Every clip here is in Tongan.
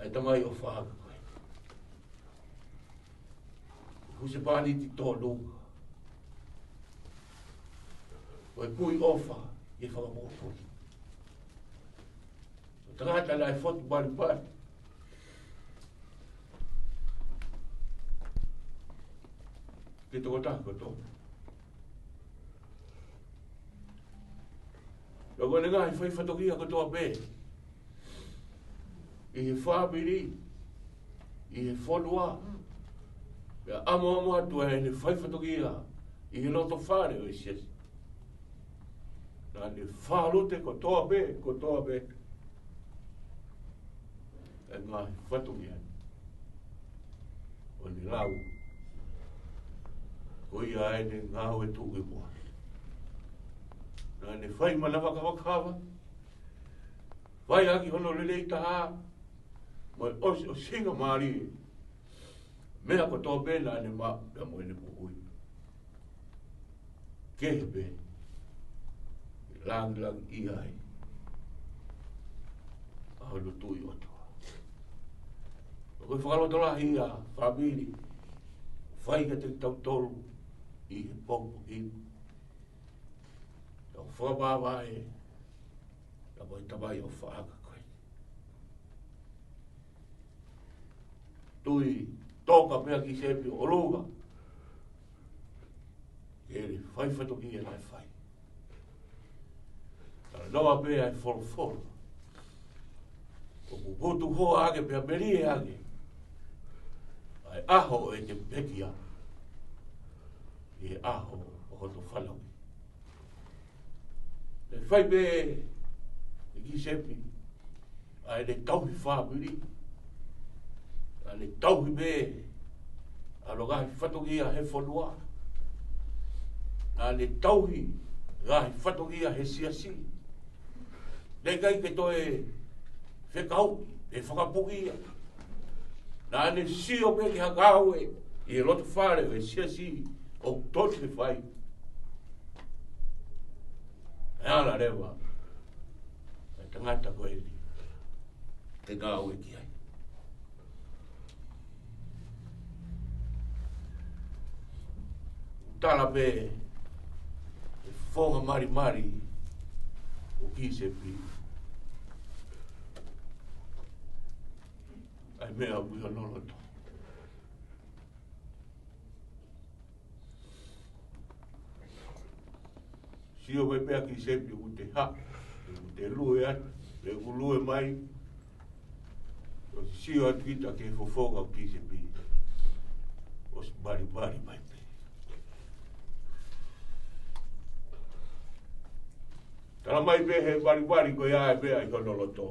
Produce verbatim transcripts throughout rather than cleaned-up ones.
ʻa e tamai ʻofa ʻa koe. Husepāniti tolu. Ko e kui ʻofa ʻi he fakamoʻoni. Ko e tangata naʻe fotu balibali ki he tokotaha kotoa. Ka ko ʻene ngaahi fai fatongia kotoa pē ʻi he fāmili, ʻi he fonua, pea ʻamoʻamo atu ʻa ʻene fai fatongia ʻi he loto fale ʻo e siasi. Naʻa ne fālute kotoa pē, kotoa pē ʻa e ngaahi fatongia ʻo ne lau. Ko ia ʻa ʻene ngāue tuʻukimuʻa. Naʻa ne fai manavakavakava, fai ʻaki hono lelei taha, mo e ʻosiʻosingamālie. Meʻa kotoa pē naʻa ne maʻu pea mo ʻene moʻui. Kehe pē ʻe langilangiʻia ai ʻa hono tui ʻOtua. Ko e fakalotolahi ia, fāmili, fai kiate kitautolu ʻi he pongipongi ni. Tau fakavavevave, ka ko e tamai ʻofa ʻa koe. Tui toka pē ʻa Kīsepi ʻo ʻolunga ki heʻene fai fatongia naʻe fai. Talanoa pē ʻa e folofola, ʻoku putu hoa ange pea melie ange ʻa e ʻaho ʻo ʻete pekia ʻi he ʻaho ʻo hoto fanauʻi. Naʻe fai pē ʻe Kīsepi ʻa ʻene tauhi fāmili. Naʻa ne tauhi pē ʻa hono ngaahi fatongia he fonua. Naʻa ne tauhi ngaahi fatongia he siasi. Naʻe ʻikai ke toe fekauʻi pe fakapuʻia. Naʻa ne sio pē ki ha ngāue ʻi he loto fale ʻo e siasi ʻoku totonu ke fai. ʻE ala leva ʻa e tangata ko eni ke ngāue ki ai. Tala pē ʻe he fofonga malimali ʻo Kīsepi ʻa e meʻa ʻoku ʻi hono loto. Sio mai pē ʻa Kīsepi ʻoku te haʻu, ʻoku te lue atu, ʻoku lue mai. ʻOsi sio atu kita ki he fofonga ʻo Kīsepi. ʻOsi malimali mai pē. Tala mai pē he malimali ko ia ʻa e meʻa ʻi hono loto.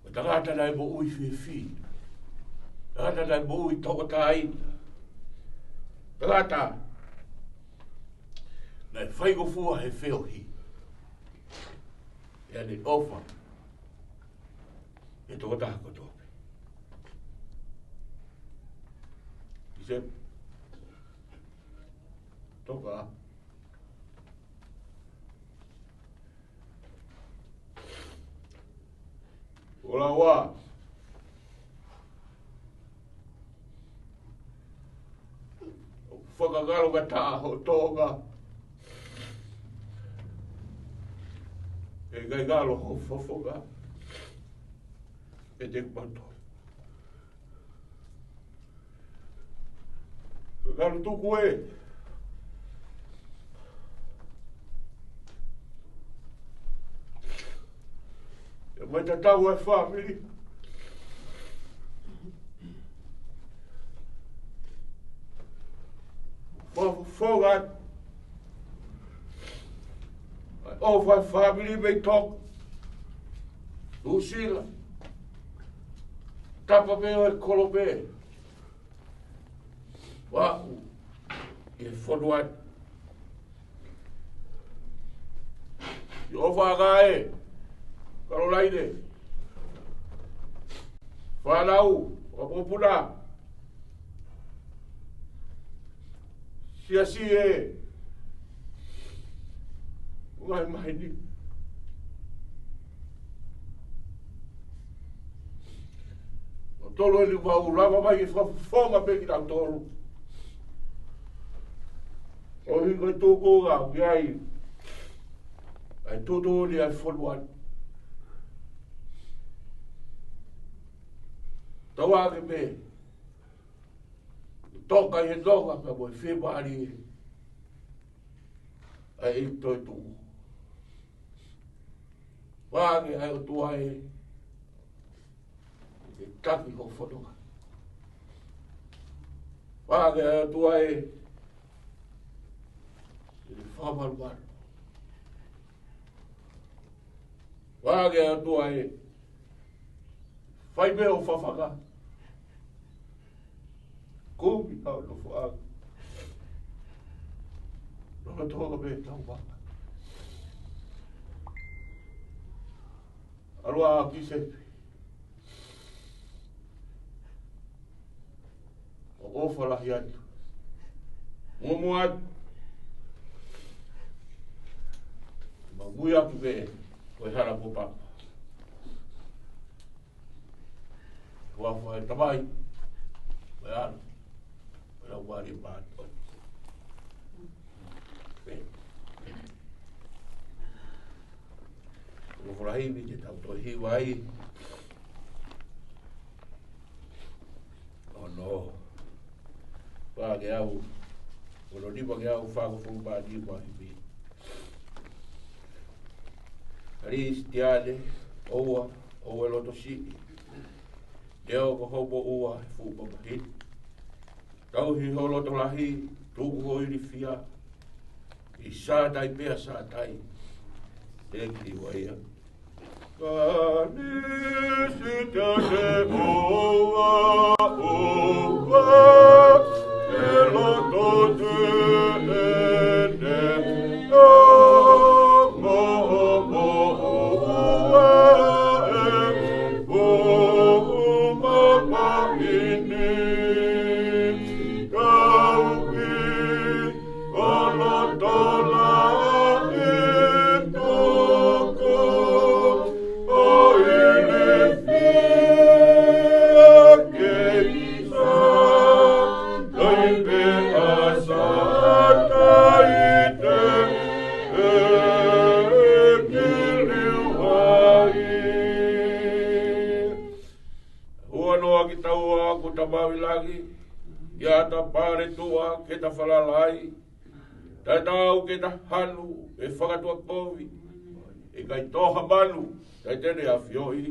Ko e tangata naʻe moʻui fiefia. Tangata naʻe moʻui tauʻatāina. Tangata naʻe faingofua he feohi. ʻI heʻene ʻofa ki he tokotaha kotoa pē. Kīsepi. Toka. Ola ua. Fakangalo ka taha ho toʻonga, ʻe ʻikai ngalo ho fofonga ʻiate kimoutolu. Ngalo tuku ē. ʻE mai tatau ʻa e fāmili. Fo-, fofonga. ʻOfa ʻa e fāmili mei Tonga, Nuʻusila, tapa pē ʻo e kolo pē. Vaʻu ʻi he fonua ni. ʻI ʻOfa ʻa e Kalolaine. Fānau, ʻa Popuna. Siasi ē. Ngaahi maheni. Tolo eni mau lava mai e fakafofonga pē kitautolu. ʻOku ʻi ai e tuʻunga ʻoku ʻi ai ʻa e tuʻutuʻuni ʻa e fonua ni. Tau ake pē, toka ʻi he tonga pea mo e fiemālie ʻa e toetuʻu. Fakaʻamu ʻa e ʻOtua ē, ke taki ho fononga. Fakaʻamu ʻa e ʻOtua ē, ke fakamalumalu. Fakaʻamu ʻa e ʻOtua ē, fai mei ho fafanga. Kumi ʻa hoʻo nofoʻanga. Lolotonga pē ʻetau vaka. ʻAlu ā ki se ʻofa lahi atu. Muʻomuʻa atu. Mau ui atu pē ko e hala ko papa. Ua fua e Tamai, ko e ʻAlo, ko e Laumālie Māʻoniʻoni. Pē. Ko e folahi ni ke tau toe hiva ai. ʻOno fā ngeau, ʻono nima ngeau fāngofulu mā nima hivi. Kalisitiane, ʻoua, ʻoua ʻe loto siʻi. Neongo hoʻomo ʻoua he fuʻu mamahi. Tauhi ho loto lahi, tuku ho ilifia. ʻI Sātai pea Sātai. Thank you, Waia. Kalisitiane ʻoua, ʻoua ʻe loto teʻene, ʻa e moʻomoʻua ʻe fuʻu mamahi ni. Tauhi ho loto lahi, tuku ho ilifia kei Sātai pea Sātai, te ne liliu ai. Huanoa kitaua ko Tamai ʻi langi, ʻi ata pale tuʻa ke ta falala ai. Taʻe tau ke ta hanu ʻe fakatuʻakovi, ʻe ʻikai tō ha manu, taʻe te ne ʻafioʻi.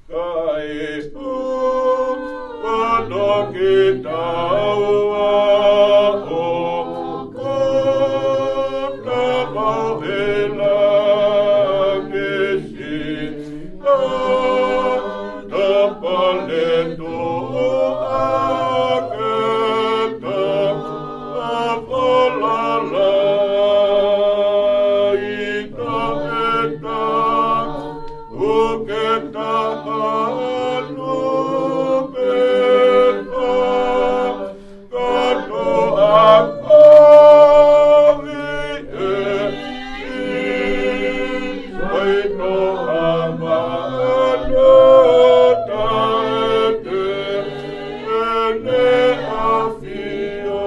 Kae ʻoua naʻa kitaua ʻo kona mau ʻe langi si. Ata pale tuʻa ke ta falala ai, taʻe tau ke ta hanu pē ta katoa kovi ʻe ʻikai tō ha manu, taʻe te ne ʻafio.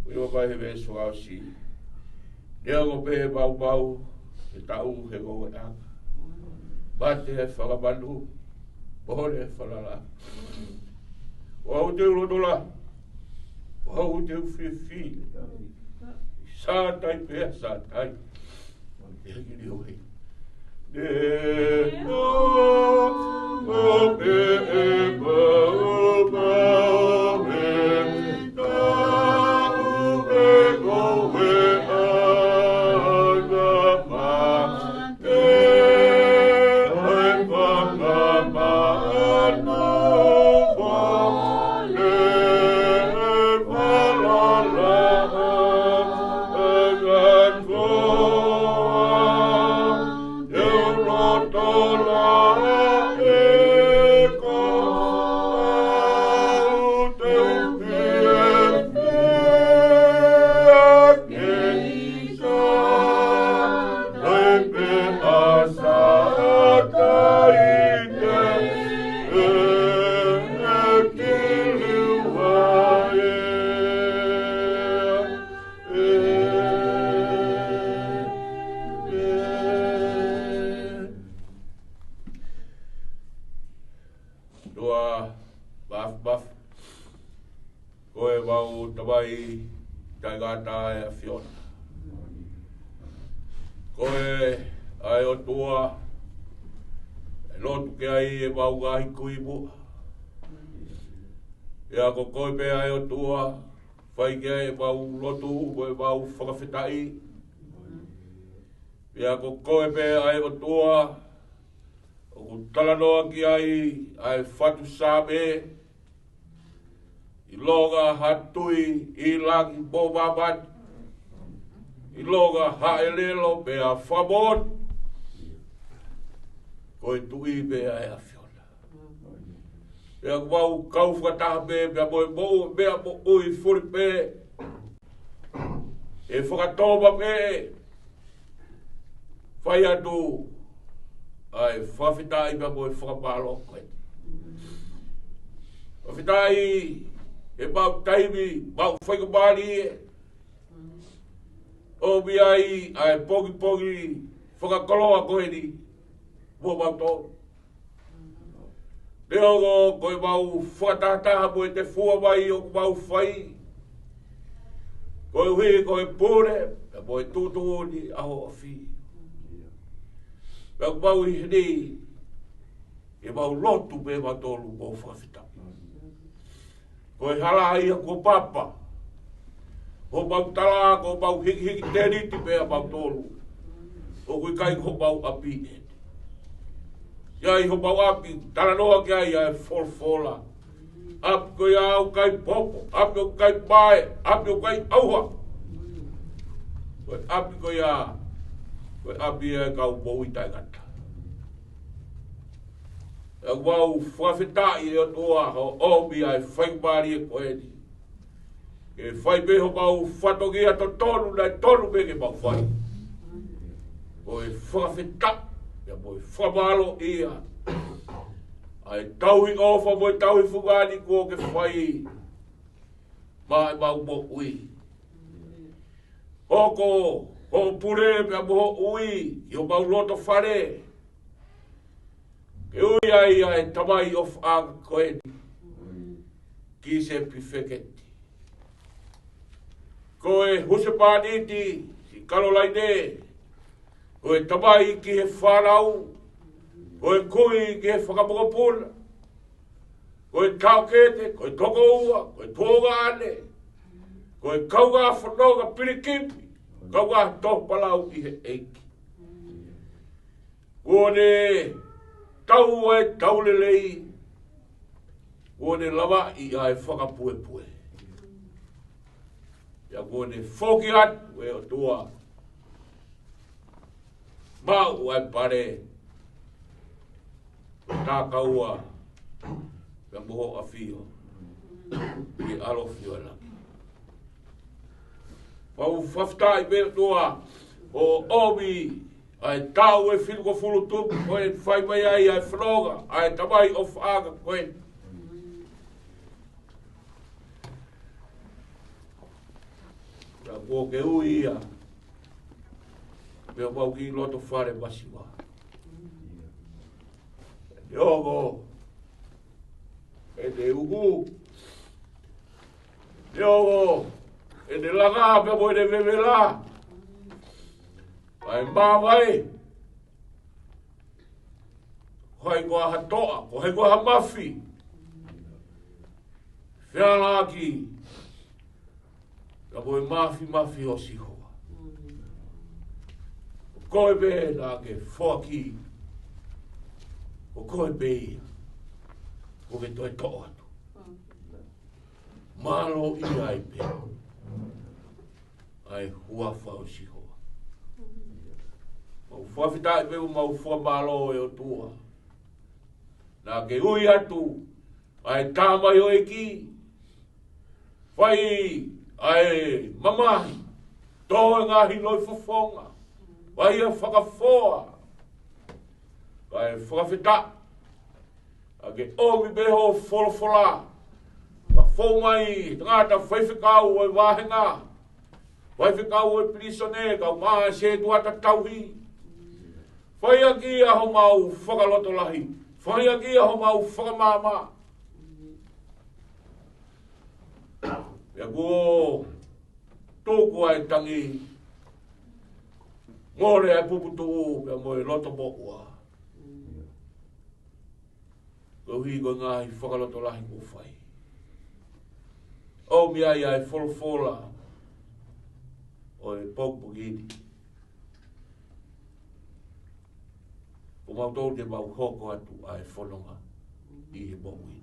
Ui o mai he veesi fakaʻosi. Neongo pē maumau, he taʻu he ngoueʻanga. Mate he fakamanu, mole he falala. ʻOku ou te u loto lahi, ʻoku ou te u fiefia. Sātai pea Sātai. Ke hiki ni ohi. Ne o o pe e pau pau e tau e koe ʻa ka ma. ʻOtua Māfimafi, ko ʻemau Tamai taʻengata ʻa e ʻAfiona. Ko koe ʻa e ʻOtua ʻe lotu ki ai ʻemau ngaahi kui muʻa. Pea ko koe pē ʻa e ʻOtua fai ki ai ʻemau lotu mo ʻemau fakafetaʻi. Pea ko koe pē ʻa e ʻOtua ʻoku talanoa ki ai ʻa e fatu Saame, ʻilonga ha tui ʻi langi mo māmani, ʻilonga ha ʻelelo pea fakamoʻoni, ko e Tuʻi pē ʻa e ʻAfiona. Pea ʻoku mau kau fakataha pē, pea mo e moʻu, meʻa moʻui fuli pē ʻe fakatōmapeʻe, fai atu ʻa e fakafetaʻi pea mo e fakamālō ko eni. Fakafetaʻi ʻemau taimi, mau fai ka mali ē, ʻomi ai ʻa e pongipongi fakakoloa ko eni, mo mautolu. Neongo ko ʻemau fakatahataha mo e tefua mai ʻoku mau fai, koeʻuhi ko e pule pea mo e tuʻutuʻuni ʻa hoʻo ʻAfio. Pea ʻoku mau ʻi heni, ʻemau lotu pē mautolu mo fakafetaʻi. Ko e hala ia kuo papa. Hoʻomau tala, ko homau hikihiki tēniti pē ʻa mautolu. ʻOku ʻikai ko homau ʻapi eni. ʻI ai homau ʻapi, talanoa ki ai ʻa e folofola. ʻApi ko ia ʻoku ʻikai popo, ʻapi ʻoku ʻikai mae, ʻapi ʻoku ʻikai ʻauha. Ko e ʻapi ko ia, ko e ʻapi ʻa e kau moʻui taʻengata. ʻOku mau fakafetaʻi ʻe ʻOtua hoʻo ʻomi ʻa e fai ka mali ē ko eni. Ke fai pē homau fatongia totonu naʻe tonu pē ke mau fai. Ko e fakafetaʻi, pea mo e fakamālō ia. ʻA e tauhi ʻofa mo e tauhi fungani kuo ke fai maʻa ʻemau moʻui. Hoko hoʻo pule pea mo hoʻo ui ʻi homau loto fale. Ke ui ai ʻa e tamai ʻofaʻanga ko eni ki Sipifeketi. Ko e husepāniti ʻi Kalolaine, ko e tamai ki he fānau, ko e kui ki he fakamokopuna, ko e taʻokete, ko e tokoua, ko e tuongaʻane, ko e kaungā fononga pilikipi, kaungā tohopalau ʻi he ʻEiki. Kuo ne tau ʻa e tau lelei, kuo ne lavaʻi ʻa e fakapuepue. Pea kuo ne foki atu ʻe ʻOtua, maʻu ʻa e pale, tā kaua pea mo hoʻo ʻAfio ʻi he ʻaloʻofa ʻo e langi. Mau fakafetaʻi pē ʻOtua hoʻo ʻomi ʻa e taʻu ʻe fitungofulu tupu ko ē fai mai ai ʻa e fononga ʻa e tamai ʻofaʻanga ko ē. Ka kuo ke ui ia mei homau kiʻi loto fale masiva. Neongo ʻene uku, neongo ʻene langa pea mo ʻene vevela, ʻa e māvae, ko hai koā ha toʻa, ko hai koā ha mafi, feala ki ka mo e māfimafi ʻo Sihova. Ko koe pē naʻa ke foaki, ko koe pē ia kuo ke toe toʻo atu. Mālō ia ai pē ʻa e huafa ʻo Sihova. Mau fakafetaʻi pē, mau fakamālō ʻe ʻOtua. Naʻa ke ui atu ʻa e tamaioʻeiki, fai ʻa e mamahi, tō e ngaahi loi fofonga, fai ʻa e fakafoa, ʻa e fakafetaʻi, ʻa ke ʻomi pē hoʻo folofola, ka fou mai tangata faifekau ʻo e vāhenga, faifekau ʻo e pilīsone, kae ʻumaʻā e sētuata tauhi. Fai ʻaki ʻa homau fakalotolahi, Fai ʻaki ia homau fakamaama. Pea kuo tuku ʻa e tangi, mole ʻa e puputuʻu, pea mo e loto moʻua. Koeʻuhi ko e ngaahi fakalotolahi kuo fai. ʻOmi ai ʻa e folofola ʻo e pongipongi ni. Ko mautolu ke mau hoko atu ʻa e fononga ʻi he moʻui ni.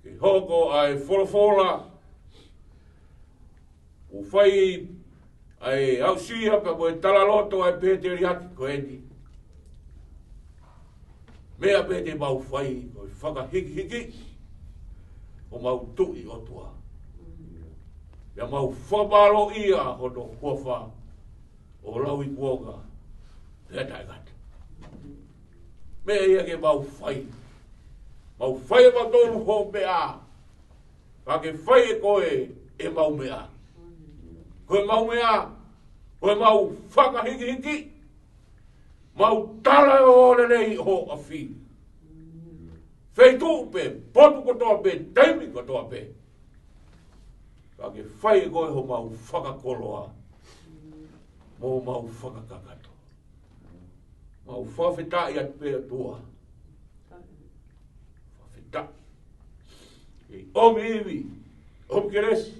Ke hoko ʻa e folofola ʻoku fai ʻa e aʻusia pea mo e talaloto ʻa e pēteliake ko eni. Meʻa pē te mau fai ko e fakahikihiki homau Tuʻi ʻOtua. Pea mau fakamālōʻia hono huafa ʻo lauikuonga pea taʻengata. Meʻa ia ke mau fai. Mau fai ʻe mautolu hoʻo meʻa. Ka ke fai ʻe koe ʻemau meʻa. Ko ʻemau meʻa, ko ʻemau fakahikihiki. Mau tala ʻo lelei hoʻo ʻafio. Feituʻu pē, potu kotoa pē, taimi kotoa pē. Ka ke fai ʻe koe homau fakakoloa mo homau fakakakato. Mau fakafetaʻi atu pē ʻOtua. Fakafetaʻi. ʻI he ʻomi ivi, ʻomi kelesi.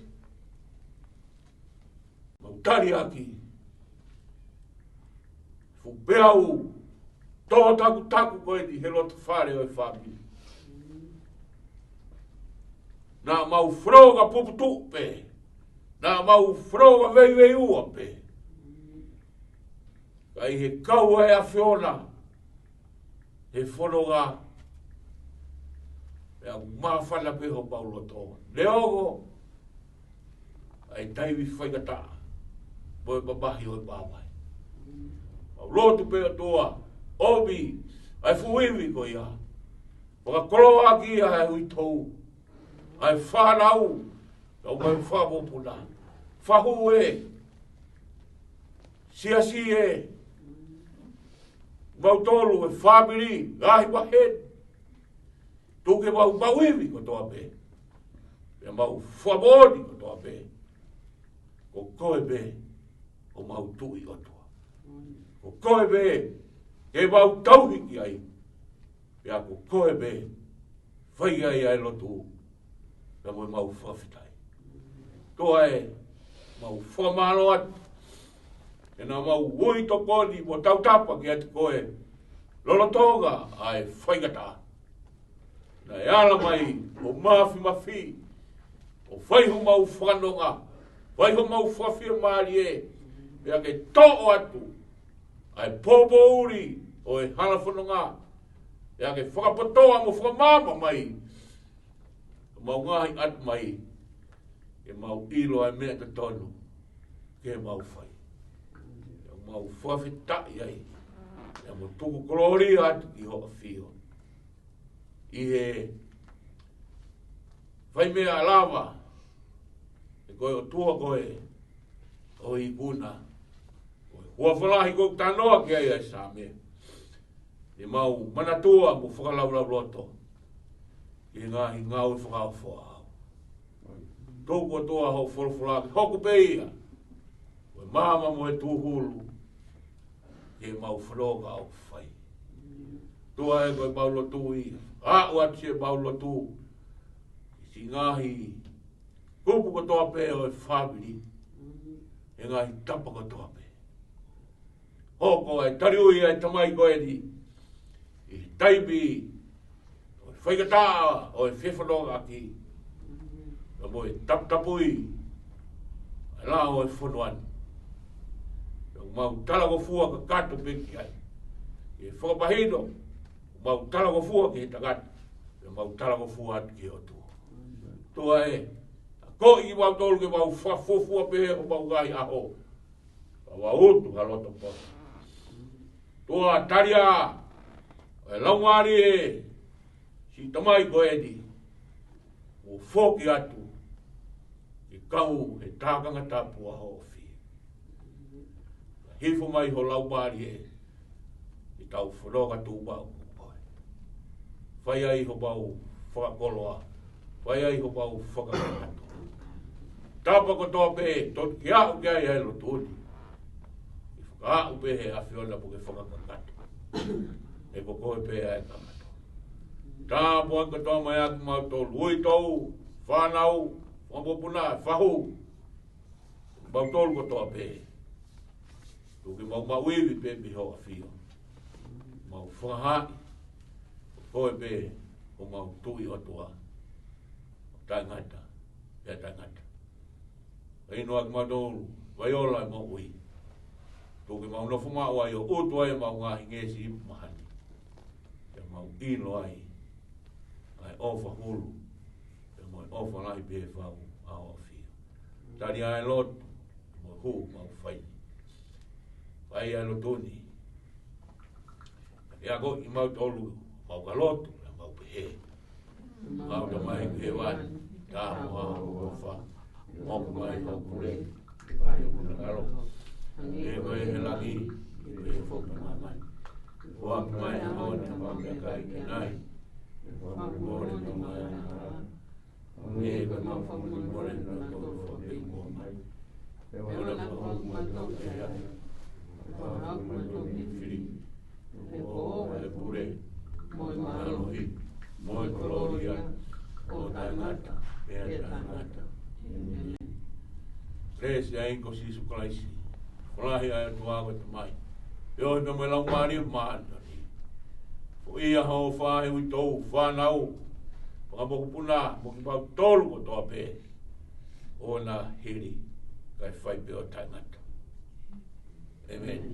Mau tali ʻaki fuʻu peau tō takutaku ko eni he loto fale ʻo e fāmili. Naʻa mau fononga puputuʻu pē. Naʻa mau fononga veiveiua pē. Ka ʻi he kau ʻa e ʻAfiona he fononga, pea māfana pē homau loto. Neongo ʻa e taimi faingataʻa mo e mamahi ʻo e māmani. Mau lotu pē ʻOtua, ʻomi ʻa e fuʻu ivi ko ia. Fakakoloa ʻaki ʻa e uitou, ʻa e fānau, ʻa e fanga mokopuna, fahu ē, siasi ē, mautolu e fāmili, ngaahi maheni. Tuku ke mau maʻu ivi kotoa pē. Pea mau fakamoʻoni kotoa pē. Ko koe pē homau Tuʻi ʻOtua. Ko koe pē ke mau tauhi ki ai. Pea ko koe pē fai ai ʻa e lotu. Pea mo e mau fakafetaʻi. ʻOtua ē, mau fakamālō atu. ʻE naʻa mau ui tokoni mo tautapa kiate koe. Lolotonga ʻa e faingataʻa. Naʻe ala mai ʻo mafimafi, ʻo fai homau fakanonga, fai homau fakafiemālie, pea ke toʻo atu ʻa e poupou ʻuli ʻo e hala fononga, pea ke fakapotoʻi mo fakamaama mai homau ngaahi ʻatamai, ke mau ʻilo ʻa e meʻa totonu ke mau fai. Ke mau fakafetaʻi ai, pea mo tuku kolōlia atu ki hoʻo ʻAfio. ʻI he fai meʻa lava, ʻe ko e ʻOtua koe ʻo e ikuna, ʻo e huafa lahi ʻoku talanoa ki ai ʻa e Saame. ʻE mau manatua mo fakalaulauloto ʻi he ngaahi ngāue fakaofo ʻaʻau. Tuku ʻOtua hoʻo folofola ke hoko pē ia ko e maama mo e tūhulu ki heʻemau fononga ʻoku fai. ʻOtua ē, ko ʻemau lotu ia, aʻu atu siʻemau lotu ki he ngaahi kupu kotoa pē ʻo e fāmili, he ngaahi tapa kotoa pē. Hoko ʻa e taliui ʻa e tamai ko eni ʻi he taimi ʻo e faingataʻa ʻo e fefonongaʻaki, pea mo e taputapui ʻa e lao ʻo e fonua ni. Pea mau talangofua kakato pē ki ai. ʻE fakamahino, mau talangofua ki he tangata, pea mau talangofua atu ki he ʻOtua. ʻOtua ē, akoʻi kimautolu ke mau fakafuofua pē homau ngaahi ʻaho. Ka mau utu ha loto poto. ʻOtua, tali ā ʻa e laumālie ʻo e siʻi tamai ko eni, ʻo foki atu ke kau he tākanga tapu ʻa hoʻo ʻAfio. Hifo mai ho laumālie ke tau fononga tuʻu maʻu mo koe. Fai ai homau fakakoloa. Fai ai homau fakakakato. Tapa kotoa pē, toki aʻu ki ai ʻa e lotu ni. ʻE fakaaʻu pē ʻe he ʻAfiona mo ke fakakakato. He ko koe pē ʻa e kakato. Tāpuakiʻi kotoa mai ʻa kimautolu, uitou, fānau, fanga mokopuna, fahu. Mautolu kotoa pē. Tuku ke mau maʻu ivi pē mei ho ʻAfio. Mau fakahaaʻi ko koe pē homau Tuʻi ʻOtua. Taʻengata, pea taʻengata. Kae ʻumaʻā kimautolu, vai ola ʻa e moʻui. Tuku ke mau nofo maʻu ai ʻo ʻutu ai ʻemau ngaahi ngeʻesi ipu mahani. Pea mau ʻilo ai ʻa e ʻofa hulu, pea mo e ʻofa lahi pē fau ʻa ho ʻAfio. Tali ʻa e lotu, mo e hū mau fai. Fai ʻa e lotu ni. Pea ko kimautolu, mau ka lotu, pea mau pehē. Mau Tamai ʻoku ʻi hēvani, tāpuhā ho huafa. Hoko mai hoʻo pule, fai hoʻo finangalo. Hangē ko ia ʻi he langi, hangē foki ʻi māmani. Foaki mai ʻa e ʻaho ni haʻamau meʻakai ʻanenai. Fakamolemole mai ʻa e angahala. Hangē ko ʻemau fakamolemole ʻa kinautolu ʻoku fakamolemole mai. Pea ʻoua naʻa fakahaofi kimautolu ki he ʻahiʻahi. Ka ke fakahaofi kimautolu mei he fili. He ko koe ʻa e pule, mo e mālohi, mo e kolōlia, ʻo taʻengata, pea taʻengata. ʻĒmeni. Kelesi ʻa e ʻEiki ko Sīsū Kalaisi, ʻofa lahi ʻa e ʻOtua ko e Tamai, feohi pea mo e Laumālie Māʻoniʻoni. Foʻi ʻa hoʻo ʻofa ʻi he uitou, fānau, fanga mokopuna, mo kimautolu kotoa pē. ʻOua naʻa hili, kae fai pē ʻo taʻengata. ʻĒmeni.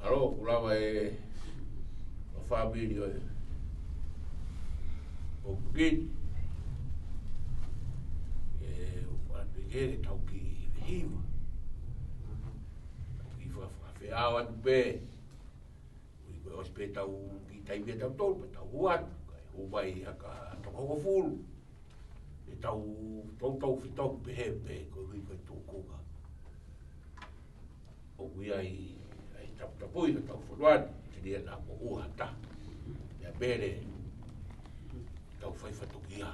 ʻAlo, ʻoku lava e, ʻo fāmili ʻo e, ʻo Pukini. ʻE, ʻo fāmili ke tau kiʻi hiva. Tau kiʻi fa-, fa-, feʻao atu pē. Ui ko e ʻosi pē tau kiʻi taimi ʻa tautolu, pea tau hū atu. Kae hū mai ʻa e toko hongofulu. ʻE tau, tau, tau fitau pehē pē, ko e ui ko e tūkunga. ʻOku ʻi ai, ʻa e taputapui ʻa e tau fonua ni, te lia na mo ua ta. Ia pele, tau fai fatokia.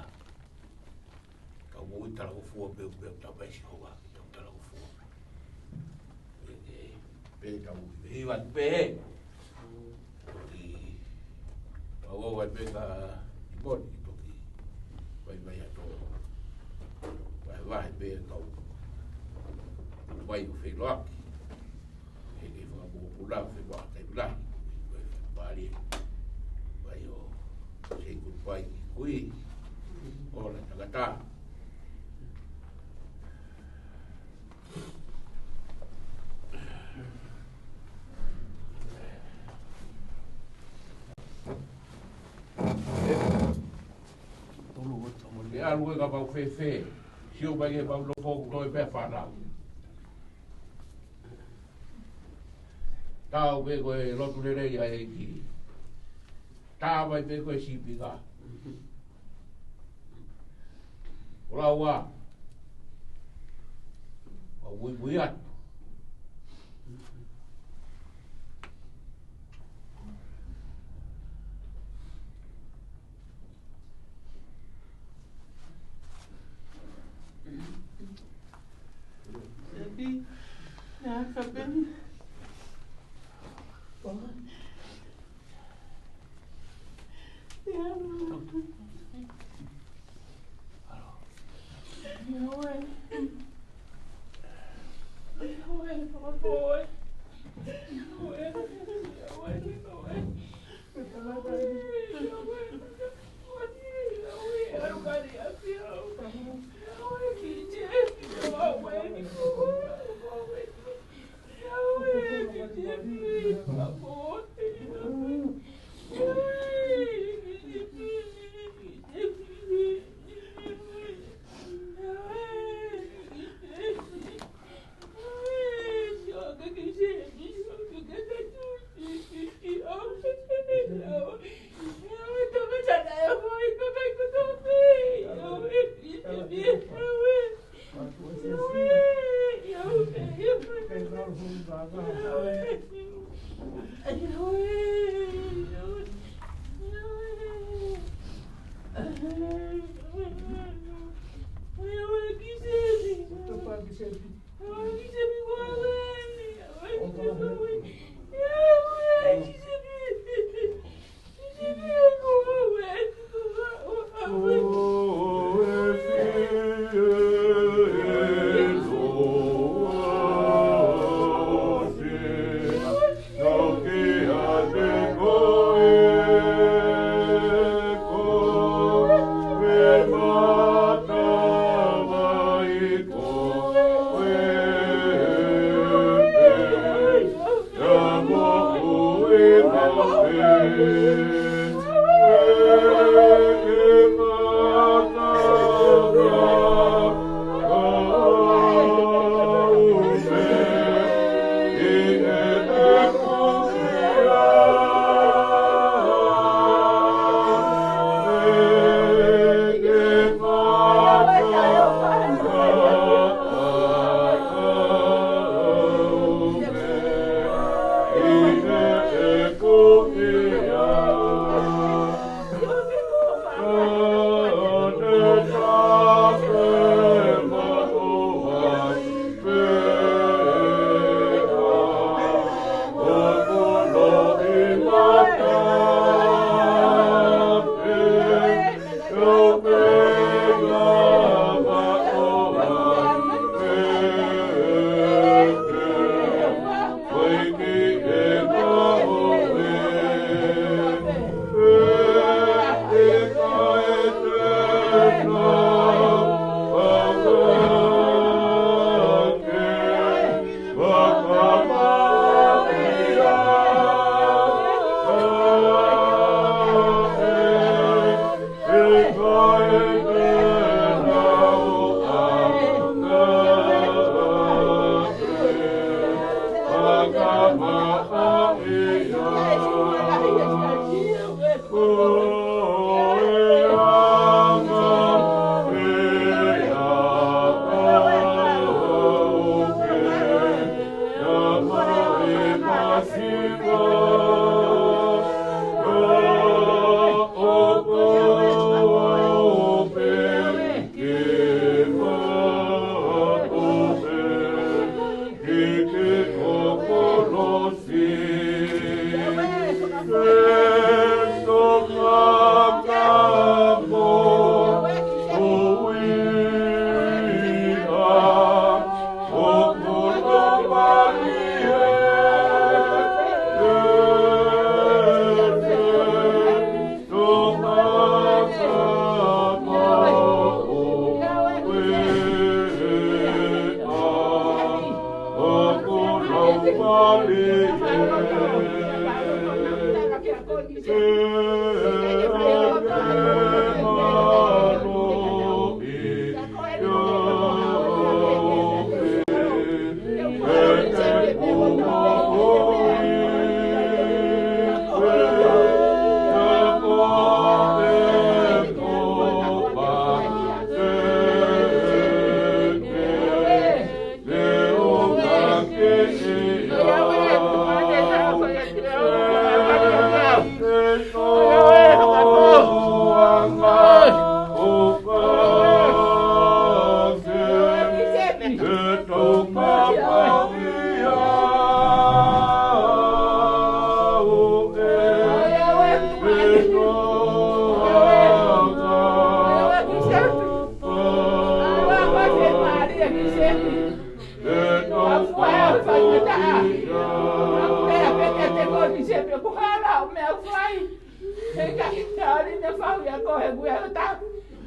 Tau moʻui talangofua pē, pē tau pai si hoa, tau talangofua. ʻE, ʻe, pē tau ui, ʻe, ʻi atu pē. Toki, tau ō ai pē ka i moni, toki, vai vai ato. Vai vai pē kau. Vai ʻo feiloaki. He ke fakamokopuna, feiloaki, taimi lahi. Vai vai pali. Vai ʻo, sei ku vai, kui. Ola, tangata. Ke ʻalu ē kapau fēfē, sio mai ke pau nofo toe pē fānau. Tau pē ko e lotu lelei ʻa e ʻEiki. Tā mai pē ko e sīpinga. Ko lau ā. Ka ui ui atu. Sepi, ya, kapeni.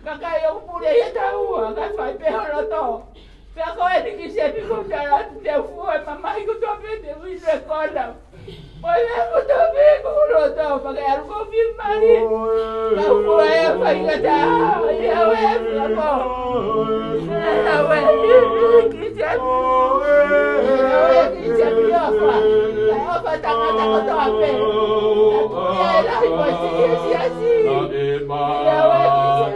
Kakai ʻoku pule ia taua, ka fai pē ho loto. Pea ko eni ki se piko tala te fue mamahi ko to pe te ui le kona. Ko e ko to pe ko loto, pake alu ko fi mali. Ka fue e fai kata, ia we flapo. Ia we ki se, ia we ki se piofa. Ka ofa tangata ko to pe. Ka ia e lahi ko si si si. Ia we ki se.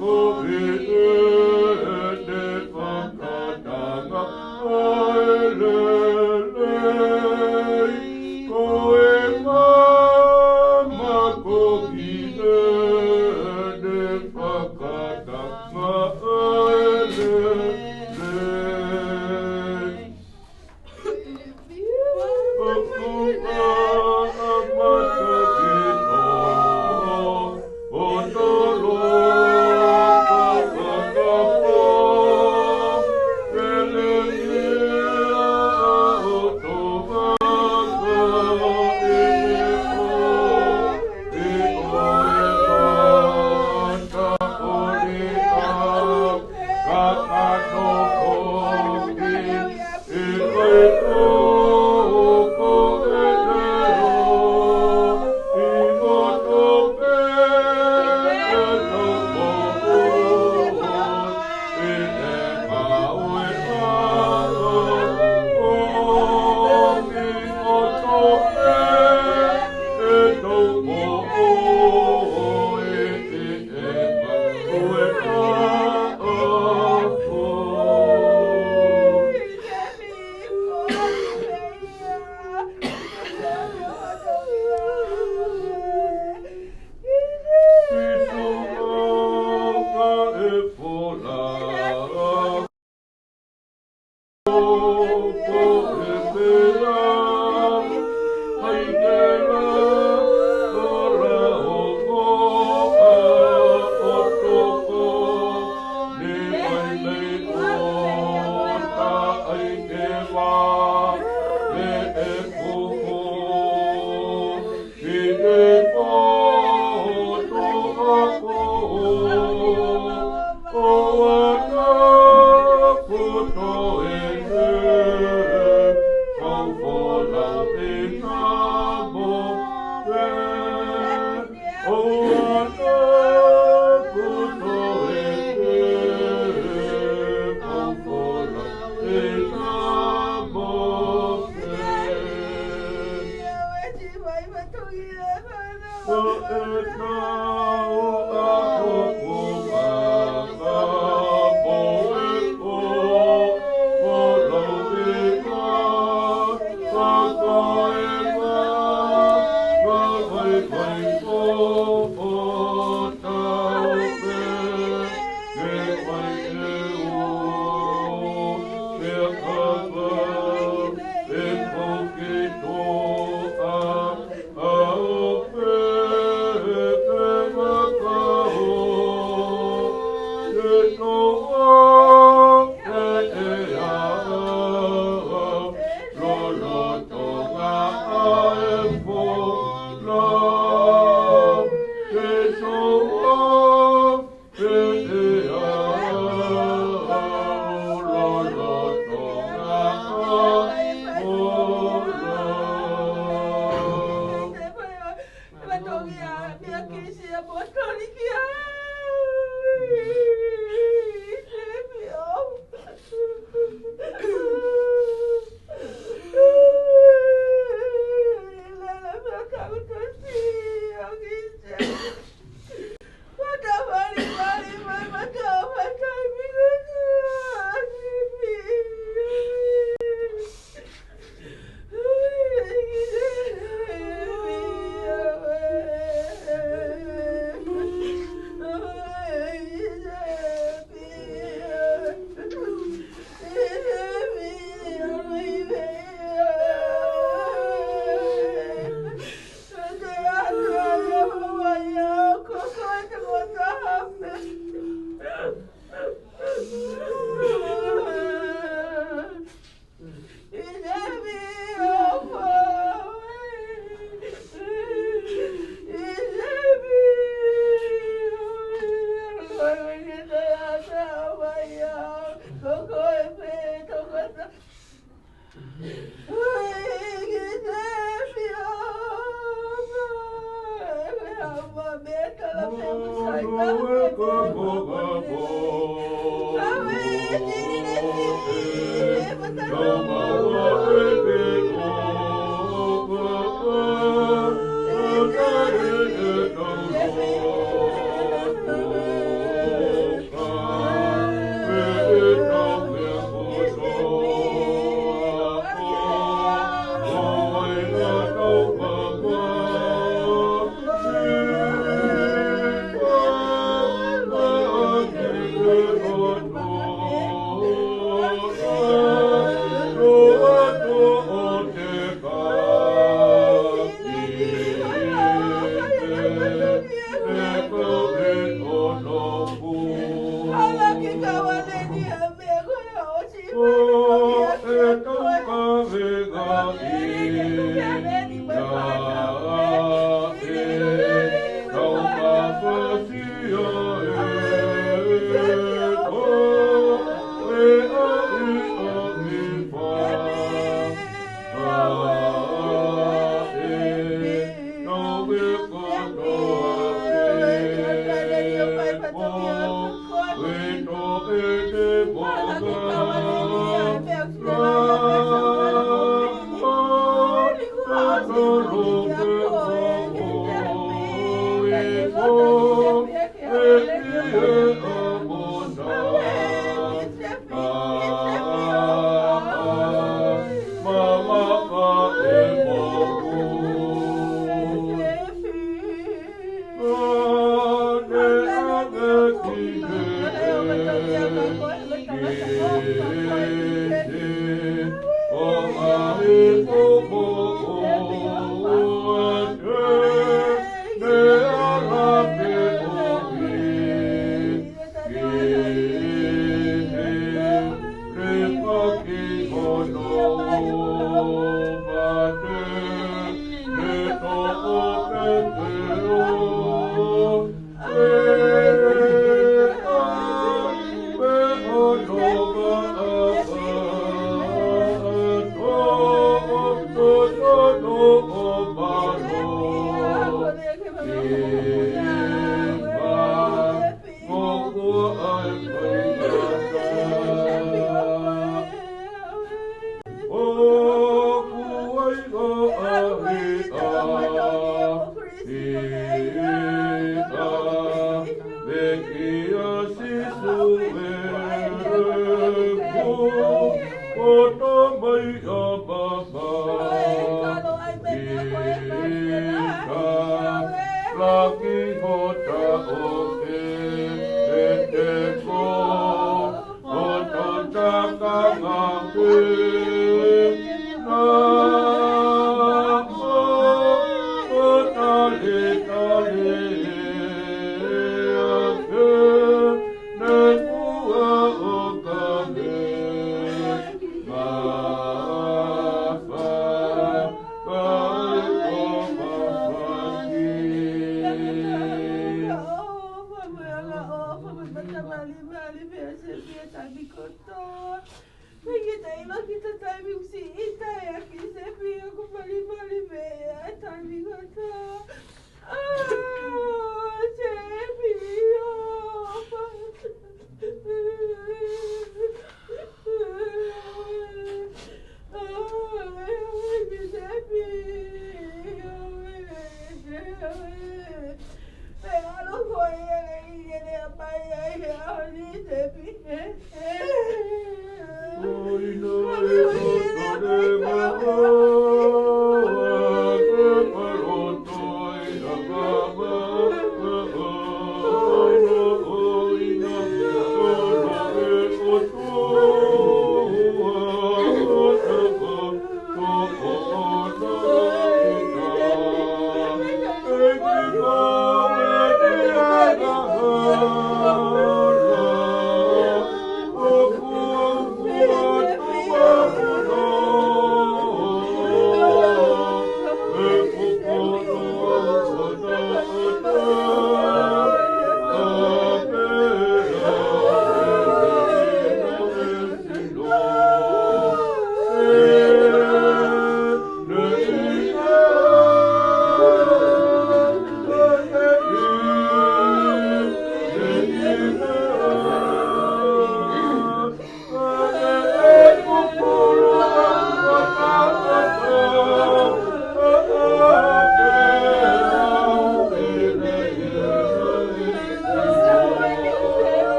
Ko e ʻene fakatanga ʻa e lelei, ko e maama ko e ʻene fakatanga ʻa e lelei.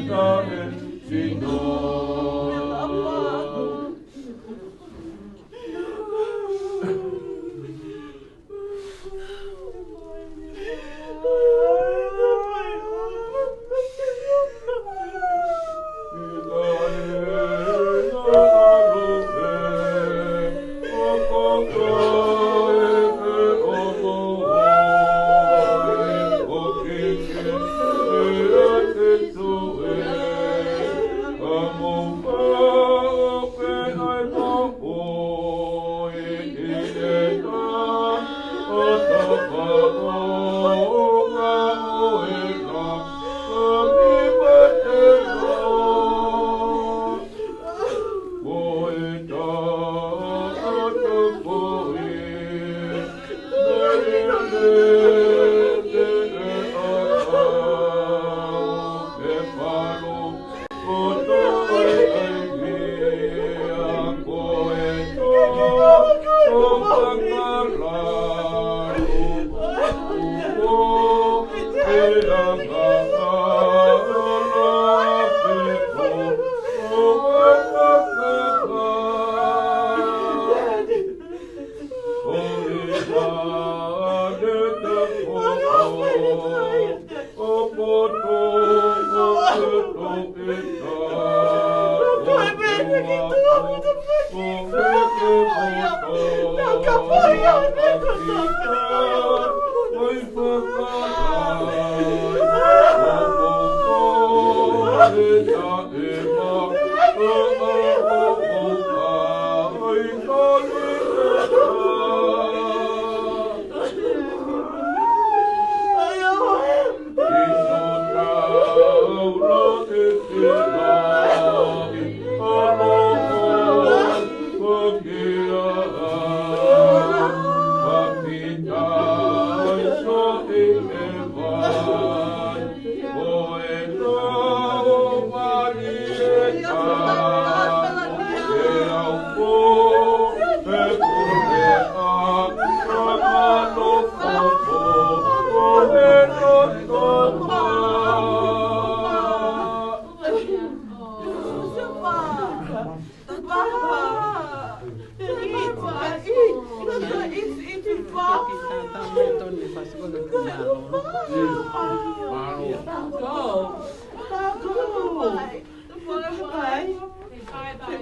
Bye bye.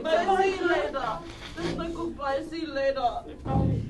Bye bye. See you later. That's my goodbye. See you later. Mm.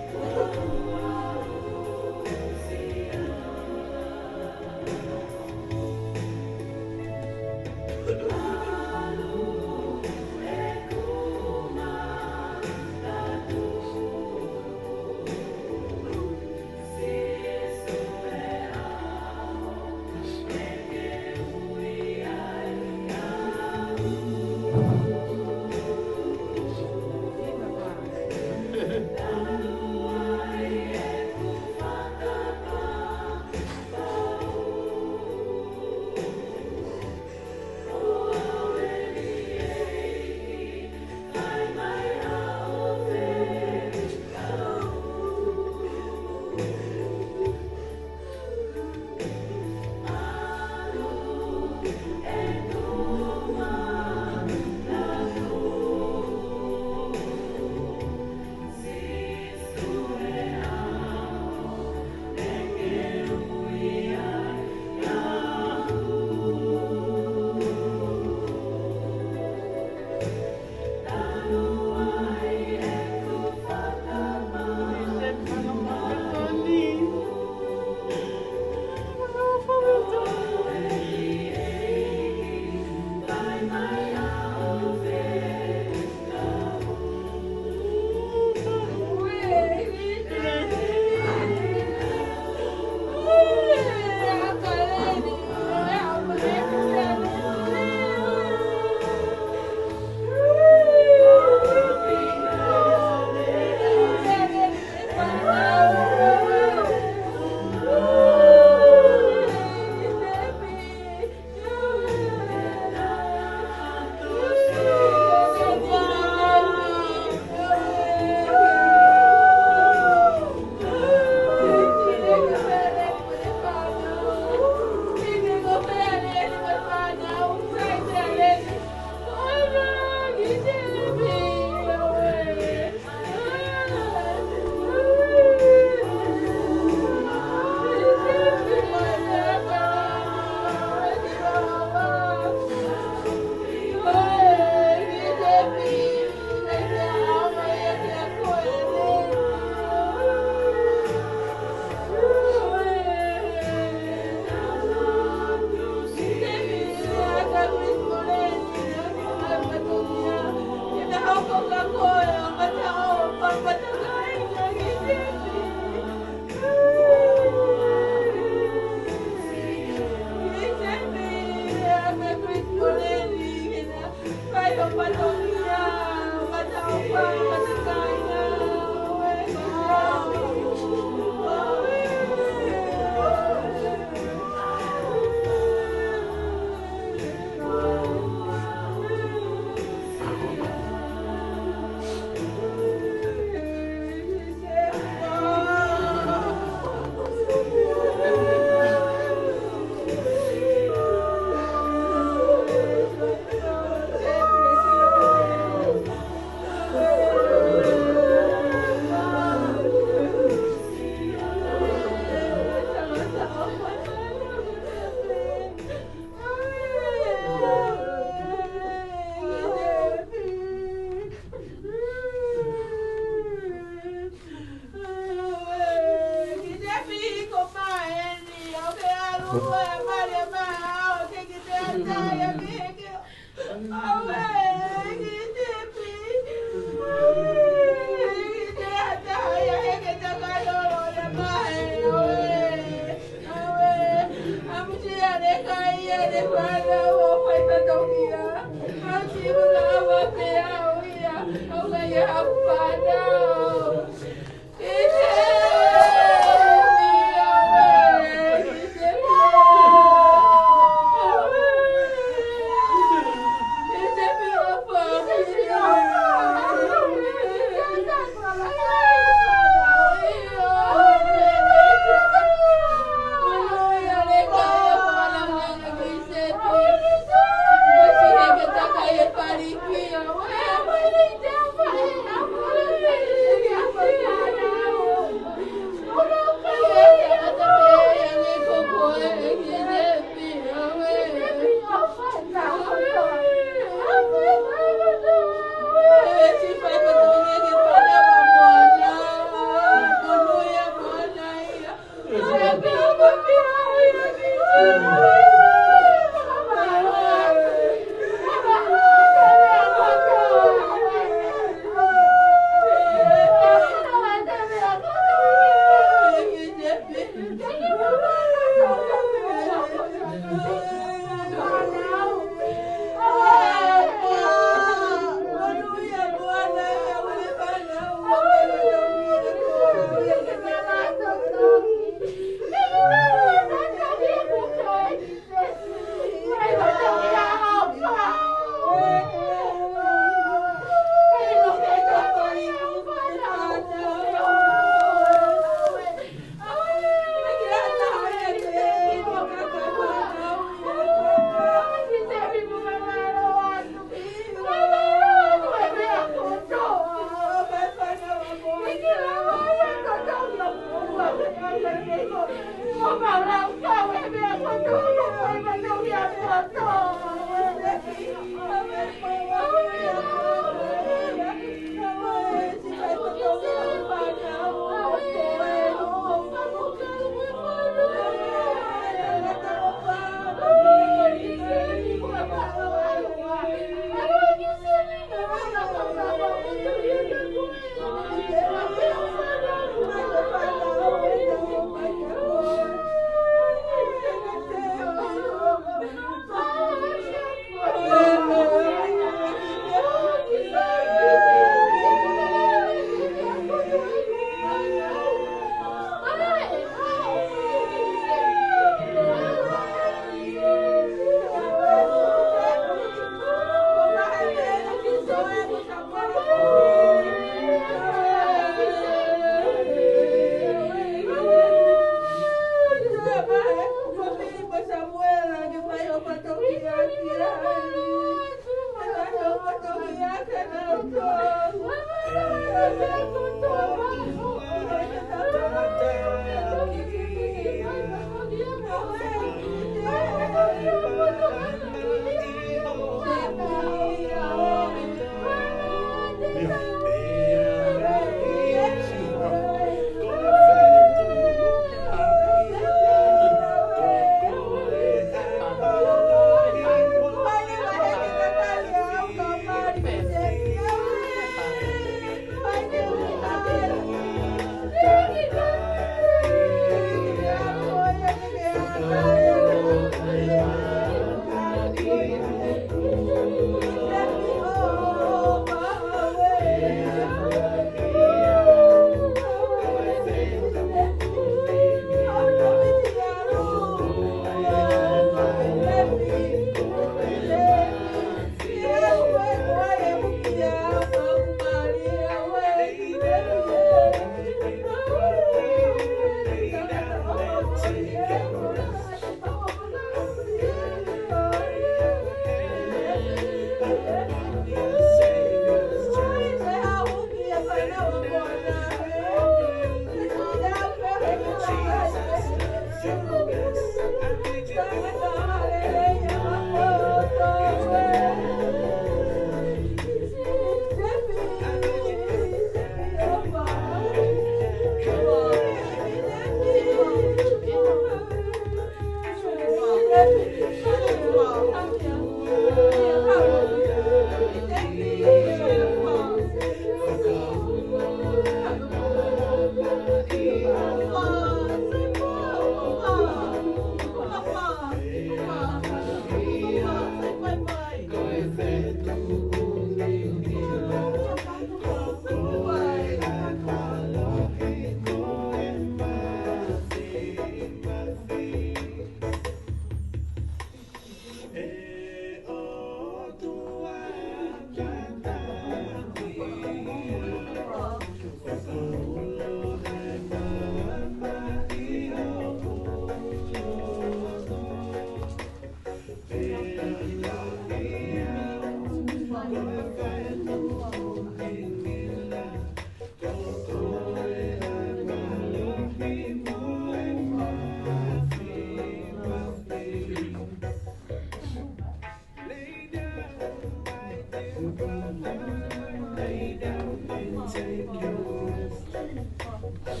Mia,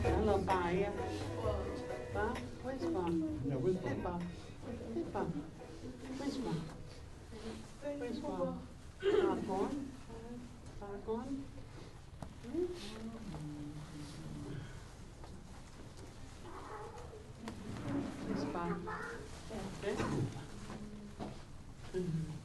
ʻalu pā ia. Pā, where's pā? Yeah, where's pā? Pā, pā. Where's pā? Where's pā? Pā gone? Pā gone? Hmm? Where's pā? Okay. Mm-hmm.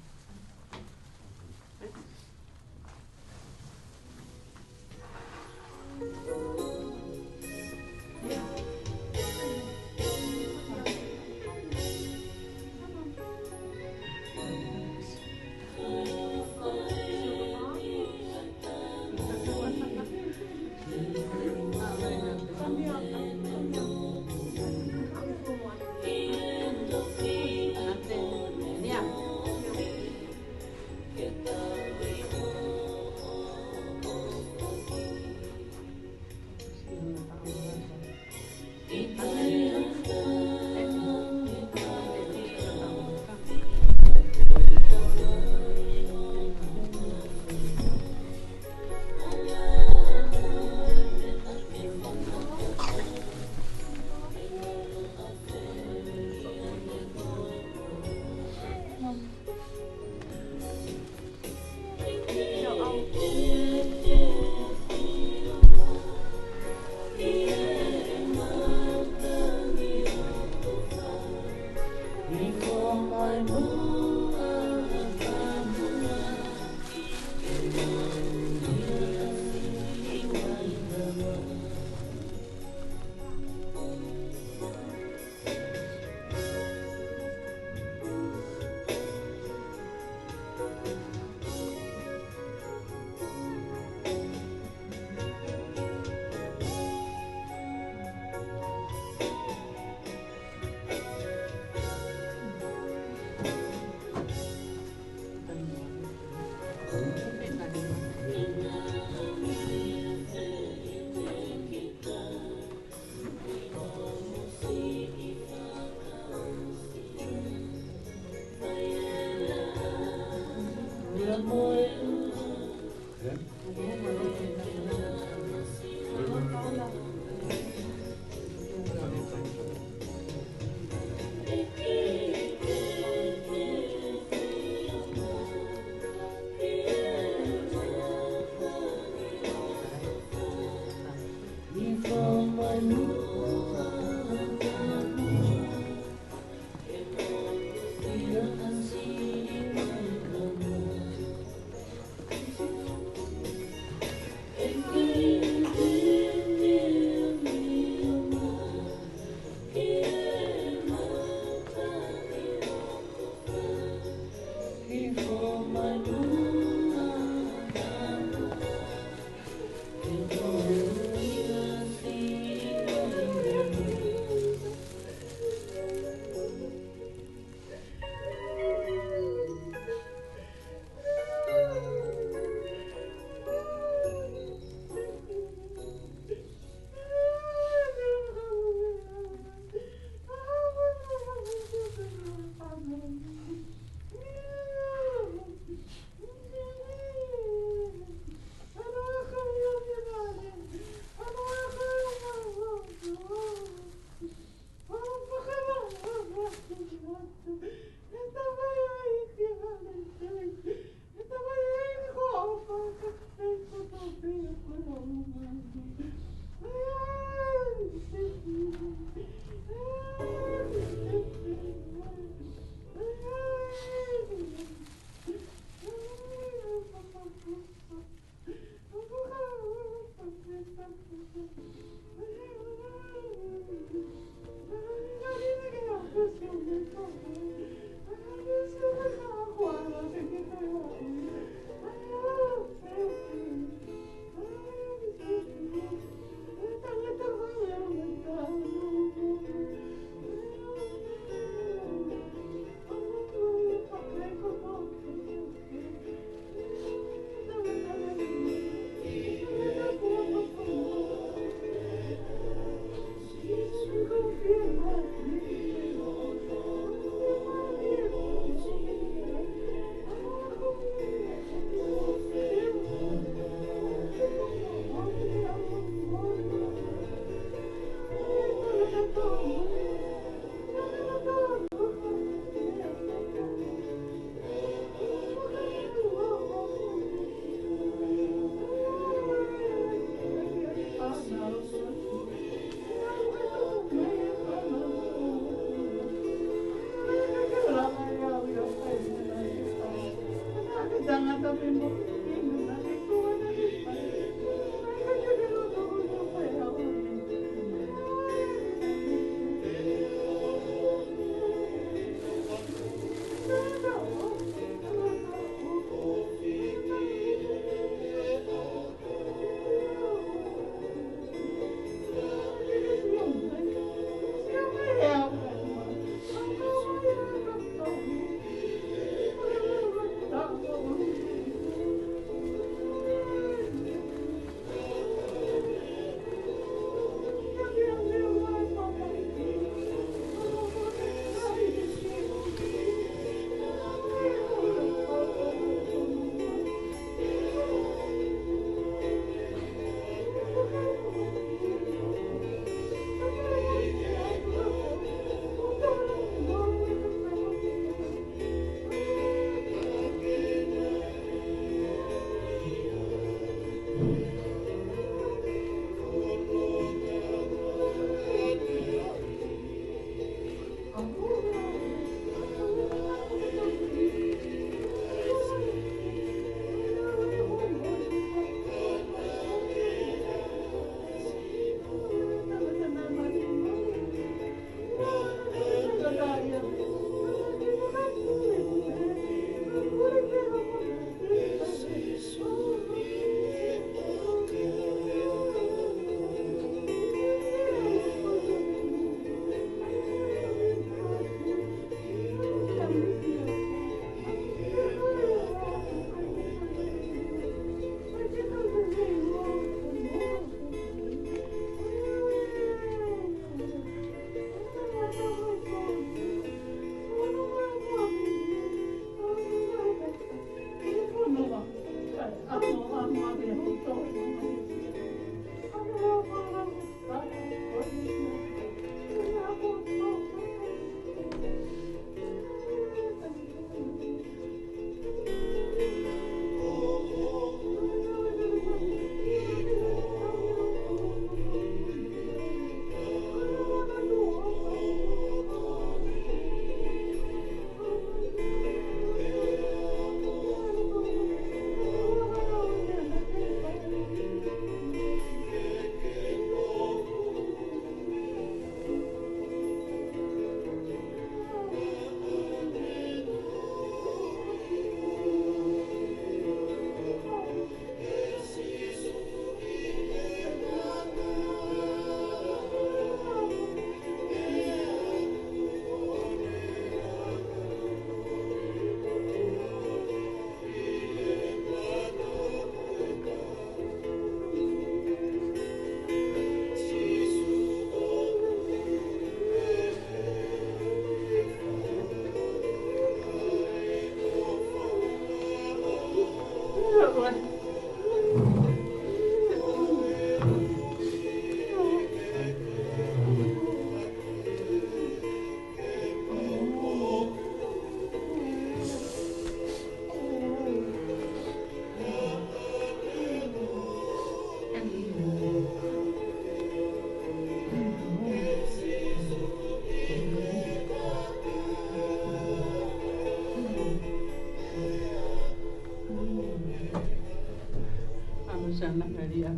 Ia,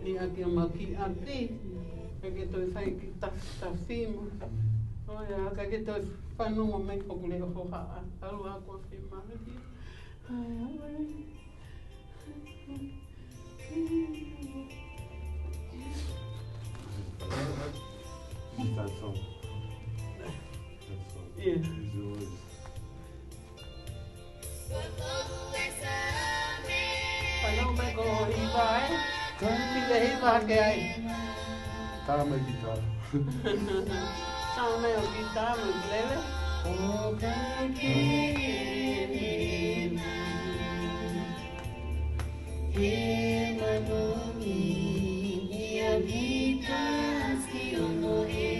ni ake ma ki ati, ka ke toe fai ki ta, ta fimo. ʻO ia, ka ke toe fanongo mai ʻoku le hohaʻa, ʻalu ako ke mali. Ai, ai. That song. That song. Yeah. It's yours. Fanongo mai ko hiva, ē? Ko e hiva ke ai. Tā mai ki tā. Tā mai ʻo ki tā mai lele. ʻO ka ke e manoni ia ki tā si ono ea.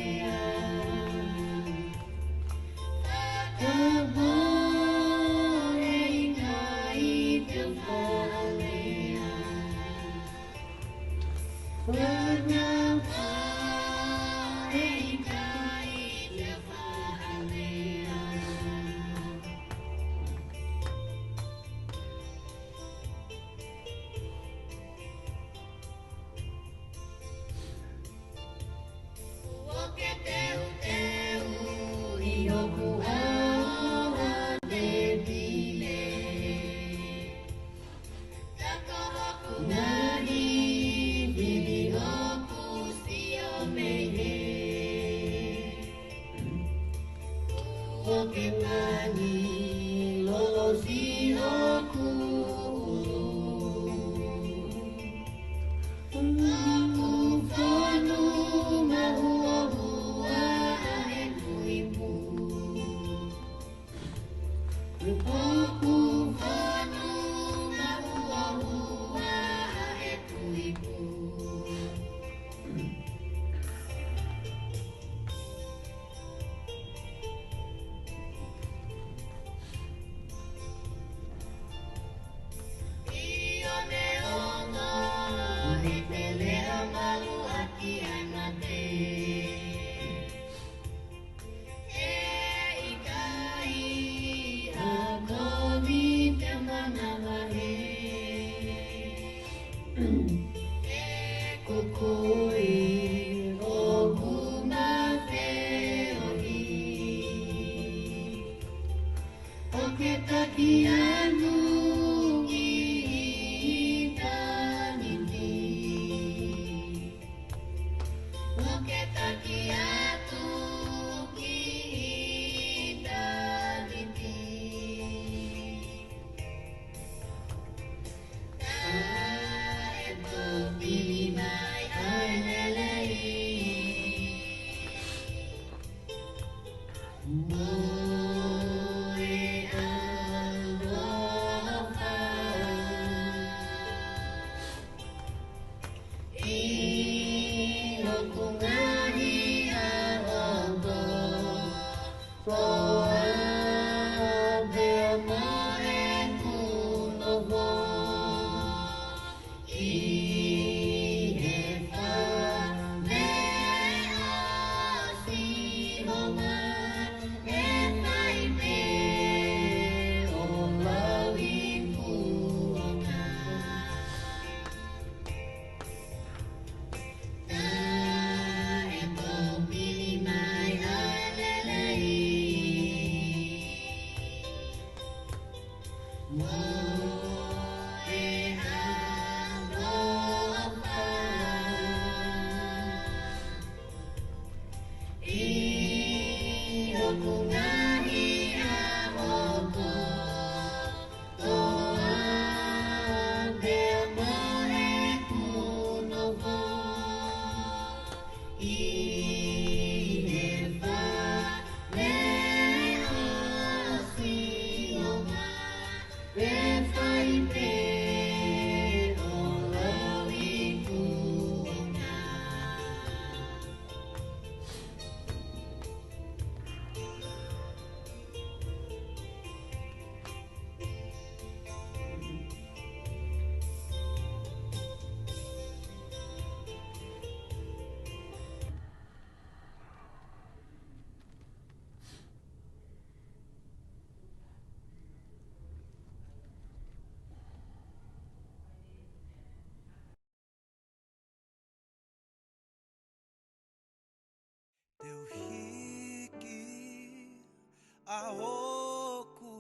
ʻa hoku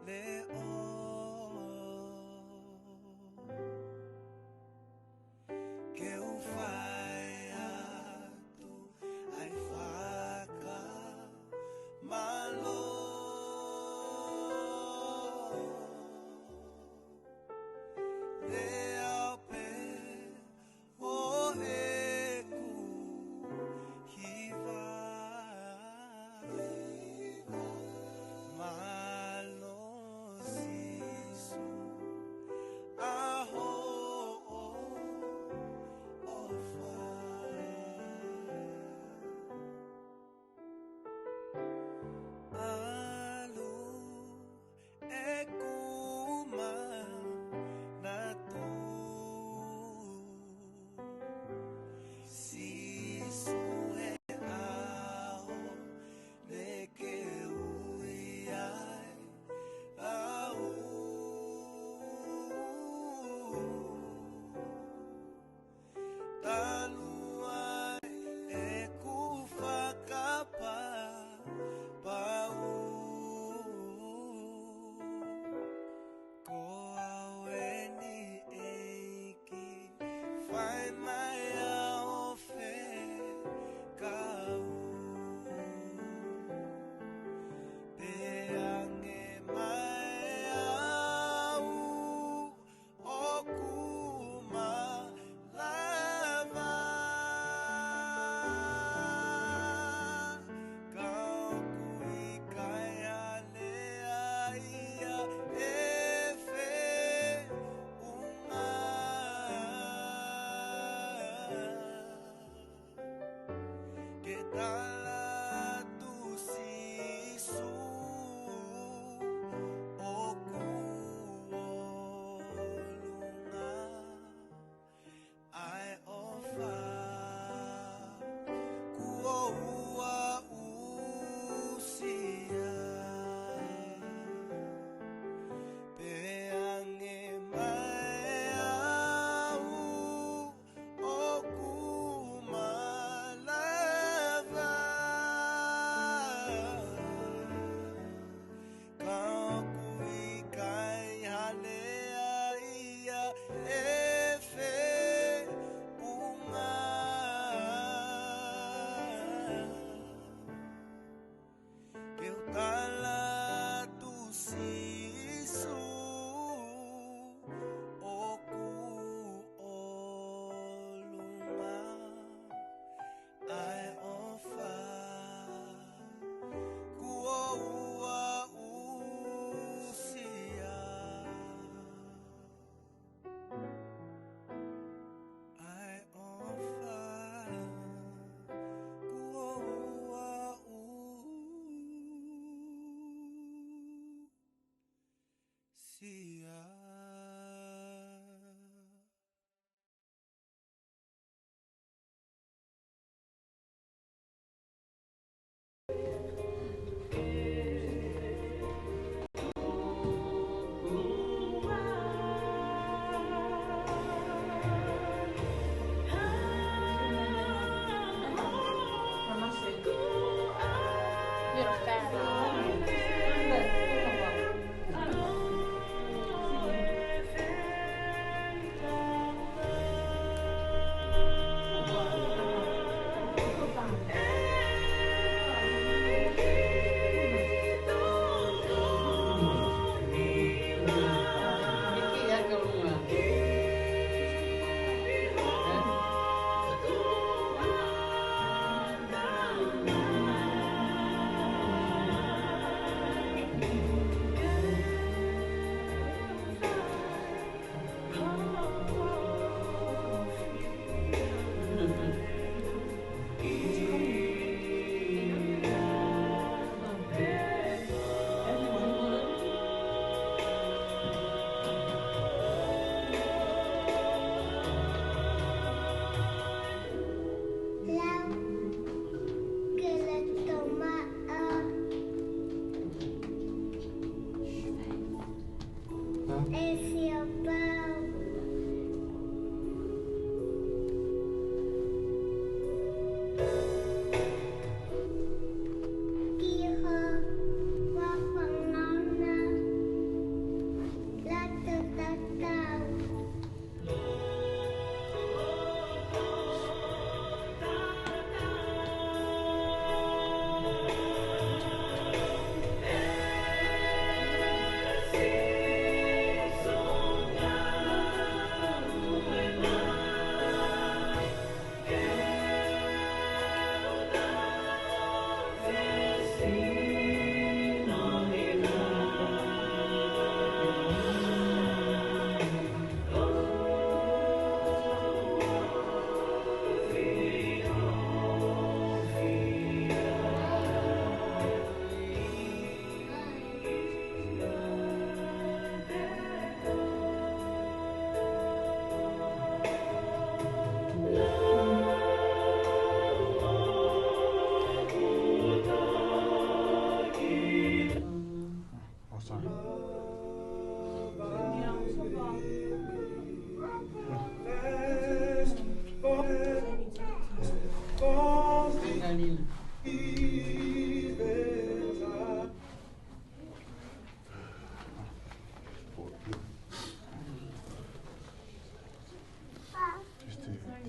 leʻo. Ke u fai atu ʻa e fakamālō. Lea pē ʻo ʻeku hiva. Mālō Sīsū, ʻa hoʻo ʻofa. ʻAlu ʻeku manatu, Sīsū, he ʻaho naʻa ke ui ai au. Talu ai ʻeku fakapapau, ko au eni ʻEiki, fai mai ʻa hoʻo fekau. Pehē ange mai au, ʻoku malava, ka ʻoku ʻikai ha lea ia ʻe feʻunga. Ke tala atu, Sīsū, ʻoku ʻolunga ʻa e ʻofa kuo u aʻusia. Pehē ange mai au, ʻoku malava,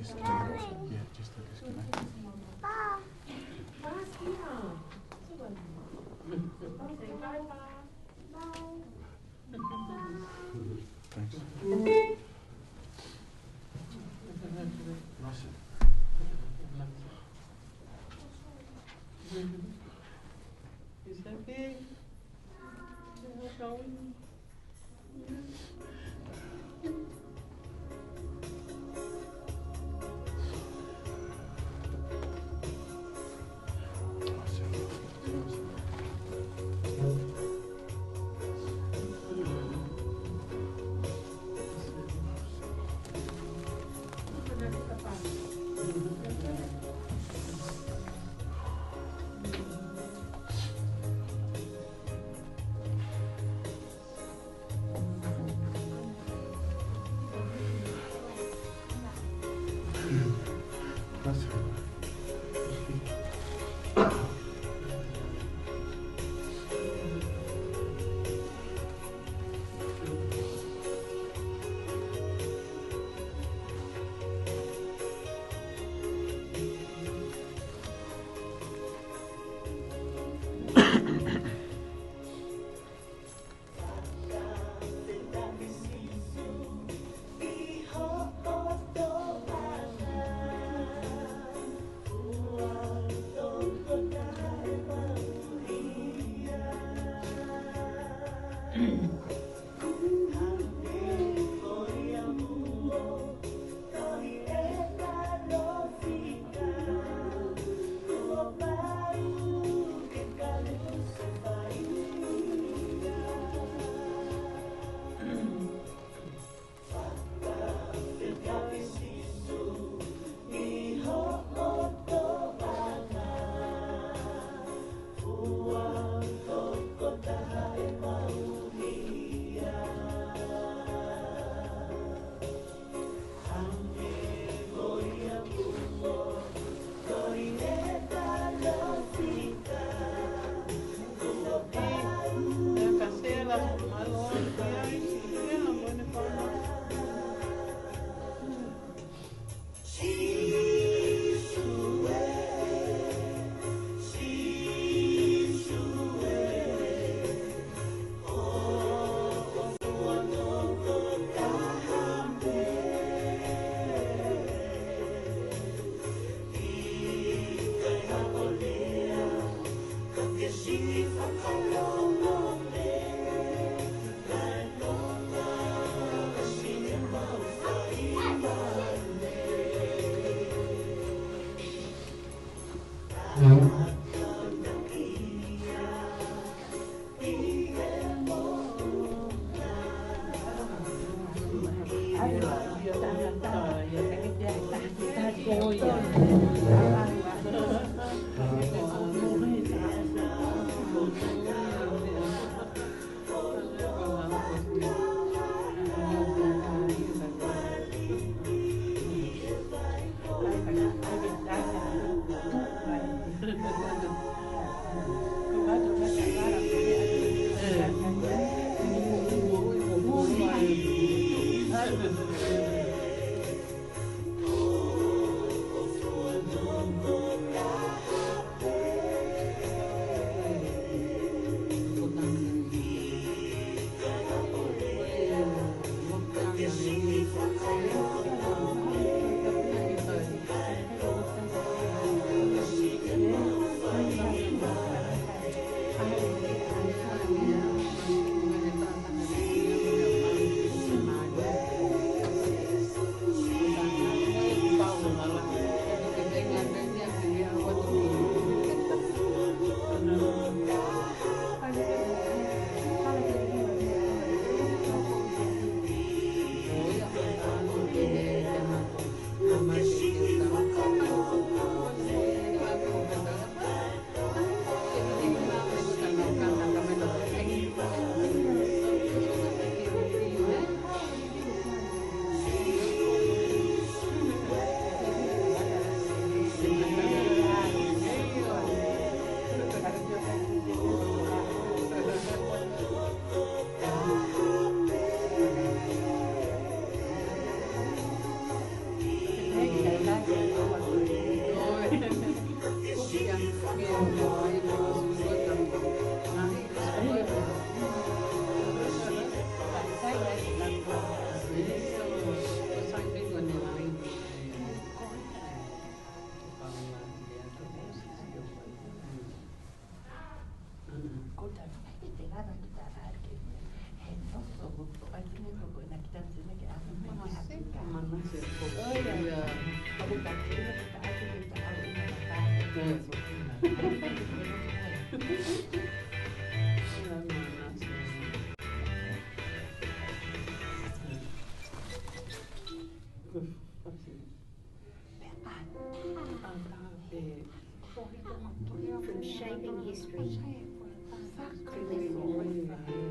Just a disconnect. Yeah, just a disconnect. Bye. Bye, Tina. Okay, bye, bye. Bye. Thanks. Is that big? Is that going? From shaping history to living it.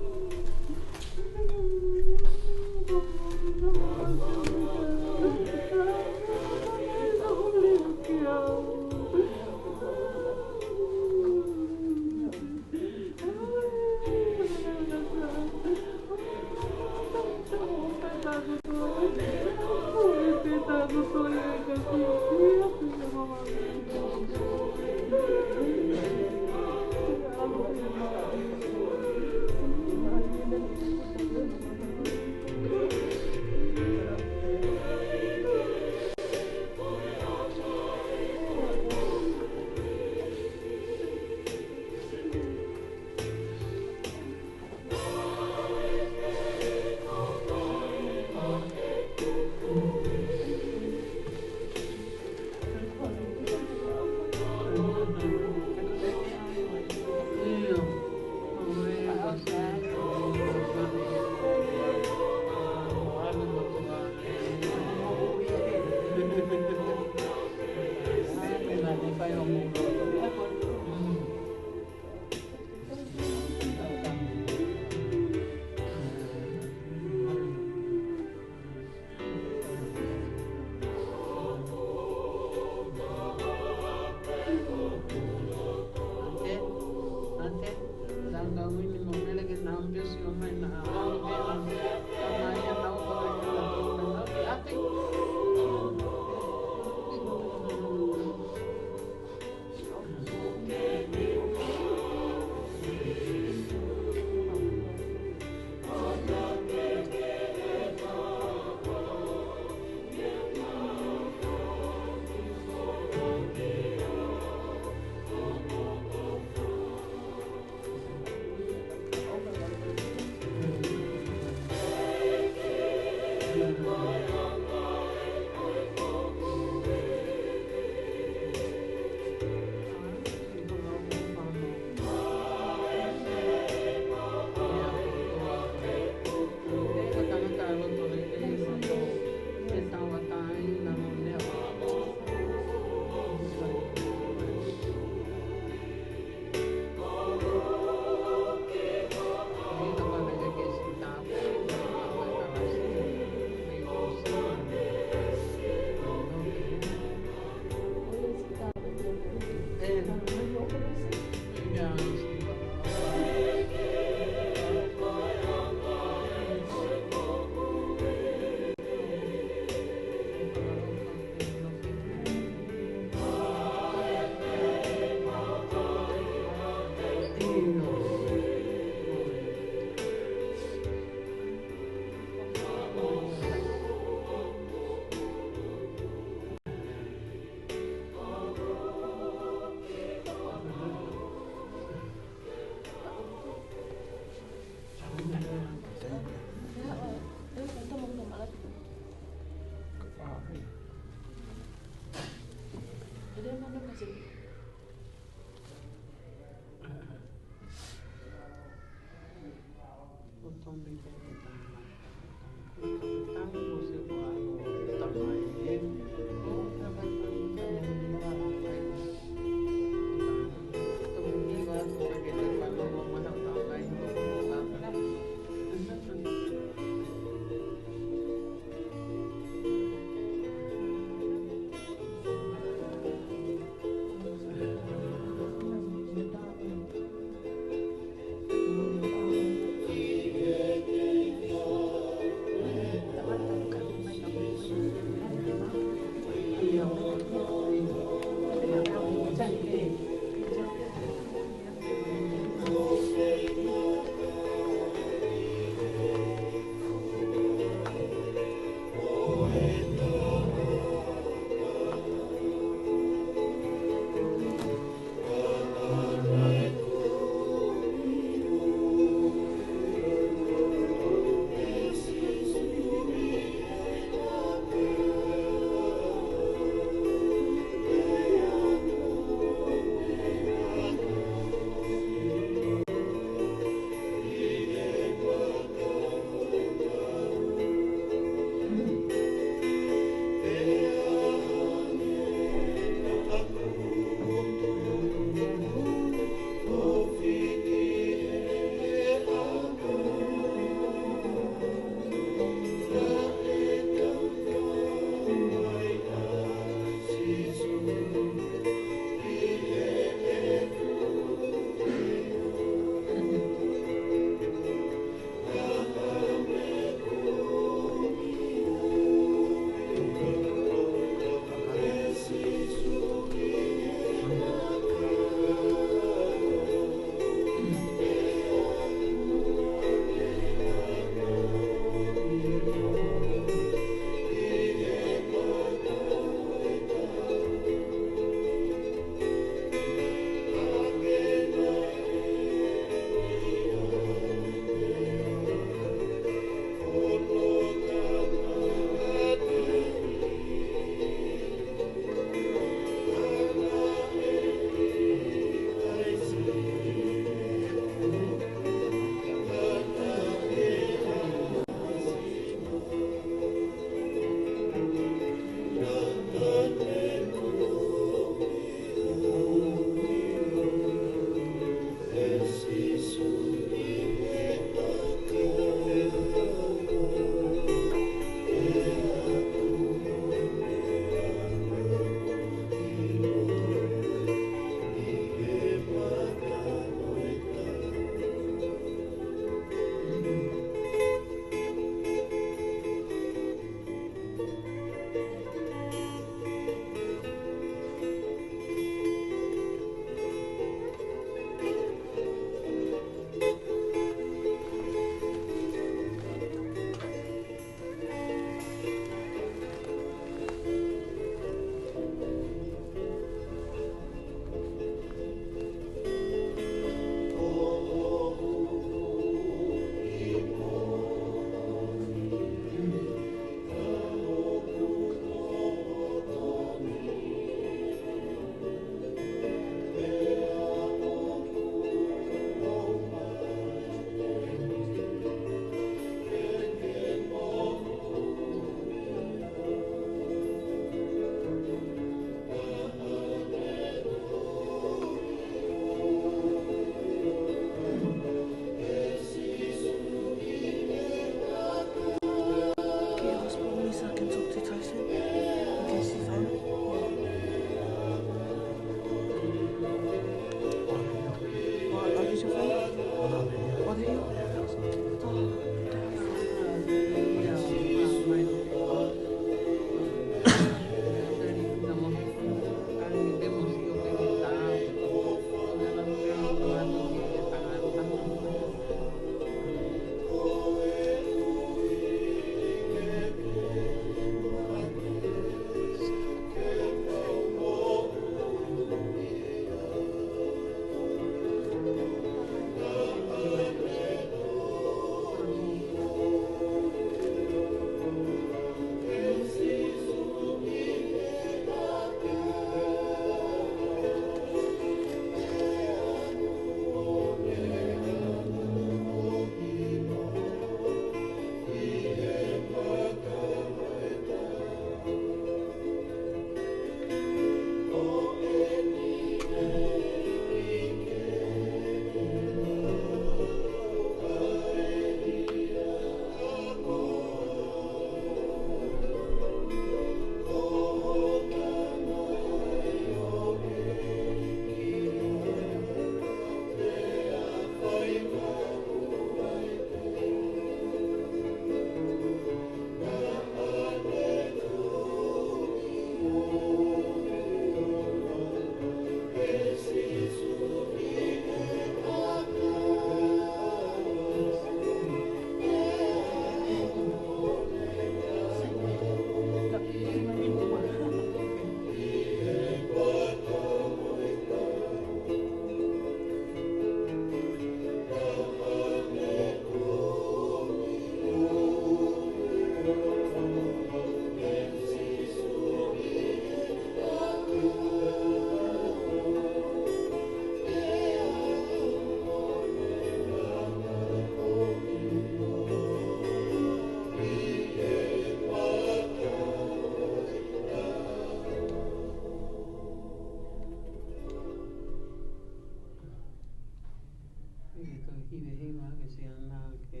Hivehiva ke siana ke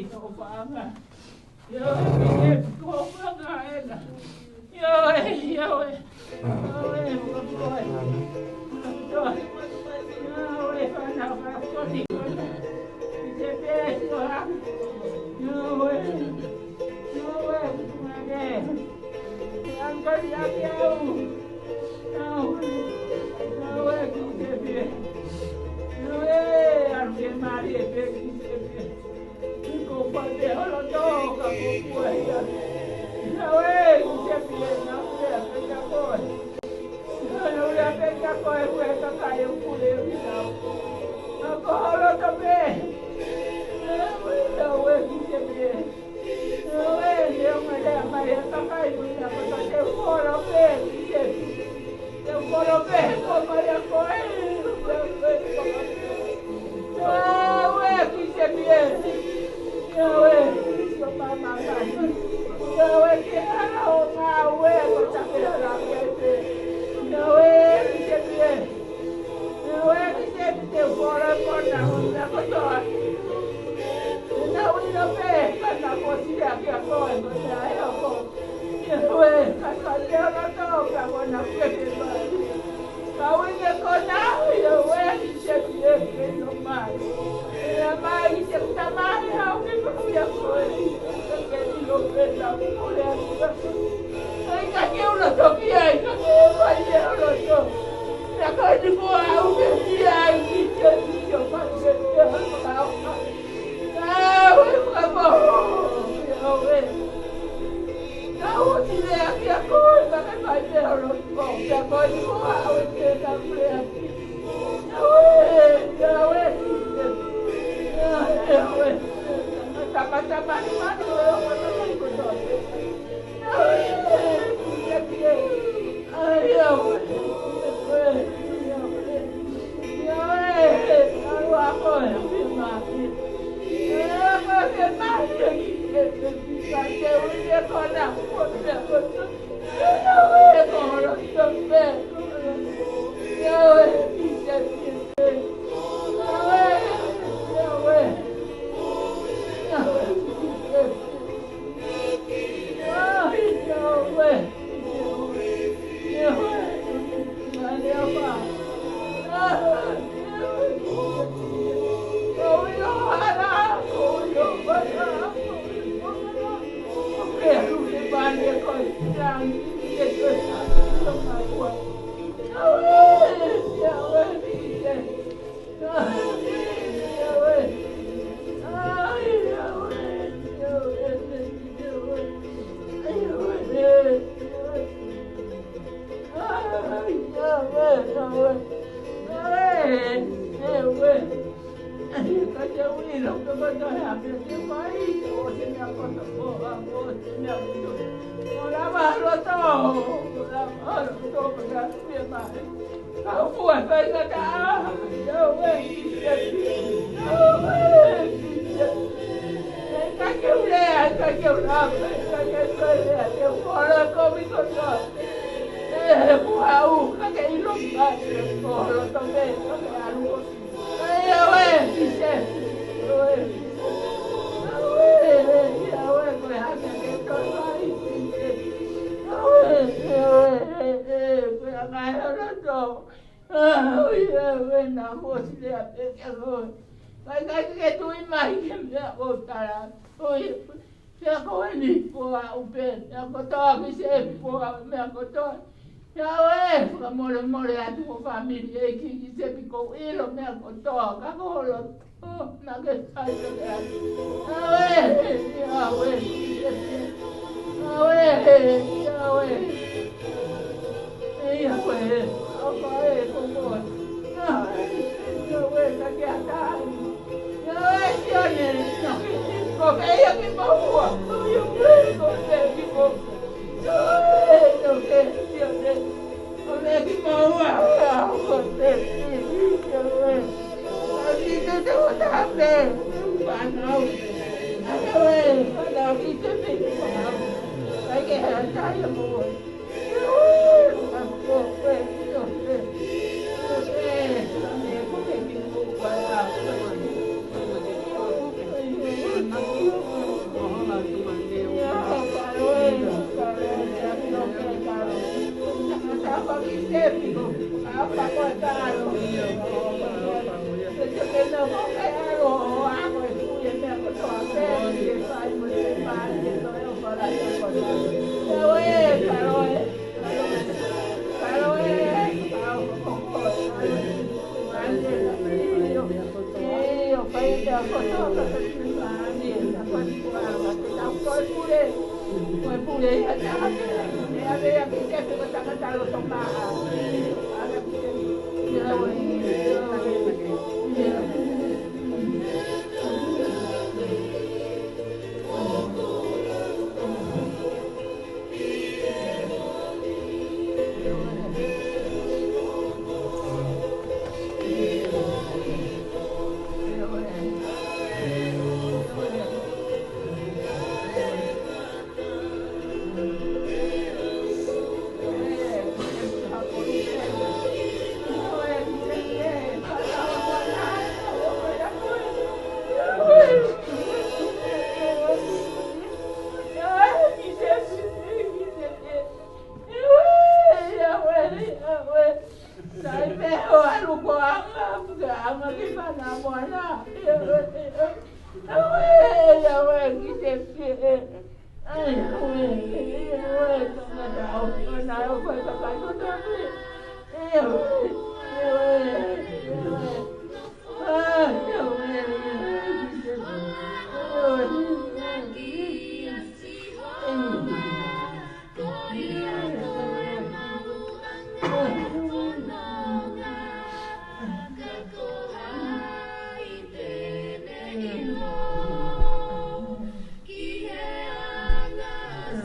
ʻo paʻanga. ʻIo, ʻe, ʻe, ko paʻanga ena. ʻIo, ʻe, ʻio, ʻe. ʻIo, ʻe, ko paʻanga. ʻIo, ʻe, fana, fana, koni, koni. ʻI te pe, ko ha. ʻIo, ʻe. ʻIo, ʻe, ko paʻanga. ʻAngeli ake au. ʻIo, ʻe, ʻio, ʻe, ki te pe. ʻIo, ʻe, ʻalu ke mali e pe ki te pe. Ko pate holo tō ka ko kuaia. Naʻe ui te pie na ue a peka koe. Naʻe ui a peka koe ue ka kai o kule o ki tau. Ka ko holo tō pe. Naʻe ui naʻe ui ki te pie. Naʻe ui naʻe ui a mai a ka kai ui na ko ta te holo pe ki te pie. Te u kolo pē ko mai a koe. Te u kolo pē. Te u ue ki te pie. Te u ue ki te pie. Te u ue ki he hala ʻo ngāue ko ta ke hala pē. Te u ue ki te pie. Te u ue ki te pie. Te u kolo ko na ʻo na ko toa. Te na ui lo pē ka na ko sila ki a koe ko te ahe o ko. ʻIo, ʻe, ka ka te ora tō, ka kona ke te mai. Ka ui ke kona, ʻio, ʻe, ki te pie ke no mai. ʻE mai, ki te tamai, au ke kona ia koe. Ka ke ʻilo pē na kule a kua. ʻAi, ka ke ora tō ki ai, ka ke mai te ora tō. Ka ka ni ko au ke ki ai, ki te pie, ka ke te ora tō. Ui, ui, ui, na mo sile a peke ui. Kai kai ke tui mai ke mea o tala. Ui, pea ko eni ko a upe, pea ko toa ki se po a mea ko toa. Ia ue, fakamolemole atu ko family e ki ki se piko ilo mea ko toa, ka ko holo. Oh, na ke sai ke mea. Ia ue, ia ue, ia ue, ia ue. Ia ue, o ko e ko ko. Ia ue, ia ue, ka ke atai. Ia ue, ia ne, ko ke ia ki maua. Ia ue, ko ke ki maua. Ia ue, ia ue, ia ne.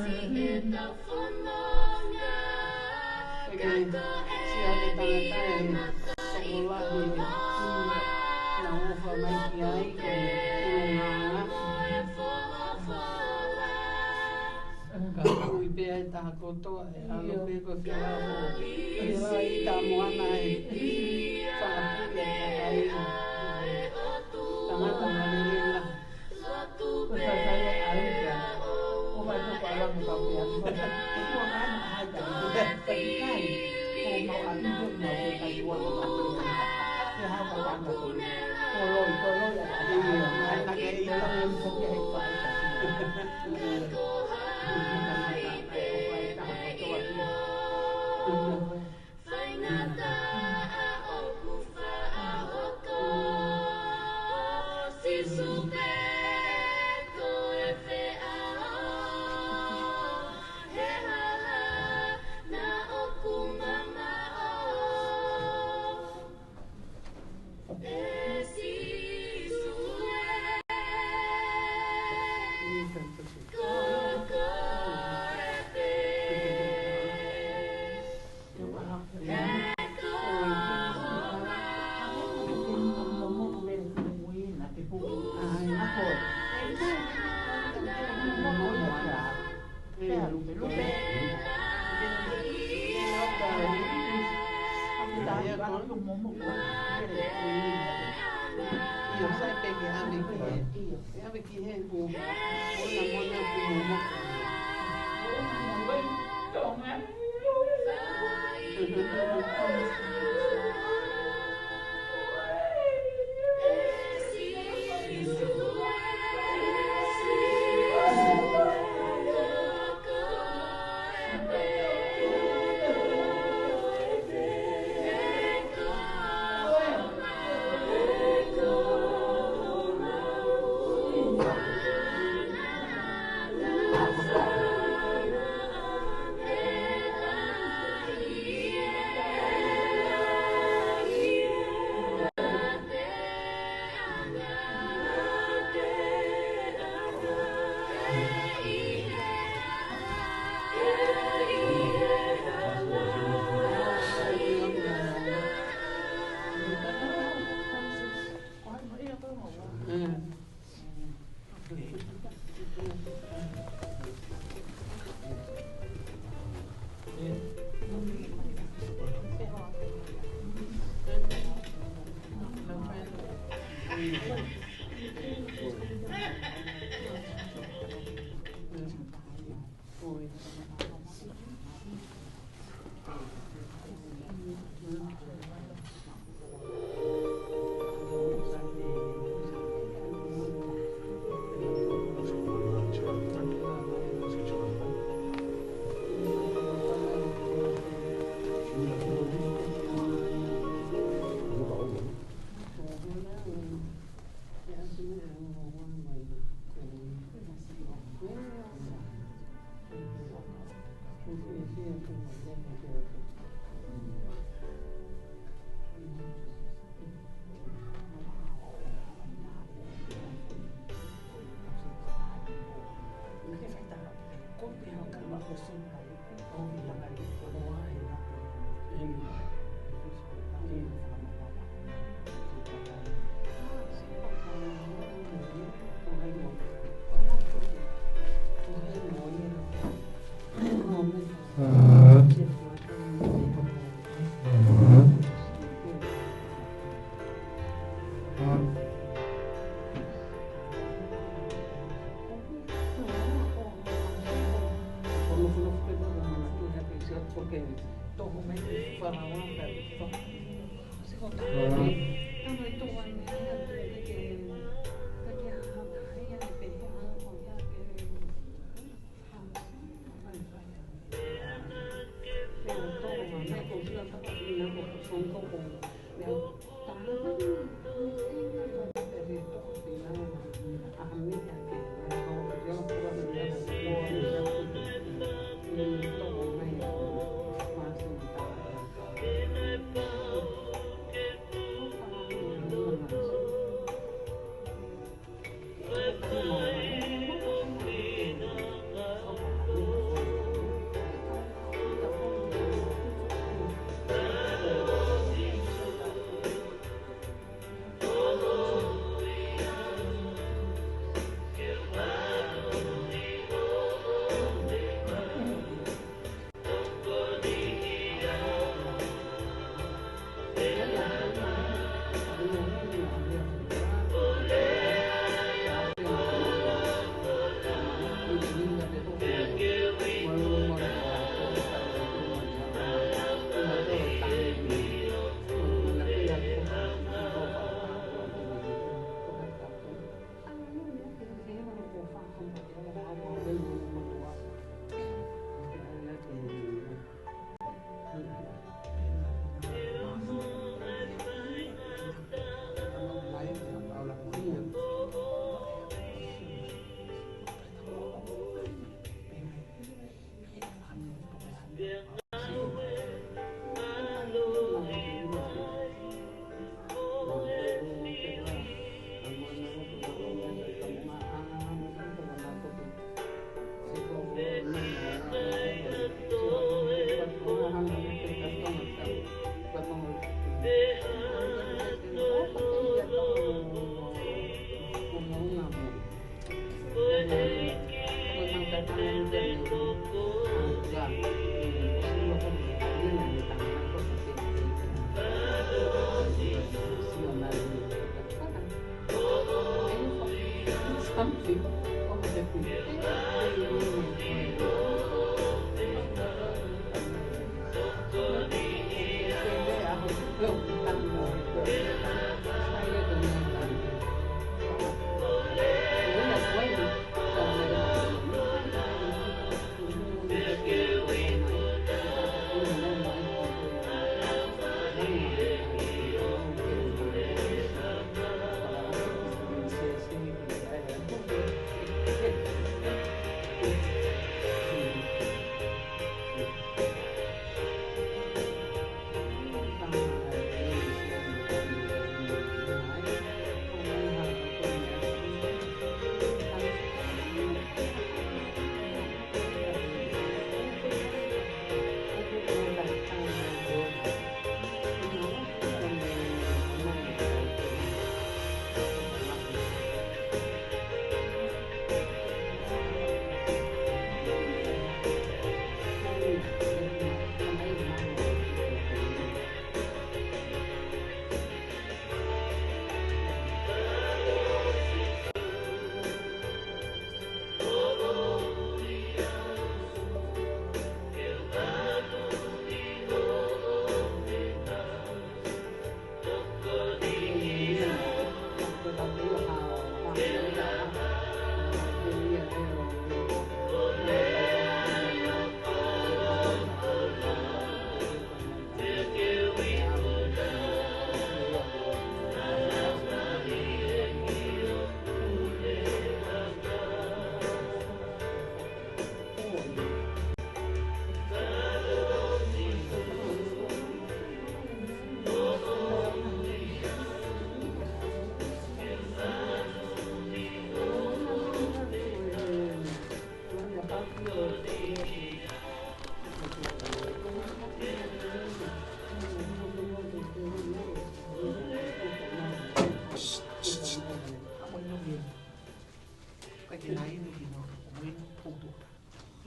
Siʻi tangata ʻe tokolahi naʻa nau ʻofa mai ki ai, ko e tulungaanga. Ka ui pē ʻa e taha kotoa, ʻe ʻalu pē ko e felafoʻi. ʻE lava ʻi Tamoana ʻe faʻa pule ʻa e kakai. Tangata malelei lahi. Faingataʻa ʻoku faʻa hoko, Sīsū pē ko e feʻao, he hala naʻa ʻoku mamaʻo. ʻE Sīsū ē, ko koe pē.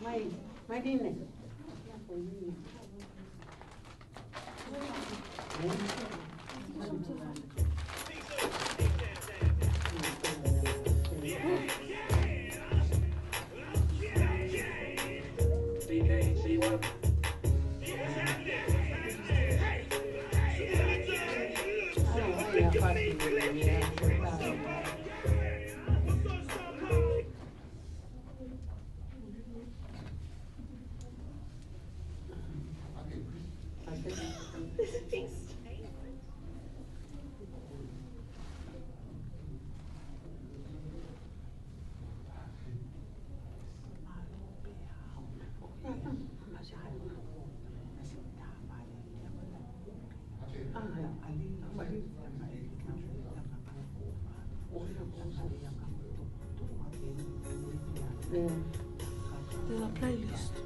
Mai, mai Line. There's a playlist.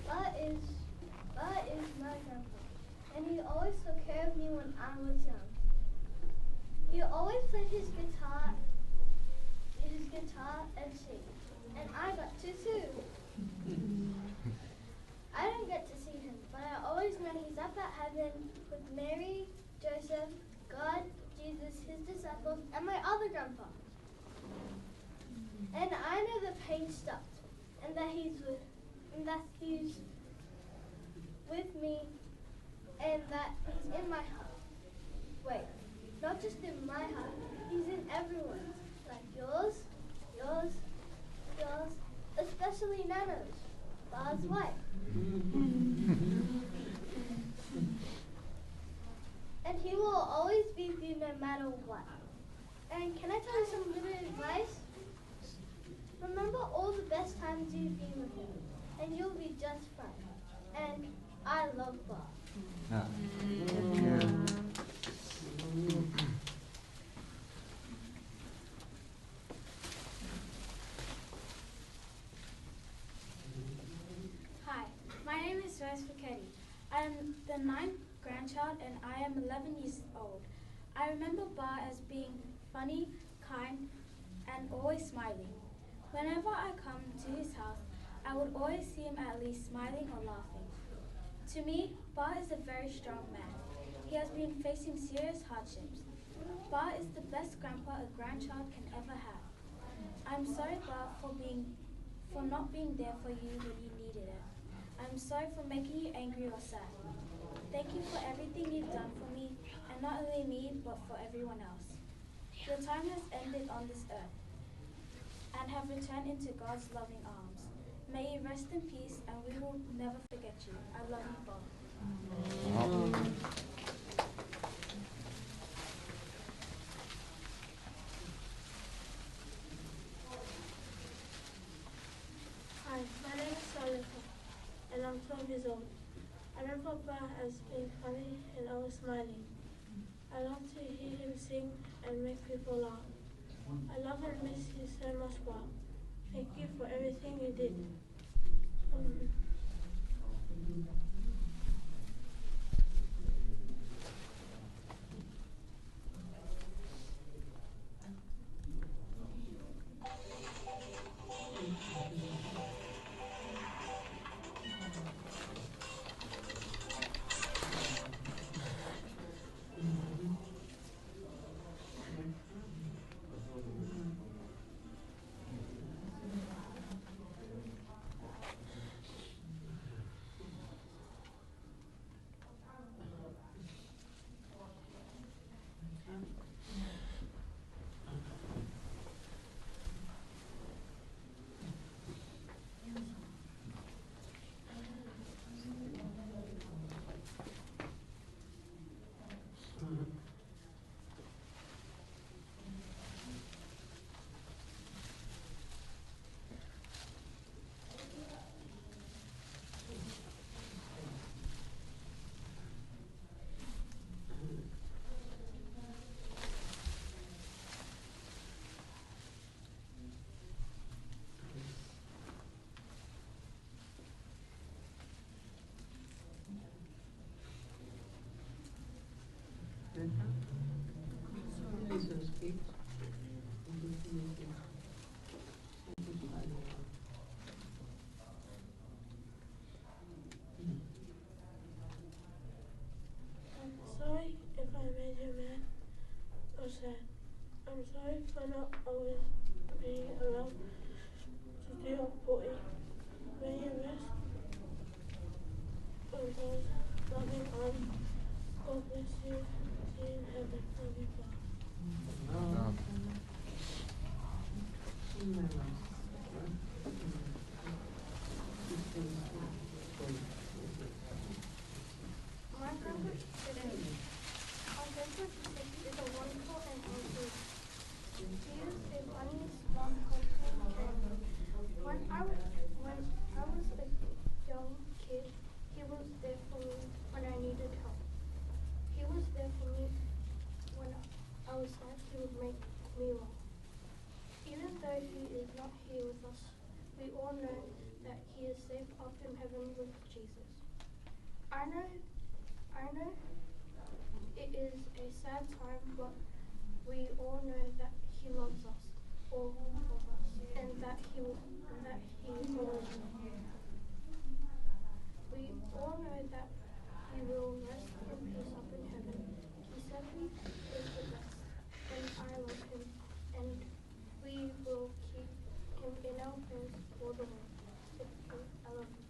That is, that is my grandpa. And he always took care of me when I was young. He always played his guitar, his guitar and sing. And I got to too. I don't get to see him, but I always know he's up at heaven with Mary, Joseph, God, Jesus, his disciples, and my other grandpa. And I know the pain stopped, and that he's with, and that he's with me, and that he's in my heart. Wait, not just in my heart, he's in everyone's. Like yours, yours, yours, especially Nano's, Ba's wife. And he will always be with you no matter what. And can I tell you some little advice? Remember all the best times you've been with him, and you'll be just fine. And I love Ba. Hi, my name is Rose Fichetti. I am the ninth grandchild and I am eleven years old. I remember Ba as being funny, kind, and always smiling. Whenever I come to his house, I would always see him at least smiling or laughing. To me, Ba is a very strong man. He has been facing serious hardships. Ba is the best grandpa a grandchild can ever have. I'm sorry, Ba, for being, for not being there for you when you needed it. I'm sorry for making you angry or sad. Thank you for everything you've done for me, and not only me, but for everyone else. Your time has ended on this earth and have returned into God's loving arms. May you rest in peace, and we will never forget you. I love you, Ba. Hi, my name is Salika, and I'm twelve years old. I remember Ba as being funny and always smiling. I love to hear him sing and make people laugh. I love and miss you so much, Papa. Thank you for everything you did. Um, I'm sorry if I made you mad or sad. I'm sorry for not always being around to do your party. May you rest in those loving arms. God bless you. See you in heaven. Love you, Papa. My grandpa today, my grandpa today is a wonderful and healthy. He is the funniest, most helpful cat. When I, when I was a young kid, he was there for me when I needed help. He was there for me when I was sad. He would make me laugh. Even though he is not here with us, we all know that he is safe up in heaven with Jesus. I know, I know it is a sad time, but we all know that he loves us, all of us, and that he, that he is always there. We all know that he will rest in peace up in heaven. Giuseppe is the best, and I love him, and we will keep him in our prayers all the way. Thank you. I love you.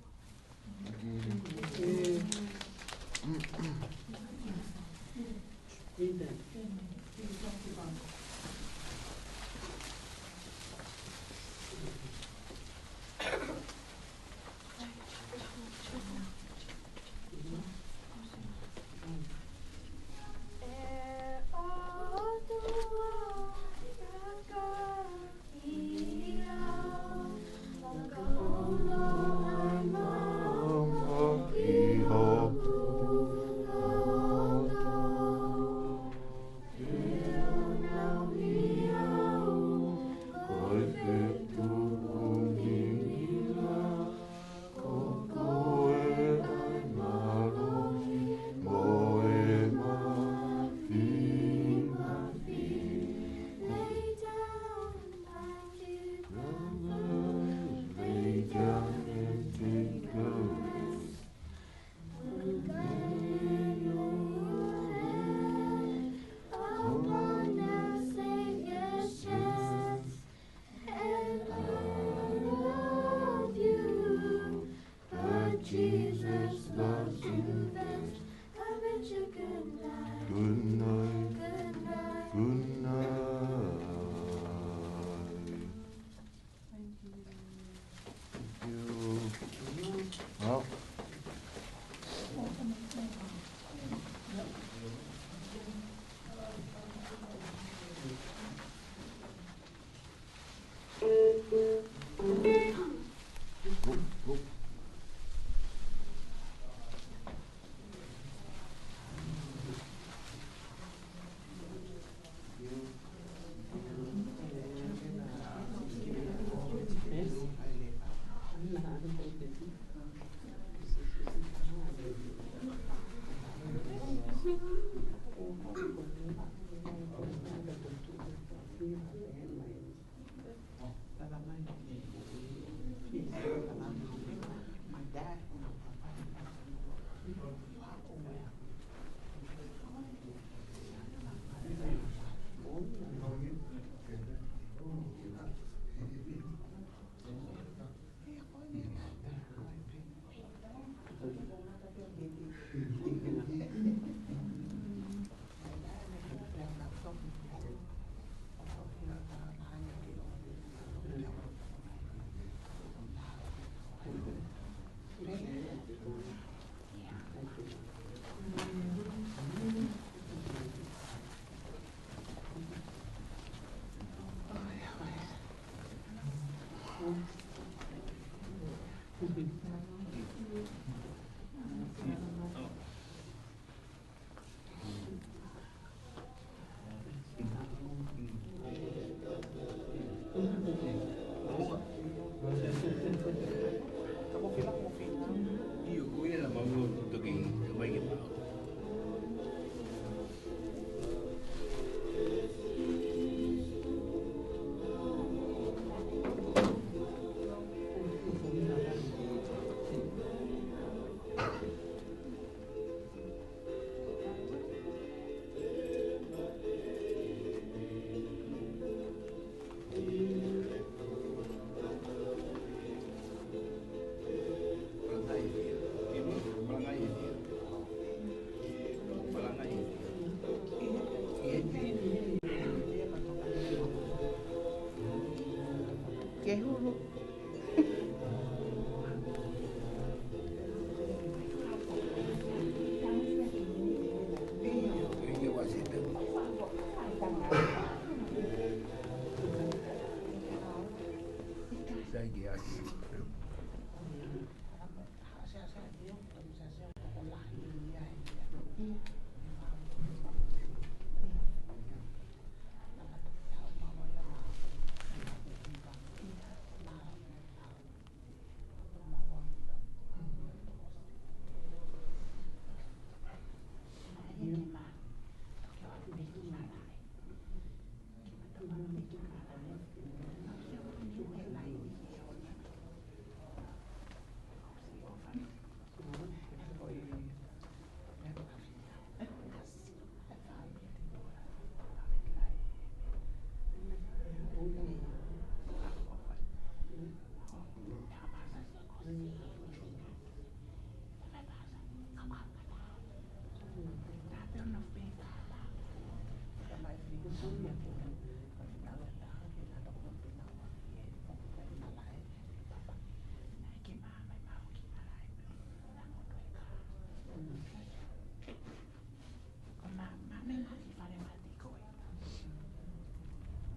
Ko ma, ma me ma ki fale mati ko e.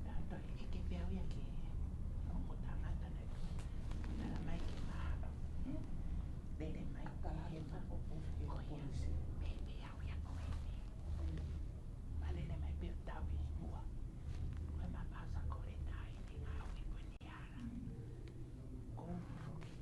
Tato e ke pea ia ke ongo tangata na. Tala mai ke ma. Lele mai ke ma. Ko ia. Me, me au ia ko e. Ma lele mai pe tau i mua. Ko e ma pasa ko le tai te ngau i ko ni ara. Ko mi foki.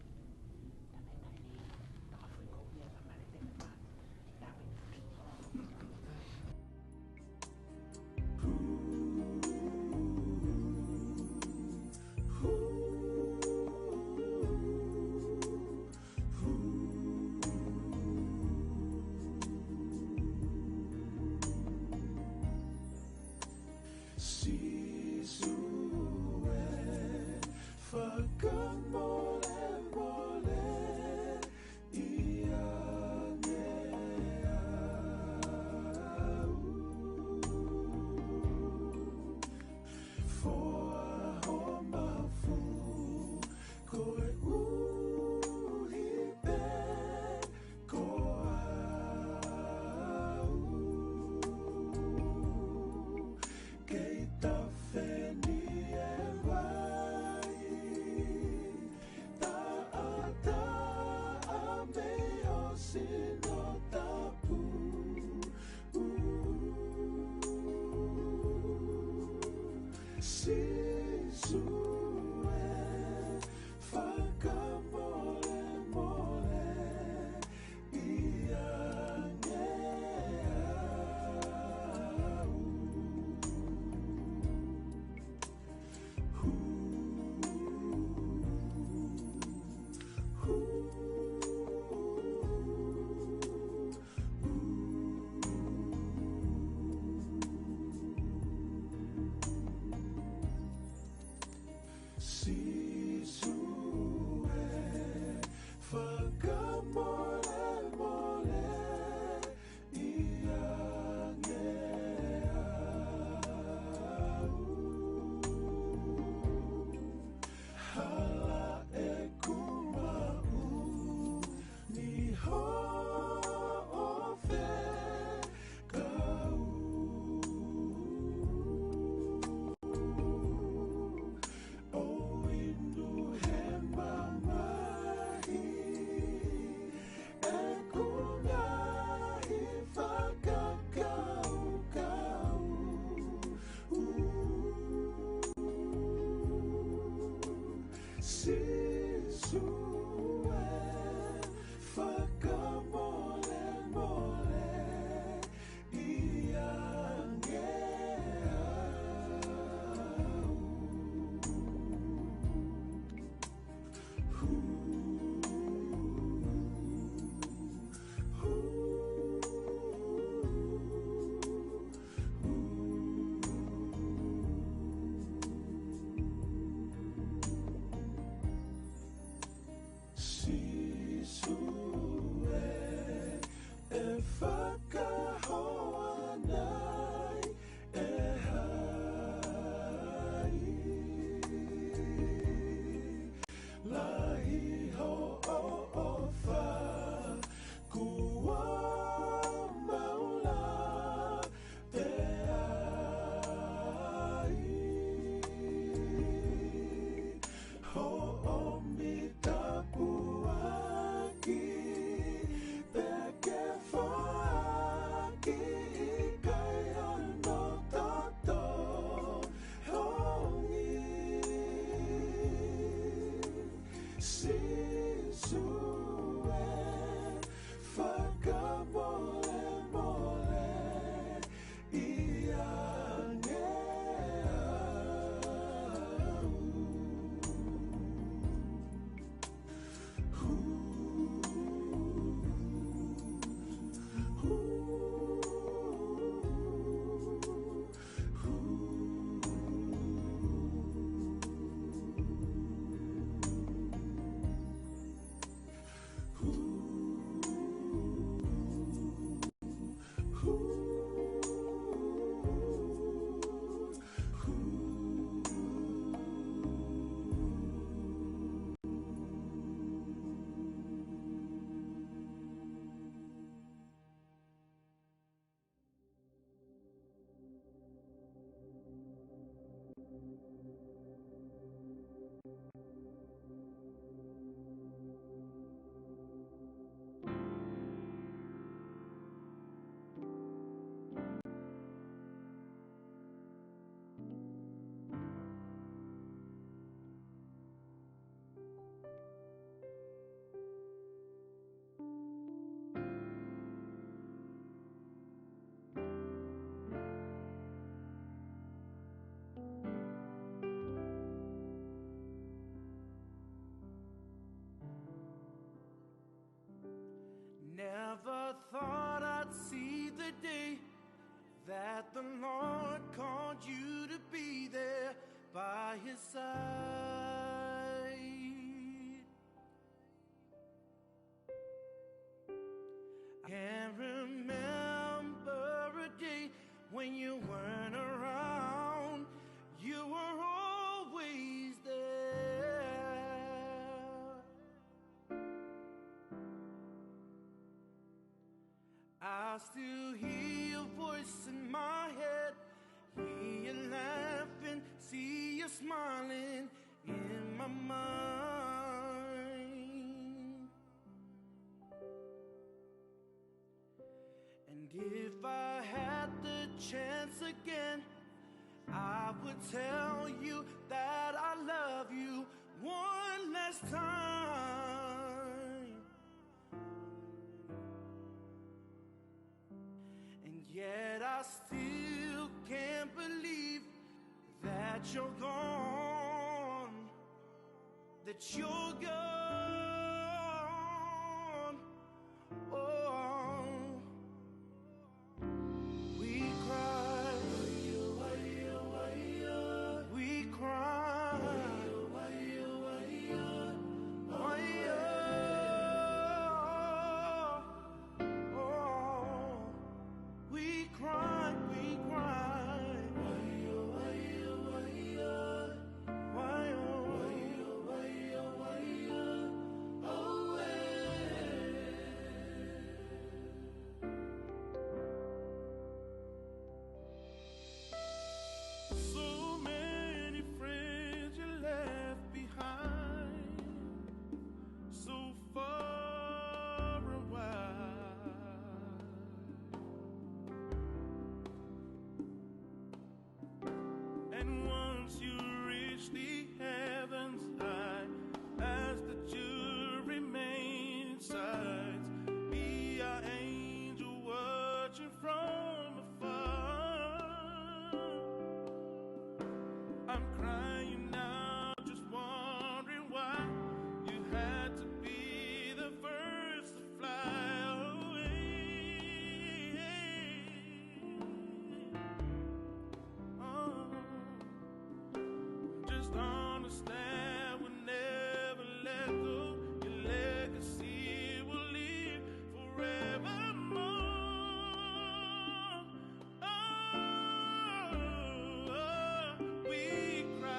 Sīsū e, fakamolemole ia ne au. Foa ho mafu, koeʻuhi pē ko au. Kei tafe ni e vai, taʻataʻa mei ho sino tapu. Sīsū e, fakamolemole ia ne au. Thought I'd see the day that the Lord called you to be there by his side. I can remember a day when you weren't around. You were always there. I still hear your voice in my head, hear you laughing, see you smiling in my mind. And if I had the chance again, I would tell you that I love you one last time. And yet I still can't believe that you're gone, that you're gone. Oh, we cry, we cry, oh, we cry, we cry. So many friends you left behind, so far and wide. And once you reach the heavens, I ask that you remain in sight. Be our angel watching from afar. I'm crying now, just wondering why you had to be the first to fly away. Oh, just understand we'll never let go. Your legacy will live forevermore. Oh, we cry.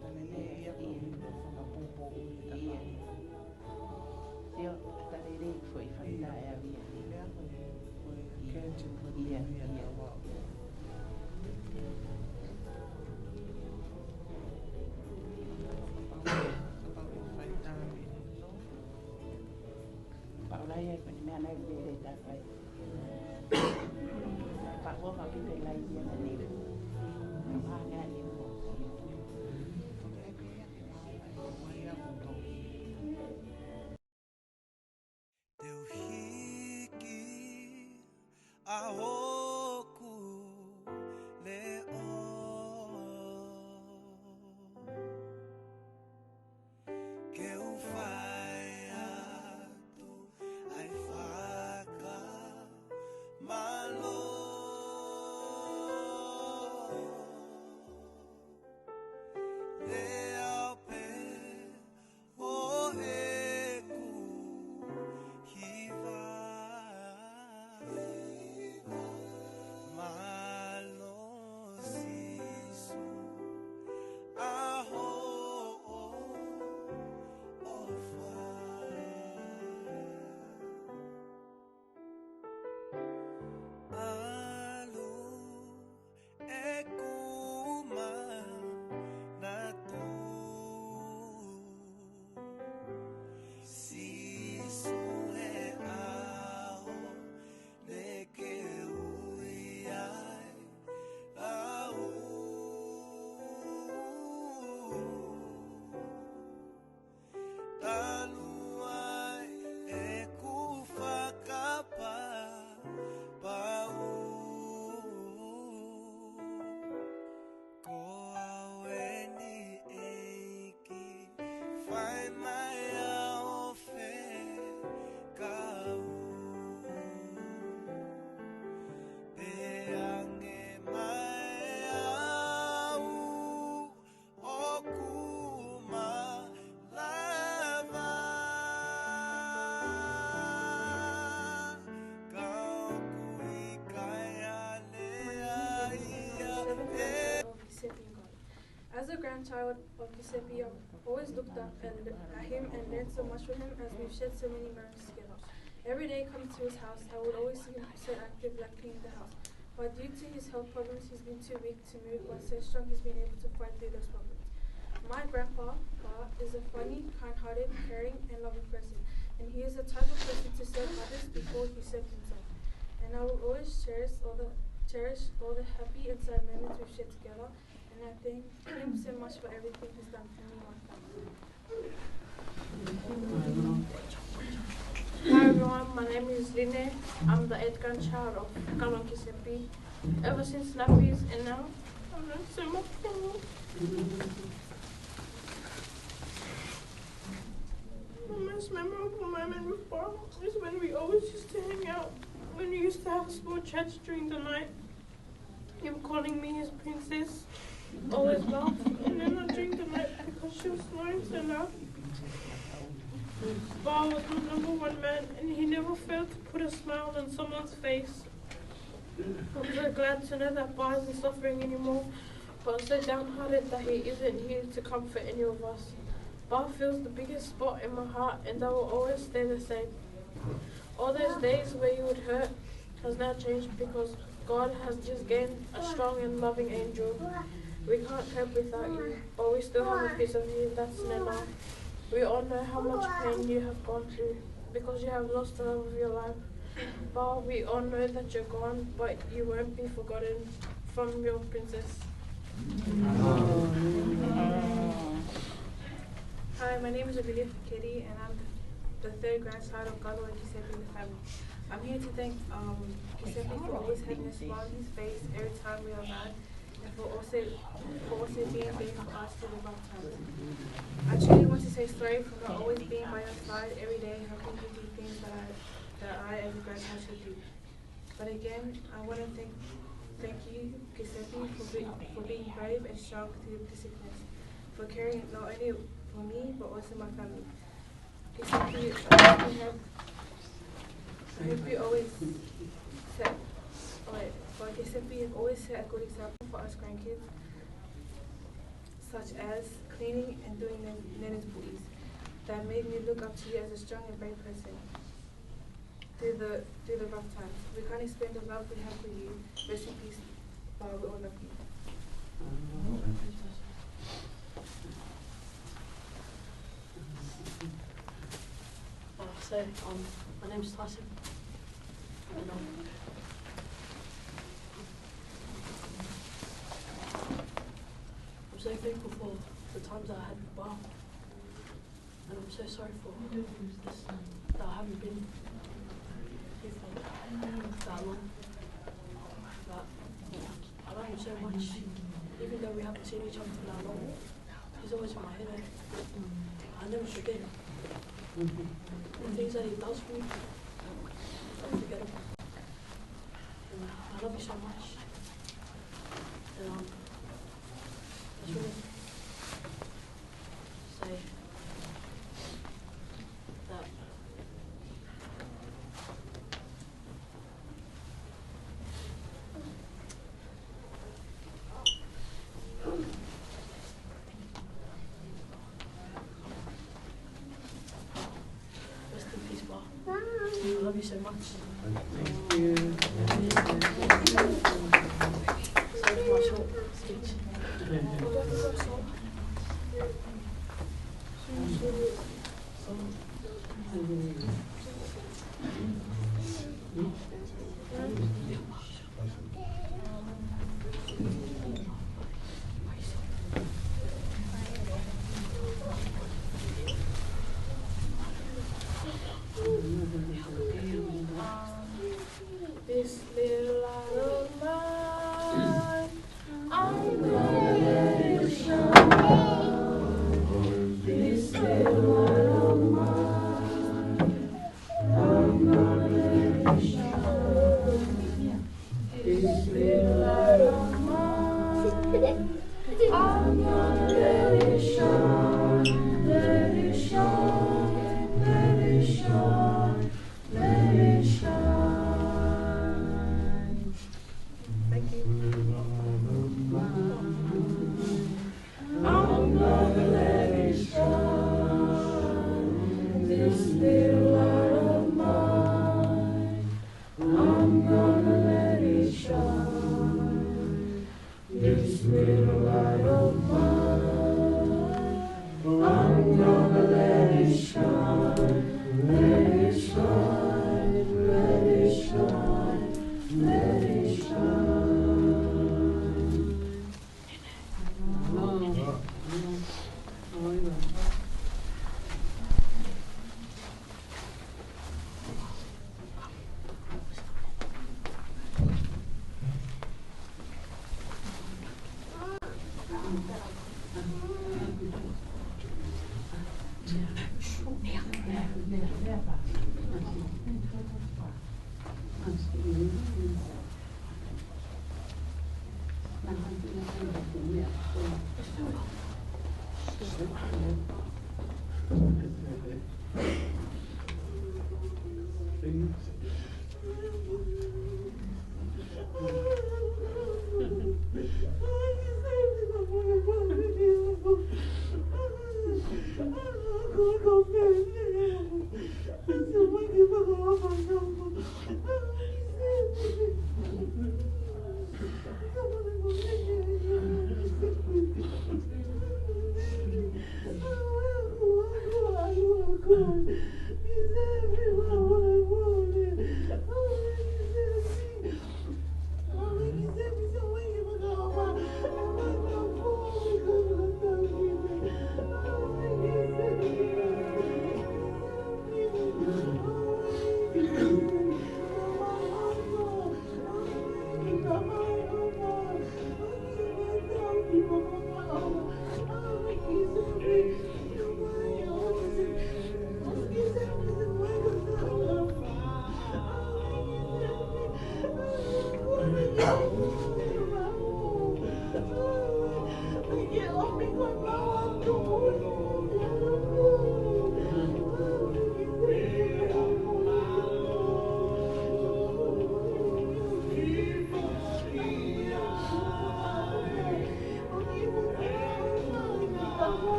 Talele ia ko e fakapopo ia. Sio, talele foʻi faina ia. Ia, ia, ia. Paula ia ko e meʻa naʻe lele takai. Paʻo ka kipe lai ia na ni. Ka mā ngā ni mo. Te u hiki ʻa hoku leʻo. Ke u fai atu ai fakamālō. The grandchild of Giuseppe, I always looked up and at him and learned so much from him as we've shared so many memories together. Every day coming to his house, I would always see him so active, like cleaning the house. But due to his health problems, he's been too weak to move, but so strong he's been able to fight through those problems. My grandpa, Pa, is a funny, kind-hearted, caring, and loving person, and he is the type of person to serve others before he serves himself. And I will always cherish all the cherish all the happy and sad moments we've shared together, and I thank him so much for everything he's done for me and my family. Hi everyone, my name is Line. I'm the eighth grandchild of Kalo and Giuseppe. Ever since nappies and now, I've learned so much from him. My most memorable moment with Bob is when we always used to hang out, when we used to have a small chat during the night. Him calling me his princess, always laugh, and then I drink the night because she was snoring so loud. Bob was my number one man, and he never failed to put a smile on someone's face. I'm so glad to know that Bob isn't suffering anymore, but I'm so downhearted that he isn't here to comfort any of us. Bob fills the biggest spot in my heart, and that will always stay the same. All those days where you would hurt has now changed because God has just gained a strong and loving angel. We can't cope without you, but we still have a piece of you, that's Nena. We all know how much pain you have gone through because you have lost the love of your life. But we all know that you're gone, but you won't be forgotten from your princess. Hi, my name is Amelia Faketi, and I'm the third grandchild of Kalo and Giuseppe in the family. I'm here to thank um, Giuseppe for always having a smile on his face every time we are around, and for also, for also being there for us through the rough times. I truly want to say sorry for not always being by your side every day, helping you do things that I, that I as a grandchild should do. But again, I want to thank, thank you, Giuseppe, for, be, for being brave and strong through the sickness, for caring not only for me, but also my family. Giuseppe, I hope you have, I hope you always set, oh wait, but Giuseppe, you've always set a good example for us grandkids, such as cleaning and doing Nen- Nene's buʻis. That made me look up to you as a strong and brave person through the, through the rough times. We can't explain the love we have for you. Rest in peace, Pa. We all love you. Uh, so, um, my name's Tyson. And, um, I'm so thankful for the times that I had with Pa. And I'm so sorry for this, that I haven't been here for that long. But I love him so much. Even though we haven't seen each other for that long, he's always in my head. I never forget him. The things that he does for me, I don't forget him. And I love you so much. And, um, I just wanna say that. Rest in peace, Pa. I love you so much. Thank you. Sorry for my short speech. This little light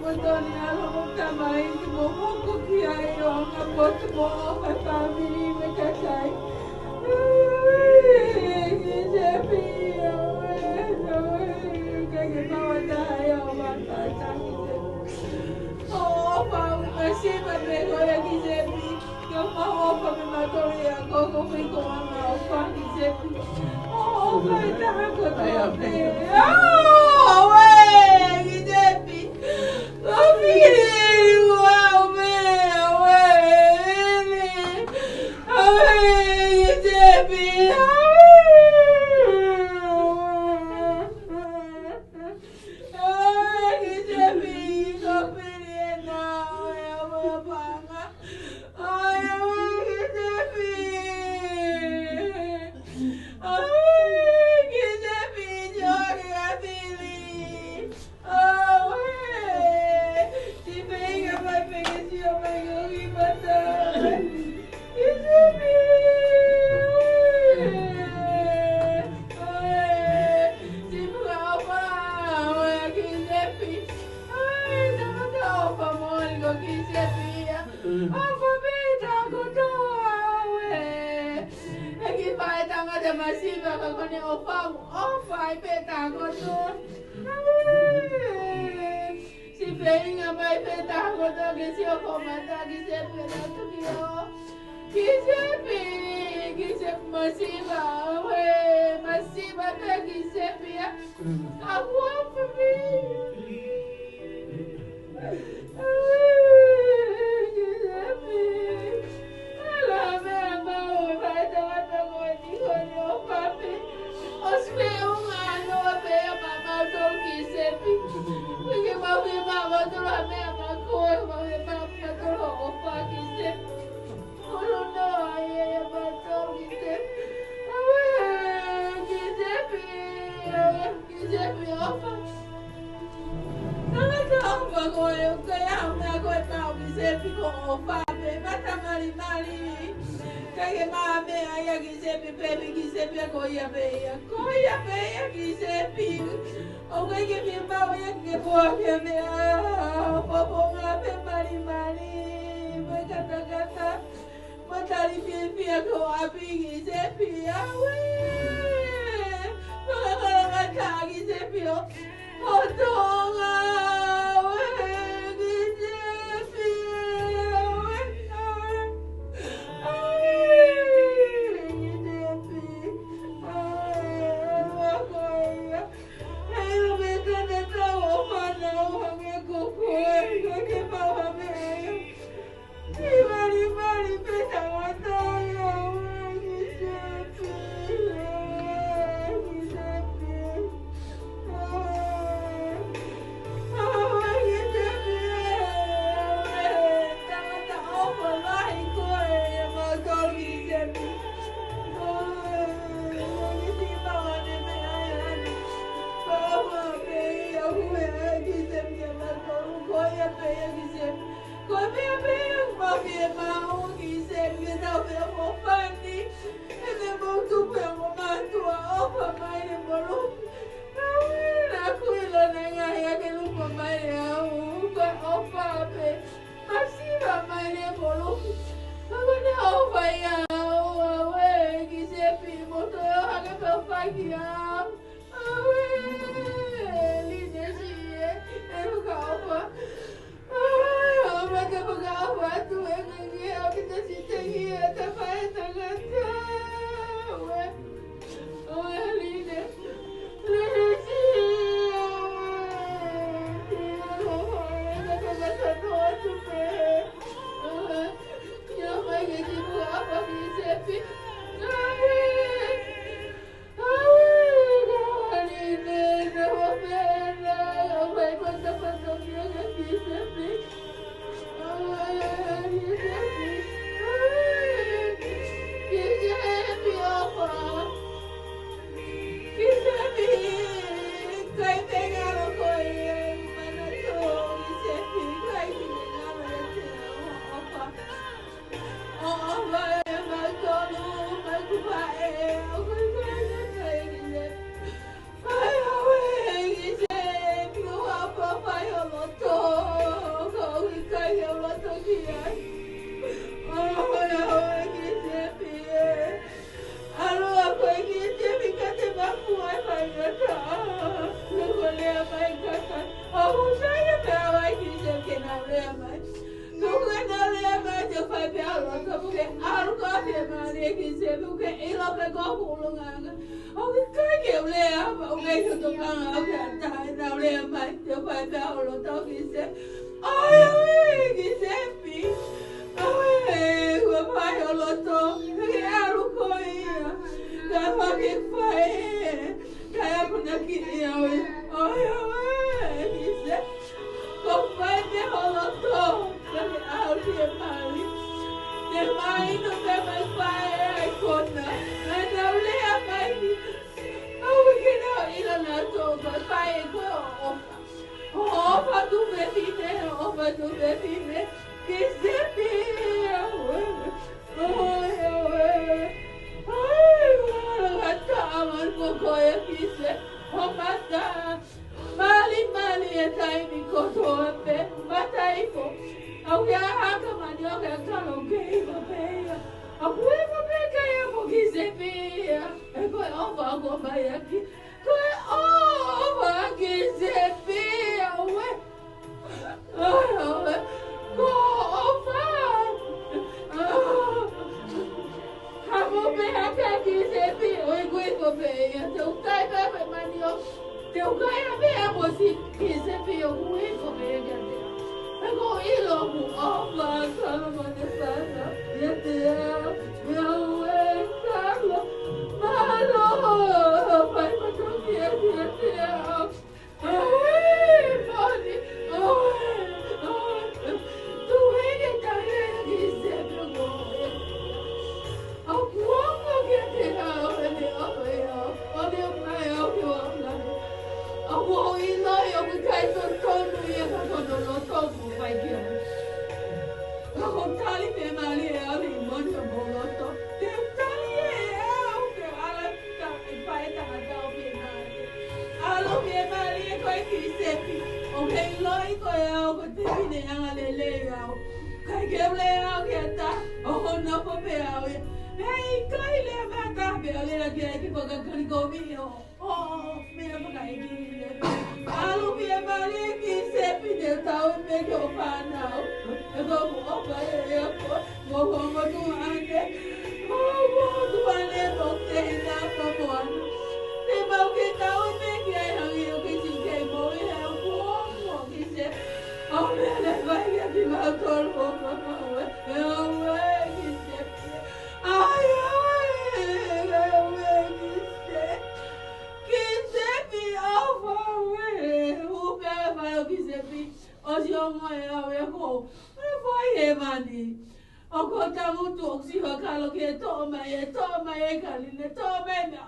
Toni ʻa e ongo tamaiki mo hoko ki ai ʻo ʻanga potu mo ʻofa fāmili mo e kakai. Giuseppe, ʻoku ke maʻu ʻa e taha ia ʻo māfata ki he ʻofa masiva pē ko ia Giuseppe. Ke mau ʻofa pē mautolu ia ko ko fei ko ʻanga ʻofa Giuseppe. ʻOfa e taha kotoa pē. ʻAuē, Giuseppe. Ko fili ua me ʻauē, ʻauē, Giuseppe. ʻAuē, Giuseppe, ko fili ena, ʻauē, ʻauē, paʻanga. ʻAuē, ʻauē, Giuseppe. ʻAuē, Giuseppe, ʻio, ke ka fili. ʻAuē. Siʻi feinga mai pē ke sio mai ki mata. Giuseppe. ʻAuē. Siʻi fuʻu ʻofa. ʻAuē, Giuseppe. ʻAuē, tangata ʻofa moʻoni ko Giuseppe ia. ʻOfa pē taha kotoa, ʻauē. ʻEiki, fai tangata masiva ka ko ʻene ʻofa, ʻofa ai pē taha kotoa. ʻAuē. Siʻi feinga mai pē taha kotoa ke sio ki mata Giuseppe na tukio. Giuseppe, Giuseppe masiva, ʻauē, masiva pē Giuseppe ia. Ka ʻoku ʻofa pē. Giuseppe ʻofa. Tangata ʻofa ko e, ʻoku ʻikai ha meʻa ko e maʻu Giuseppe ko e ʻofa pē, mata malimali. ʻIkai ke maʻu ha meʻa ia Giuseppe pē, pē Giuseppe ko ia pē ia. Ko ia pē ia Giuseppe. ʻOku ʻikai ke maʻu ia ke koa ke meʻa. Poponga pē malimali. Pē katakata. Matali fiefia ko ʻapi Giuseppe, ʻauē. Makakalakata Giuseppe ʻo, ʻo Tonga, ʻauē, Giuseppe, ʻauē, ʻauē. ʻAuē, Giuseppe, ʻauē, ʻauē, ko ia. Hei, lo me tana tau ʻo fana ʻo hangē ko koe, ʻikai ke maʻu ha meʻa ia. Siʻi malimali pē tangata ia, ʻauē, Giuseppe, ʻauē, Giuseppe, ʻauē, ʻauē, Giuseppe, ʻauē, tangata ʻofa lahi koe ʻia mautolu Giuseppe. ʻAuē, ʻoku ʻikai siʻi maʻu ha meʻa ia ʻaʻana. Ko e ʻofa pē ia ʻoku meʻa ai Giuseppe ʻia mautolu, ko ia pē ia Giuseppe. Ko e meʻa pē ia ʻoku mau fiemaʻu Giuseppe, ke tau feʻofoʻofani. He te mau tupu he ongo mātuʻa ʻofa mai le molu. Naʻa ku ʻilo naʻe ngaahi ake lupa mai le au, ko e ʻofa pē. Masiva mai le molu. Ka ko ʻene ʻofa ia au, ʻauē, Giuseppe, mo toe ʻohake pē ʻofa ki au. ʻAuē, Linesi ē, ʻe fakaʻofa. ʻAuē, ʻo mata fakaʻofa atu e ngangi ʻo kita si te ia ta fae tangata. ʻAuē, ʻauē, Line. Linesi, ʻauē. Te aloha, ʻe ta fakaʻofa atu pē. ʻAuē, ia mai ke tipu apa ki sepi. ʻAuē. Mai kaka. ʻOku sai pē ʻa e kiʻi sepi ke nau lea mai. Tuku ke nau lea mai, te u fai pē ʻa e lotu, tuku ke ʻalu ko e fiemālie kiʻi sepi, tuku ke ʻilo pē ko hoku ʻulungaanga. ʻOku ʻikai ke u lea, ʻoku ʻikai ke u tokanga au ki ha taha, nau lea mai, te u fai pē ʻa e lotu kiʻi sepi. ʻOiauē, kiʻi sepi. ʻOiauē, kuo fai hoʻo lotu, ke ʻalu ko ia. Ka fake fai. Kae akonaki ia ʻoe. ʻOiauē, kiʻi sepi. Ko e fai pē hoʻo lotu, ka ke ʻalu ki he mali. Te mahino pē mai fai ai kona. Naʻa nau lea mai. ʻOku ʻikai ke nau ʻilo naʻa tō mai fai ko e ʻofa. ʻOfa tuofefine, ʻofa tuofefine. Kiʻi sepi, ʻoiauē. ʻOiauē. ʻOiauē, ʻoiauē, ʻoiauē, kiʻi sepi. ʻOfa ta. Malimali e taimi kotoa pē, mataifo. ʻOku ʻi ai ha haka manioke ʻa e kalo ke iva pē ia. ʻOku iva pē ka ia mo kiʻi sepi ia. ʻE ko e ʻofa ʻoku ʻomai ʻaki. Ko e ʻofa kiʻi sepi ia ʻoe. ʻOe, ʻoe. Ko e ʻofa. Hamo pē haka kiʻi sepi, ʻoku iva pē ia. Te u kai pē pē manioke. Te u kai pē ʻa e mosi kiʻi sepi ʻoku iva pē ia kiate au. He ʻoku ou ʻilo ʻoku ʻofa ʻa e kalo mo e fana kiate au. ʻIo ʻoe kalo. Mālō, fai fatongia kiate au. ʻOe, moni, ʻoe, ʻoe. Tuku ke tali ʻa e kiʻi sepi ko ē. ʻOku ou ʻofa kiate koe, ʻoe, ʻoe, ʻoe. ʻOku ou ʻofa mai au ki he ʻofa. ʻOku ou ʻiloʻi ʻoku ʻikai totonu ia ka ko hono loto ʻoku fai ki ai. Ka ko e tali fiemālie ʻa e moni ʻo mo loto. Te u tali ʻe au ke ala ta-, ʻe fai tangata ʻo fiemālie. ʻAlu fiemālie ko e kiʻi sepi. ʻOku ke ʻiloʻi ko e au ko e fefine angalelei au. ʻIkai ke u lea au ki ha taha, ʻoku ou nofo pē au ia. Pea ʻikai lea mai ha taha pea u lea ki ai ke fakakali kovi ʻo, ʻo, ʻo, meʻa fakaʻeiki. ʻAlu fiemālie kiʻi sepi, te u tauhi pē ki hoʻo fānau. He ko hoku ʻofa ia ʻia koe. Mo hoku tuʻa ʻanepō, mo hoku tuʻa ʻanepō, te na mo moana. Te mau ke tauhi pē ki ai hangē ʻoku ke siʻi kei moʻui he ʻoku ʻofa kiʻi sepi. ʻOku meʻa leva ia kimautolu ʻoku mau ʻofa ʻauē kiʻi sepi. ʻAi ʻauē, ʻauē kiʻi sepi. Kiʻi sepi ʻofa ʻauē. Hū pē ʻa e fale ʻo kiʻi sepi. ʻOsi ongo ʻe au ia ko e fai hēvani. ʻOku ou tangutu ʻoku siʻi fakakalo ke toʻo mai, ʻe toʻo mai e kali, ne toʻo mai meʻa.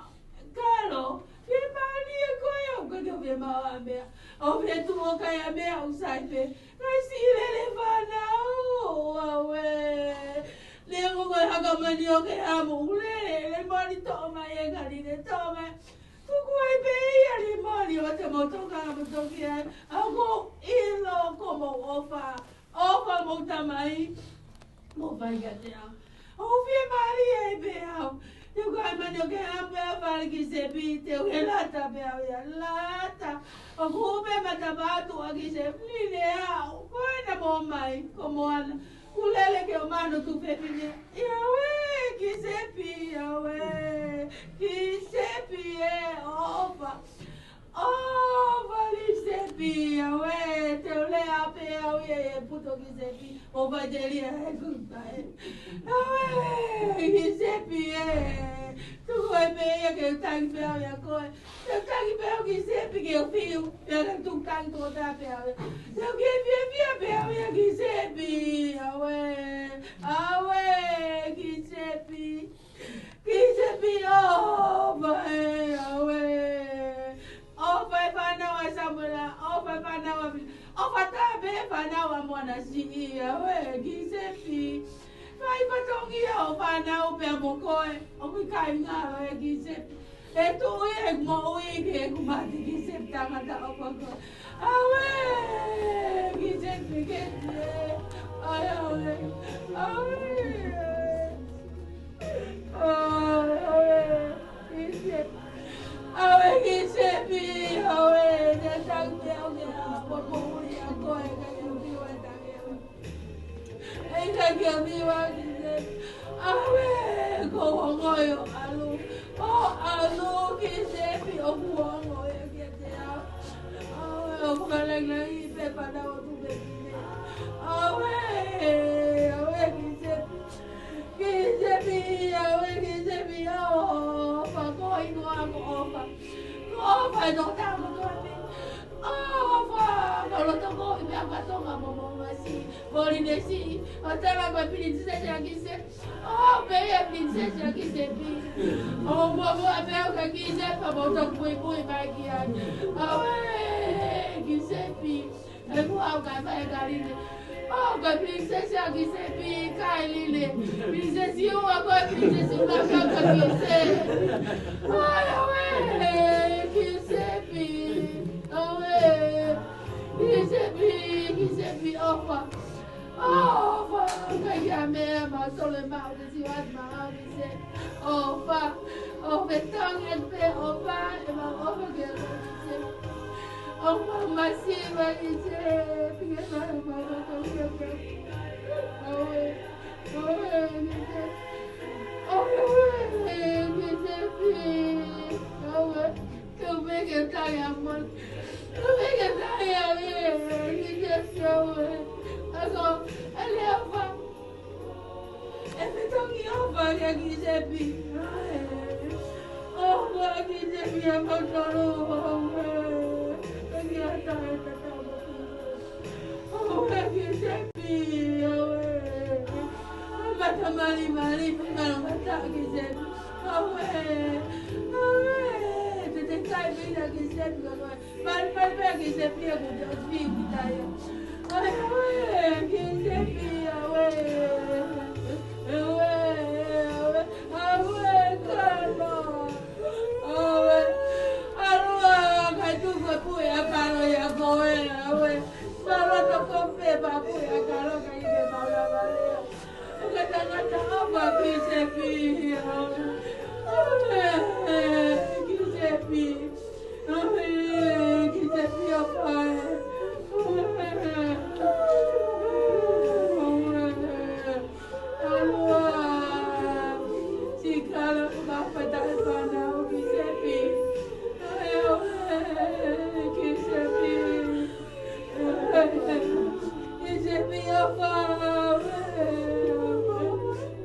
Kalo, fiemālie koe ʻoku ke fiemaʻu ha meʻa. ʻOku ke tuʻu ʻo kai ha meʻa ʻoku sai pē. Kai siʻi lele fānau, ʻauē. Lea mo ko e haka manioke ʻa mo ʻulele, lea mo ni toʻo mai e kali, ne toʻo mai. Tuku ai pē ia ni mali ʻo te mo tokanga mo toki ai. ʻOku ou ʻilo ko mo ʻofa. ʻOfa mo tamai. Mo fai kiate au. ʻOku fiemālie ai pē au. Te u kai manioke ʻa pē ʻa fale kiʻi sepi, te u ke lata pē au ia. Lata. ʻOku pē matapā atu ʻa kiʻi sepi ni ne au. Ko ena mo mai, ko moana. Kuo lele ke ʻomai hono tuofefine. ʻIo ʻauē, kiʻi sepi, ʻauē. Kiʻi sepi ē, ʻofa. ʻOfa kiʻi sepi, ʻauē. Te u lea pē au ia ʻe puto kiʻi sepi. ʻOfa te lia he kutai. ʻAuē, kiʻi sepi ē. Tuku ai pē ia ke u tangi pē au ia koe. Te u tangi pē au kiʻi sepi ke u fiu. Pea ka tuku tangi tuʻo taha pē au ia. Te u ke fiefia pē au ia kiʻi sepi. ʻAuē. ʻAuē, kiʻi sepi. Kiʻi sepi ʻofa ē, ʻauē. ʻOfa e fānau ʻa Samuela, ʻofa e fānau ʻa Vili. ʻOfa taha pē fānau ʻa Moana siʻi, ʻauē, kiʻi sepi. Fai fatongia ʻo fānau pea mo koe, ʻoku ʻikai ngalo ē kiʻi sepi. ʻE tuʻu ia he moʻui ke ʻeku mate kiʻi sepi tangata ʻofa koe. ʻAuē, kiʻi sepi ke tie. ʻAuē, ʻauē. ʻAuē, ʻauē. Kiʻi sepi. ʻAuē, kiʻi sepi. ʻAuē, te ta Ke miwa ki se. ʻAuē, ʻoku ou ongoʻi ʻo ʻalu. ʻO ʻalu ki se pē ʻoku ou ongoʻi kiate au. ʻAuē, ʻoku ou fakalāngilangi pē pea u tuʻu pē ki he. ʻAuē, ʻauē ki se pē. Ki se pē, ʻauē ki se pē, ʻofa, ko e hingoa ko ʻOfa. Ko ʻOfa e tokotaha kotoa pē. ʻOfa, ko e loto kovi pē ʻa Tonga mo Maumau Masi. Polinesi, ʻo tala ko e pilinisesi ʻa Kise. ʻO pehē ʻa e pilinisesi ʻa Kise pē. ʻO muʻomuʻa pē au kia Kise, pea mo toku puipui mai ki ai. ʻAuē, Kise pē. ʻE muʻa au ka fai ka line. ʻO ko e pilinisesi ʻa Kise pē, kai line. Pilinisesi ua ko e pilinisesi ua ka ka Kise. ʻAuē, ʻauē, Kise pē. ʻAuē, Kise pē, Kise pē, ʻOfa. ʻOfa, ka ia meʻa ma sole ma o te siwa ma o Kise. ʻOfa, ʻo fetongi atu pē ʻOfa, ʻe ma ʻofa ke o Kise. ʻOfa masiva Kise, pike ma ma ma ma ma. ʻAuē, ʻauē, Kise. ʻAuē, Kise pē. ʻAuē. Tau meke tai amon. Tau meke tai amon. Ki se ʻauē. Ako, ale ʻOfa. ʻE fetongi ʻOfa kia Kise pē. ʻOfa kia Kise pē ʻa mautolu ʻauē. Taki ata e tata mo Kise. ʻAuē, Kise pē, ʻauē. Mata mali mali, mata mata Kise pē. ʻAuē, ʻauē. Te te kai pē ia Kise pē, ʻauē. Mali mali pē Kise pē, ʻoku te ʻosi pē ki tai. ʻAuē, ʻauē, Kise pē, ʻauē. ʻAuē, ʻauē, ʻauē, kalo. ʻAuē, ʻalua, kai tuku e puʻi ʻakalo ia ko e, ʻauē. Mālō toko pē pea puʻi ʻakalo kai ke maula valea. ʻO ka tangata ʻOfa Kise pē, ʻauē. ʻAuē, Kise pē. ʻAuē, Kise pē ʻOfa. ʻAuē. ʻAlua, sikala ko ka fai taʻe fānau Kise pē. ʻAuē, ʻauē, Kise pē. Kise pē ʻOfa, ʻauē, ʻauē,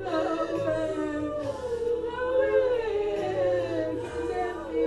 ʻauē, ʻauē, Kise pē.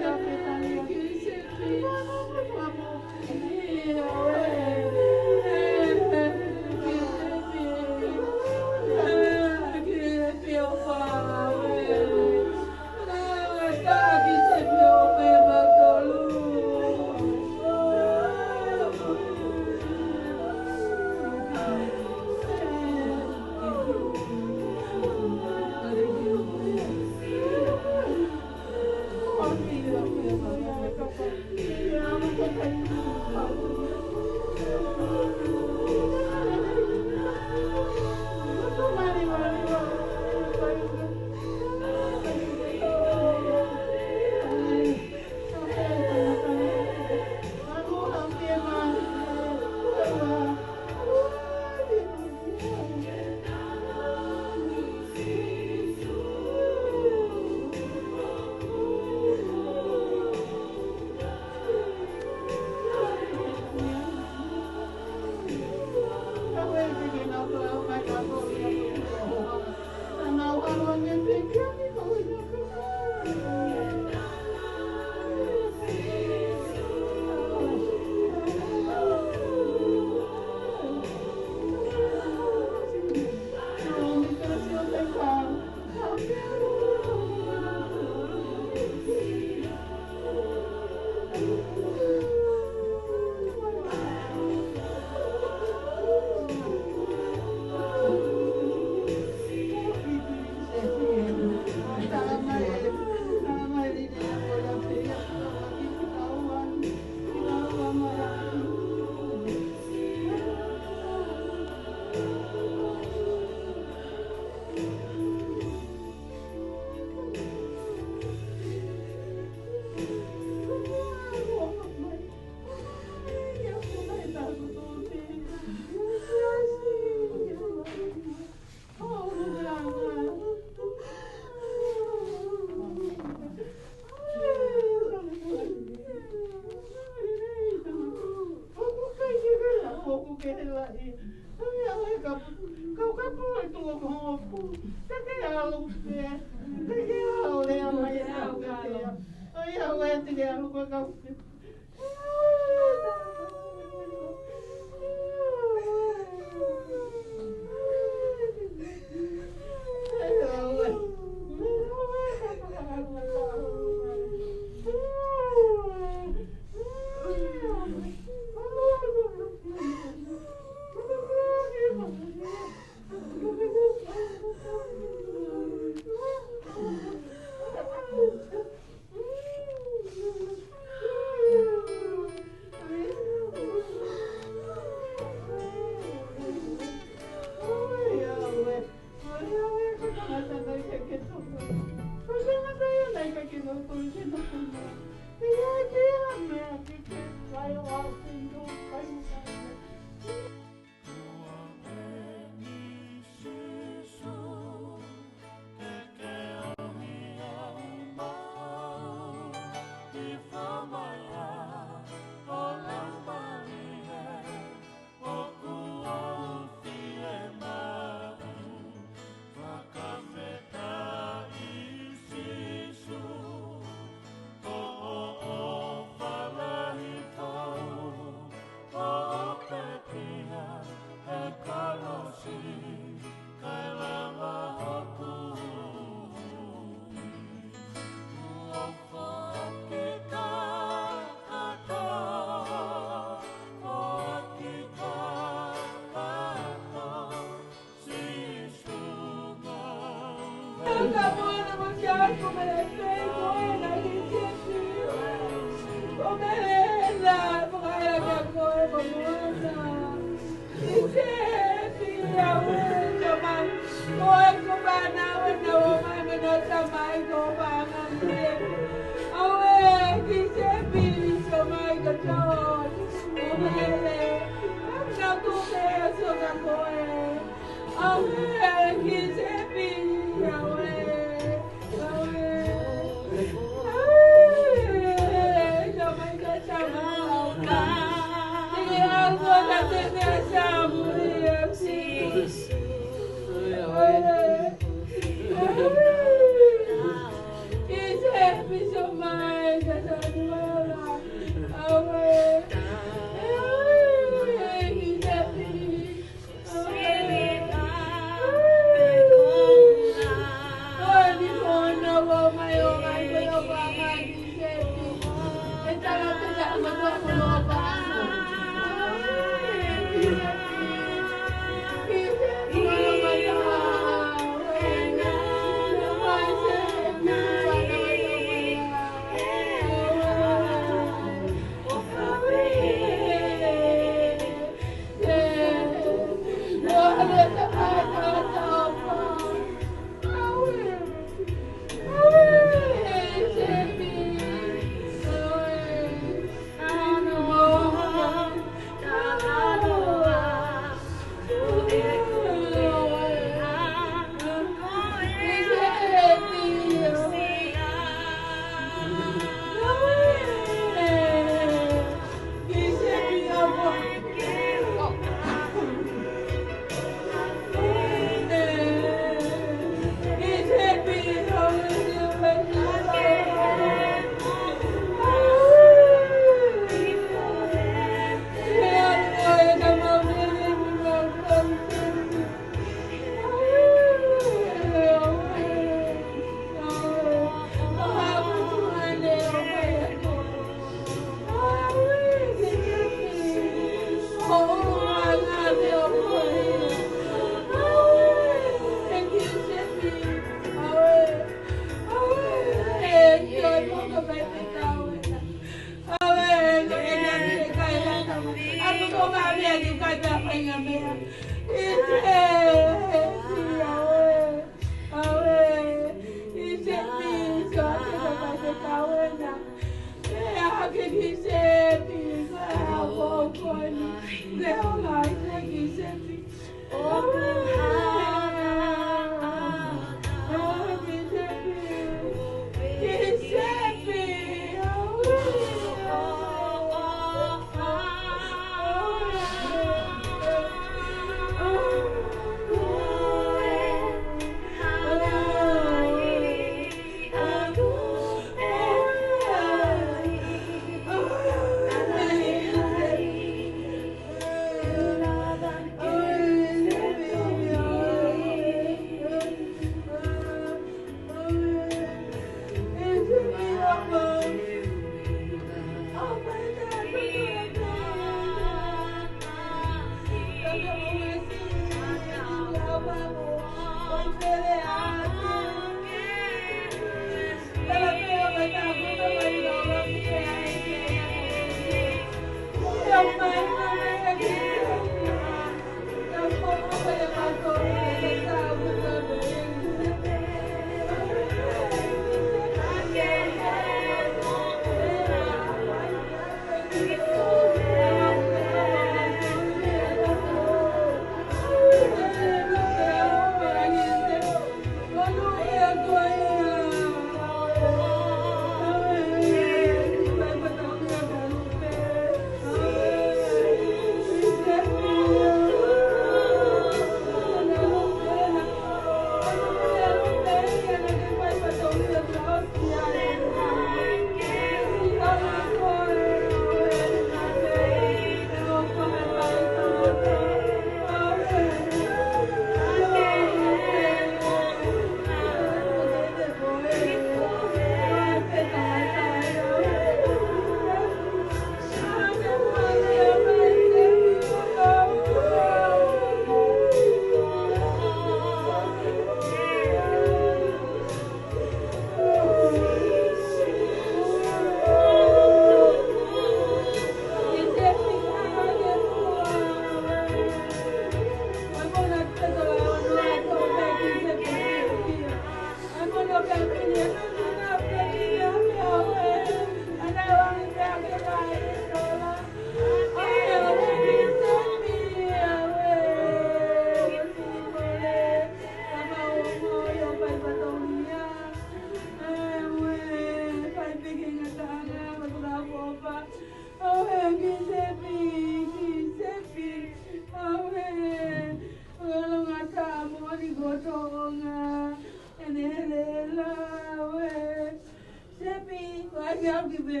Sepi, ko e ʻai au ki fē,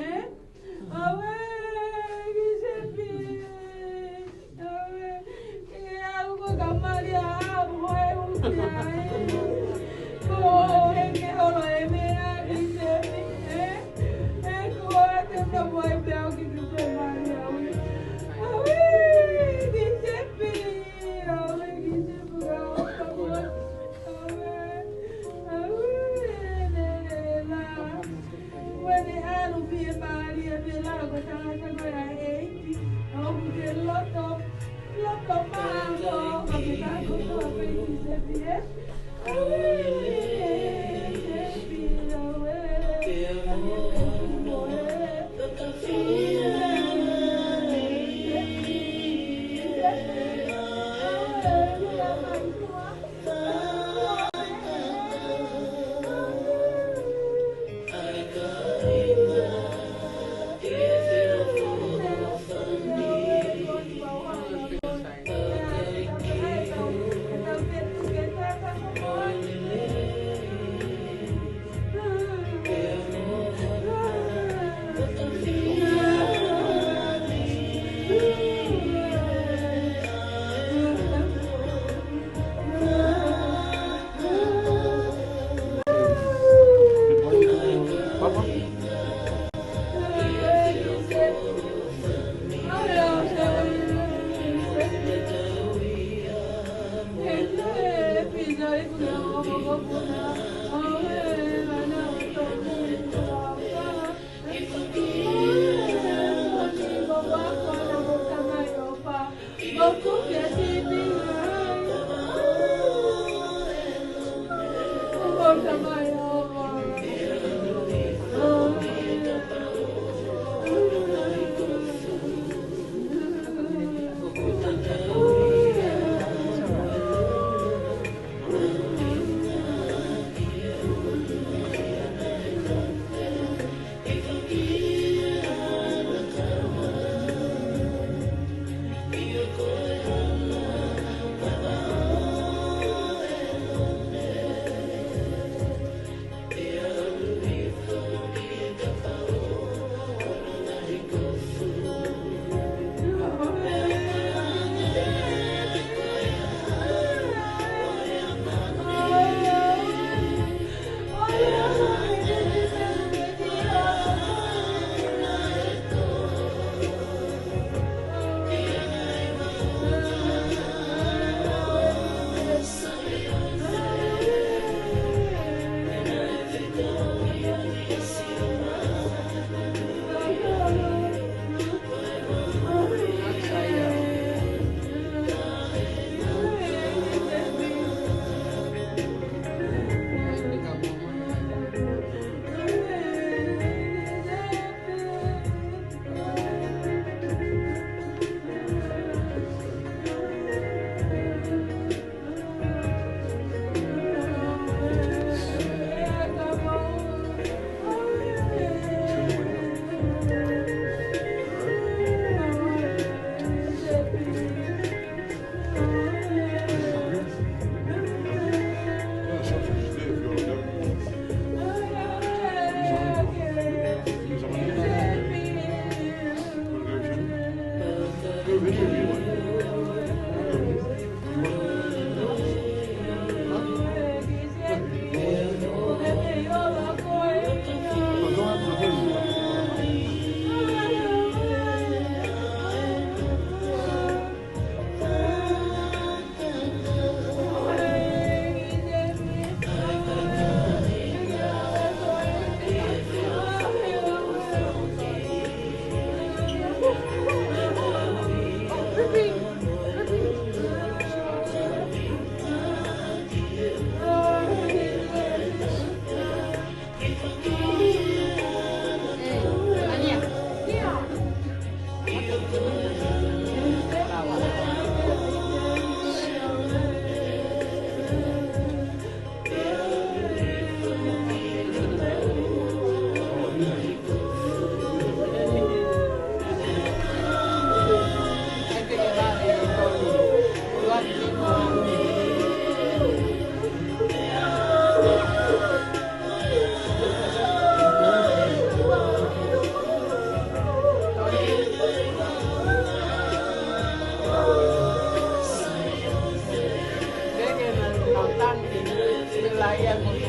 ē? Aue, ki Sepi. Aue, ke au ko ka mali a au, ko e uti ai. Ko e ke holo e meʻa ki Sepi, ē? Ē, ko e te ka wai pē au ki ki fē mali au. Aue, ki Sepi. Aue, ki Sepi, ka au ka mali.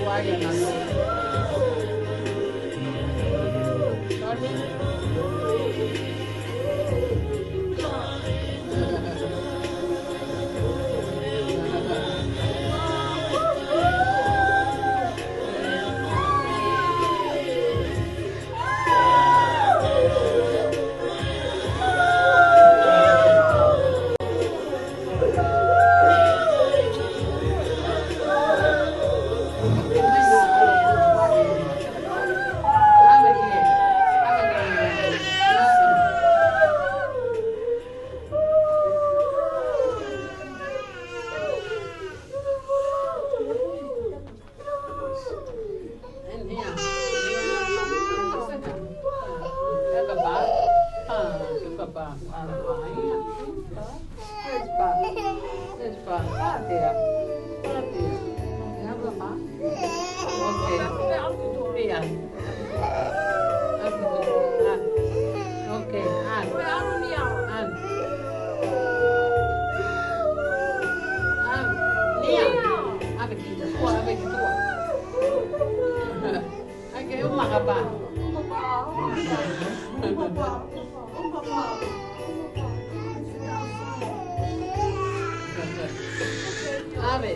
And here. Papa. Ah, papa. Ah, ah, yeah. Yes, pa. Yes, pa. Pa, there. Pa, there. Have a pa. Okay. Here. Okay. Ah. An. An. An. Nia. ʻAve ki tua, ʻave ki tua. ʻAi ke uma ka pa. ʻAve.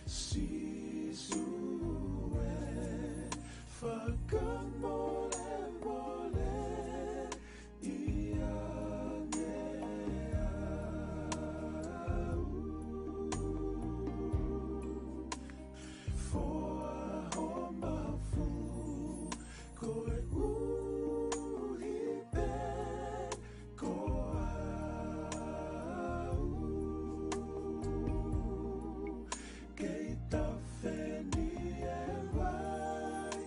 Sīsū ē, fakamolemole ʻiate au. Foaki ho mafu koeʻuhi pē ko au. Kei tafe ni e vai,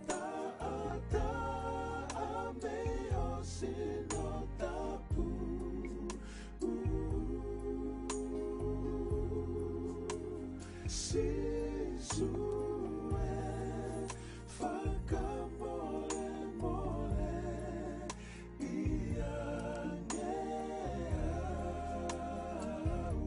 taʻataʻa mei ho sino tapu. Sīsū ē, fakamolemole ʻiate au.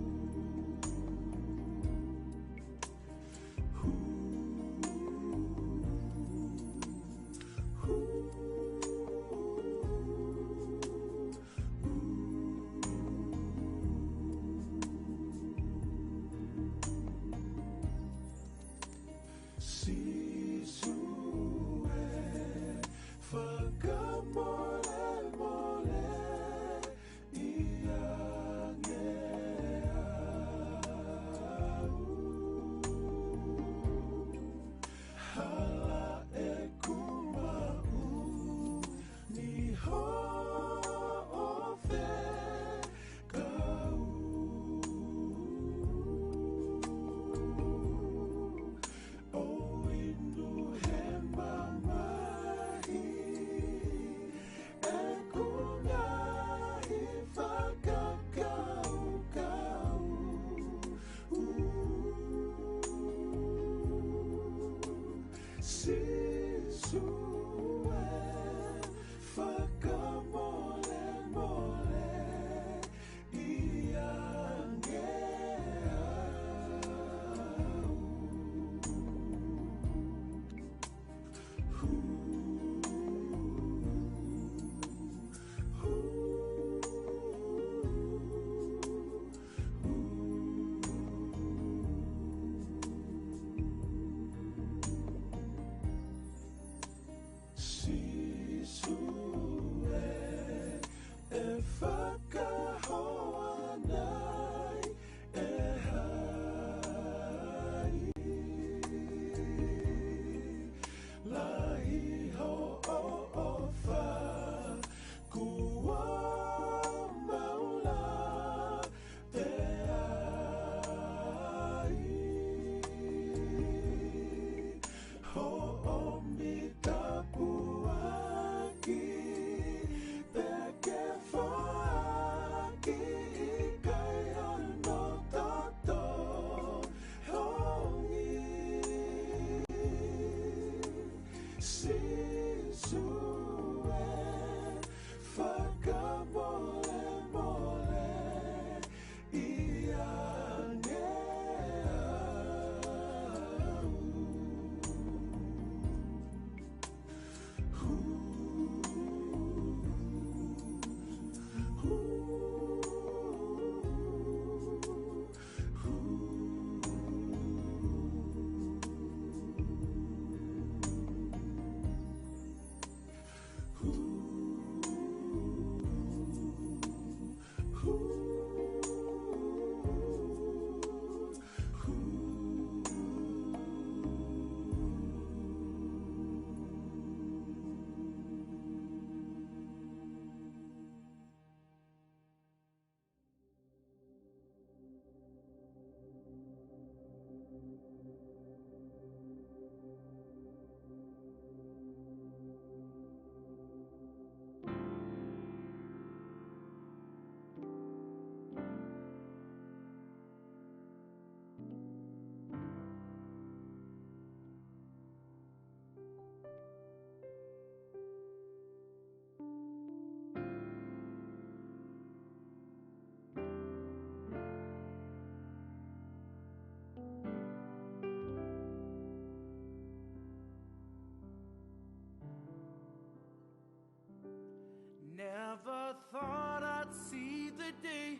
Never thought I'd see the day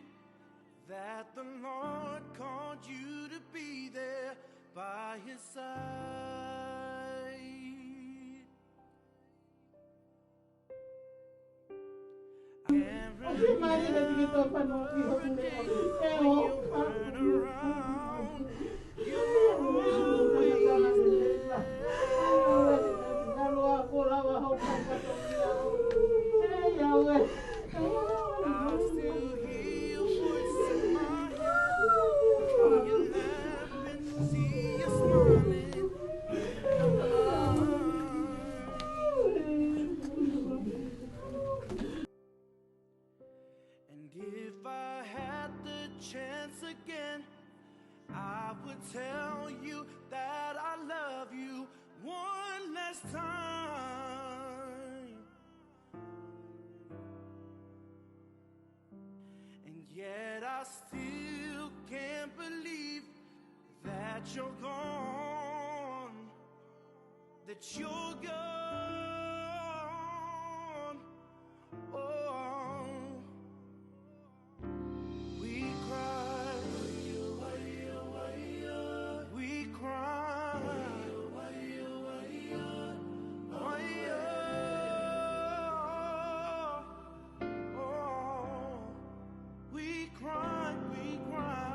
that the Lord called you to be there by his side. Every other day when you turn around, you always there. I still hear your voice in my head. You laugh and see you smiling. And if I had the chance again, I would tell you that I love you one last time. And yet I still can't believe that you're gone, that you're gone. Oh, we cry, we cry, oh, we cry, we cry.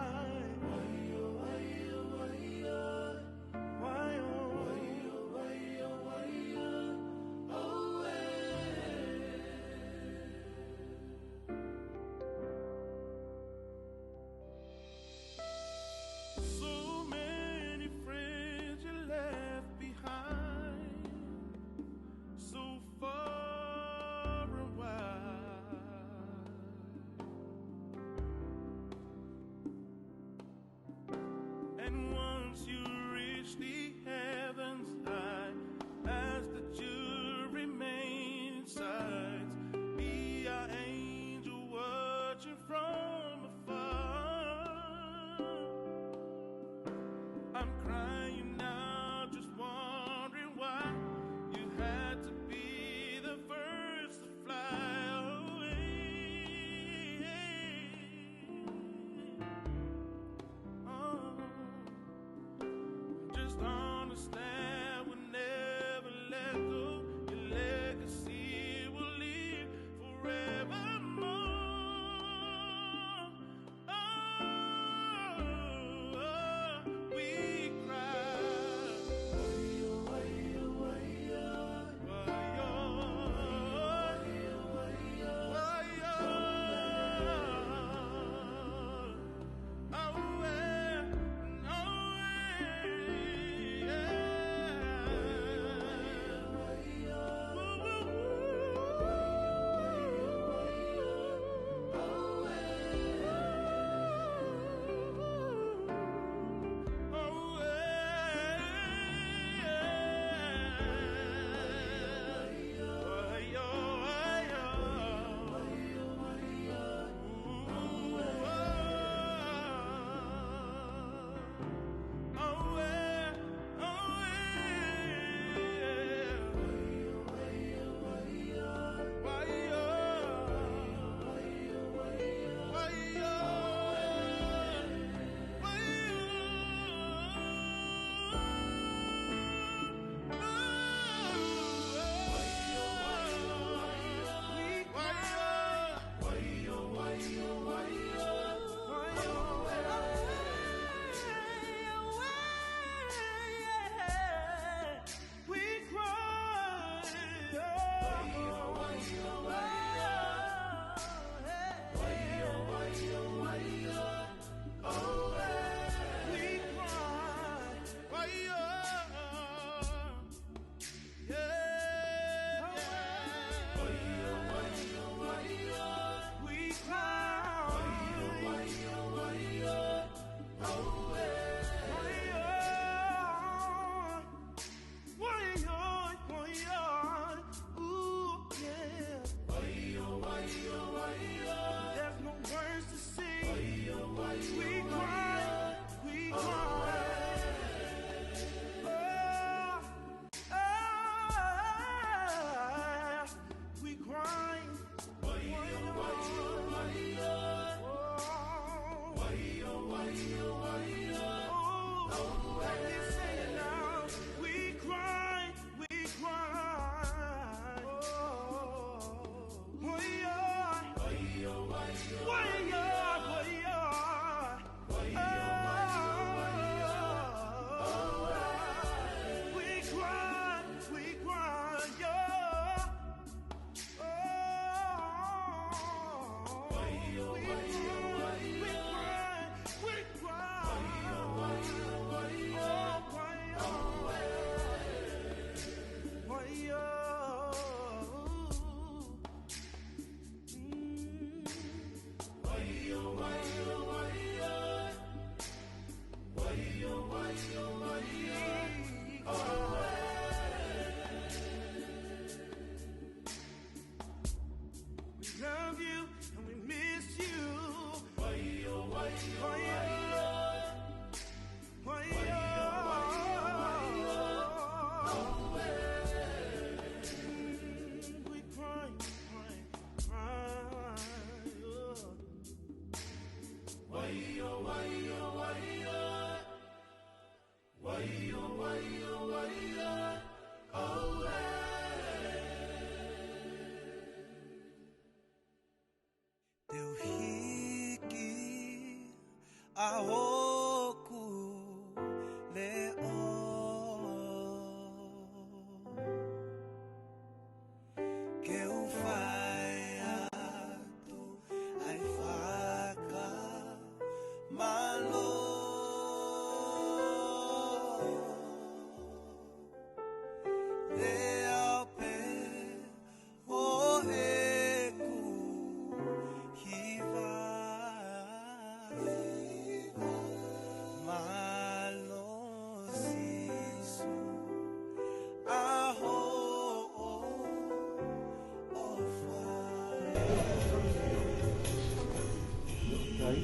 Another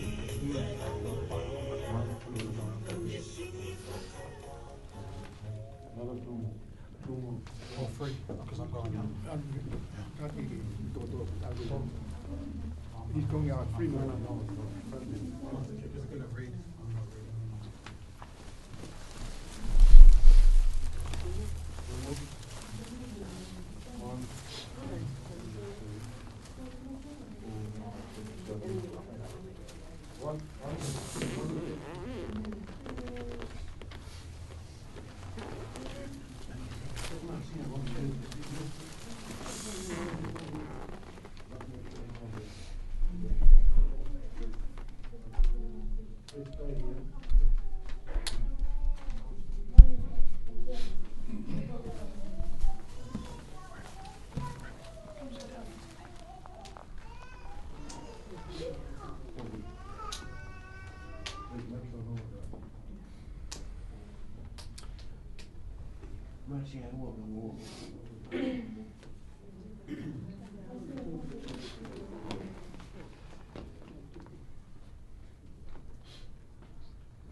two more. Two more. Oh, three, 'cause I'm going down. He's going out three more. He's gonna read.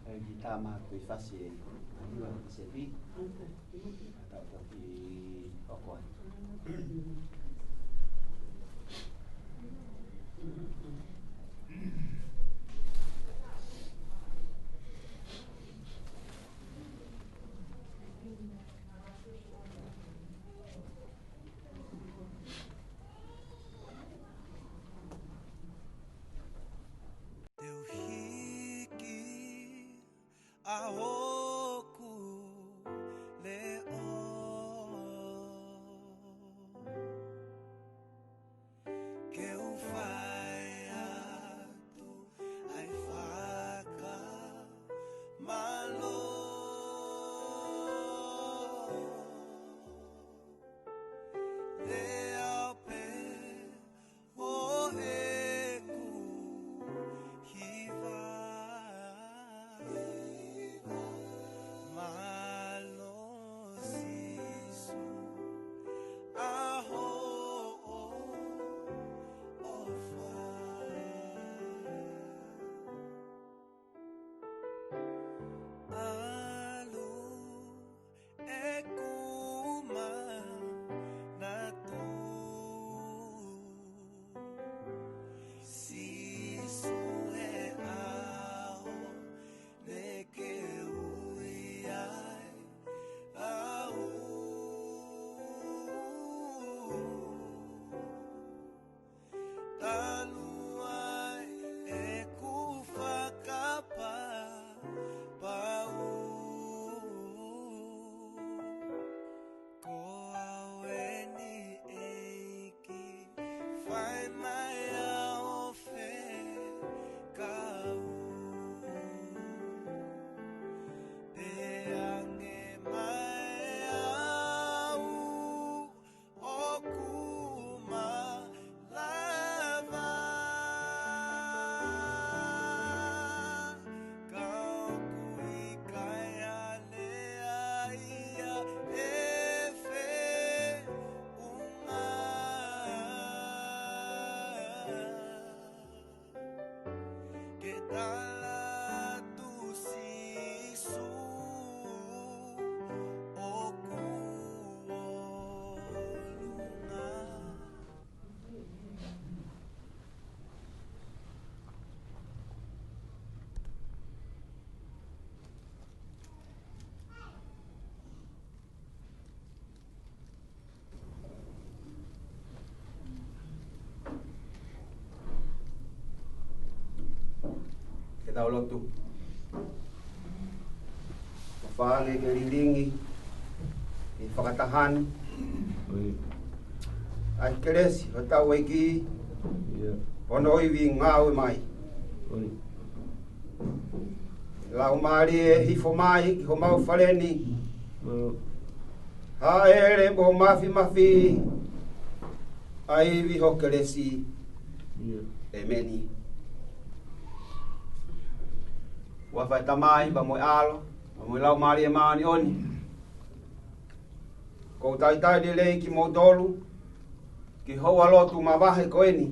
ʻE ki tama kui fasi e aniwa sepi. Tau toki hoko ai. Te u hiki ʻa hoku leʻo ke u fai atu ʻa e fakamālō. Leʻo pē ʻo ʻeku hiva. Mālō Sīsū ʻa hoʻo ʻofa. ʻAlu ʻeku manatu, Sīsū, he ʻaho ne ke ui ai au. Talu ai ʻeku fakapapau, ko au eni ʻEiki, fai mai ʻa hoʻo fekau. Pea hangē mai au ʻoku malava, ka ʻoku ʻikai alea ia ʻe feʻunga. Ke tala atu Sīsū ʻoku ʻolunga. Ke tau lotu. ʻOfa ange ke lilingi ʻi he fakataha ni ʻa e kelesi ʻa hotau ʻEiki, ʻio, hono ivi ngāue mai. ʻIo. Laumālie, hifo mai ki homau fale ni. ʻIo. Hāʻele mo mafimafi ʻa e ivi ho kelesi. ʻIo. ʻEmeni. ʻOfa ʻa e Tamai, pea mo e ʻAlo, pea mo e Laumālie Māʻoniʻoni. ʻOku ou talitali lelei kimoutolu ki he houa lotu mavahe ko eni.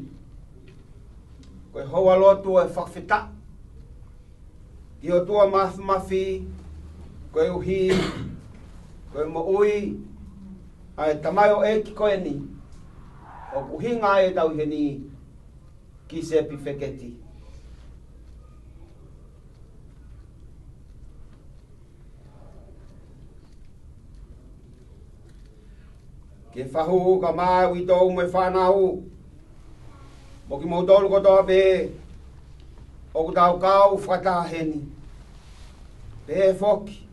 Ko e houa lotu ʻo e fakafetaʻi ki he ʻOtua Māfimafi, koeʻuhi ko e moʻui ʻa e tamaioʻeiki ko eni ʻoku ʻuhinga ai ʻetau ʻi heni, Kisepi Feketi. Ke fahu ka mai uitou mo e fānau, mo kimoutolu kotoa pē ʻoku tau kau fakataha heni. Pehē foki,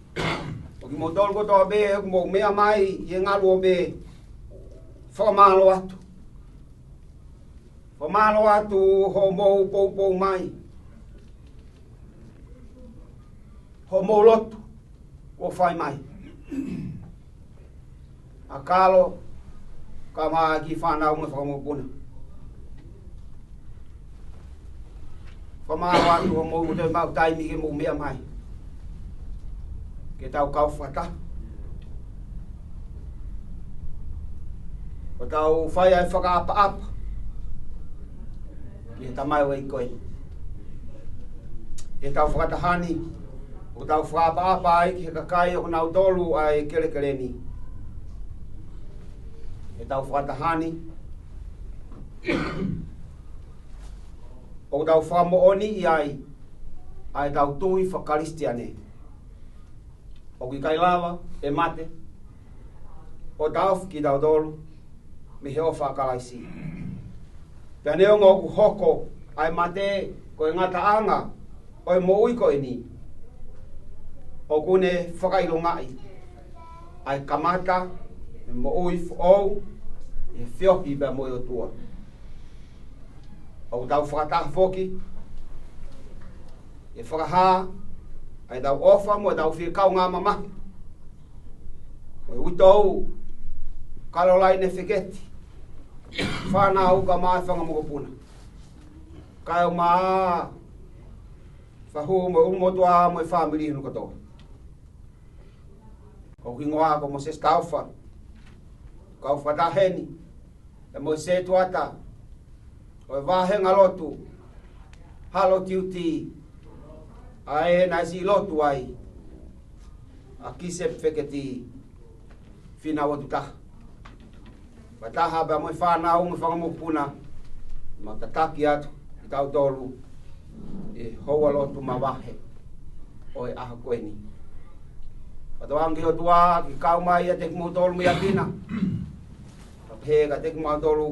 mo kimoutolu kotoa pē ʻoku mou meʻa mai ʻi he ngaluope, fakamālō atu. Fakamālō atu hoʻomou poupou mai, hoʻomou lotu kuo fai mai. ʻA Kalo, ka mai ki he fānau mo e fanga mokopuna. Fakamālō atu hoʻomou toe maʻu taimi ke mou meʻa mai ke tau kau fakataha, ʻo tau fai ai e fakaʻapaʻapa ki he tamaioʻeiki ko eni. ʻI heʻetau fakataha ni, ʻoku tau fakaʻapaʻapa ai ki he kakai ʻoku nau tolu ʻa e kelekele ni. ʻI heʻetau fakataha ni, ʻoku tau fakamoʻoniʻi ai ʻa ʻetau tui fakakalisitiane. ʻOku ʻikai lava ʻe mate ʻo taʻofi kitautolu mei he ʻofa ʻa Kalaisi. Pea neongo ʻoku hoko ʻa e mate ko e ngataʻanga ʻo e moʻui ko eni, ʻoku ne fakaʻilongaʻi ʻa e kamata ʻo e moʻui foʻou ʻi he feohi pea mo e ʻOtua. ʻOku tau fakataha foki ʻi he fakahā ʻa ʻetau ʻofa mo ʻetau fie kaungā mamahi mo e uitou Kalolaine Feketi, fānau ka mai fanga mokopuna, kaeʻumaʻā fahu mo e ʻulumotuʻa mo e fāmili hono kotoa. Ko hoku hingoa ko Mōsese Taufa. Kau fakataha heni pea mo e setuata ʻo e vāhenga lotu Halo Tiuti, ʻa ē naʻe siʻi lotu ai ʻa Kisepi Feketi Fīnau Atu Taha, fakataha pea mo e fānau mo e fanga mokopuna, mo tataki atu kitautolu ʻi he houa lotu mavahe ʻo e ʻaho ko eni. Fakatauange ki he ʻOtua ke kau mai ʻiate kimoutolu mei ʻapi na, pea pehē kiate kimautolu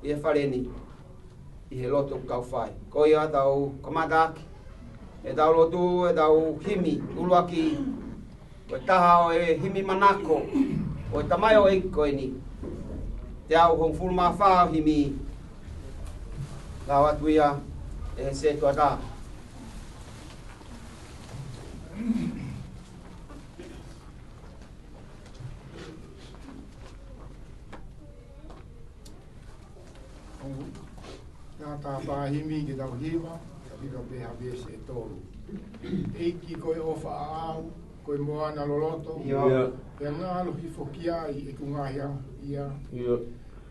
ʻi he fale ni ʻi he lotu ʻoku tau fai. Ko ia tau kamata ʻaki ʻetau lotu, ʻetau himi ʻuluaki, ko e taha ʻo e himi manako ʻo e tamaioʻeiki ko eni. Teau hongofulu mā fā ʻo e himi, lau atu ia ʻe he setuata. Ngata pā himi ke tau hiva, ka pika pē ha veesi ʻe tolu. ʻEiki ko e ʻofa ʻaʻau, ko e moana loloto. ʻIo. Pea ngalo hifo ki ai ʻeku ngaahi angahala. ʻIo.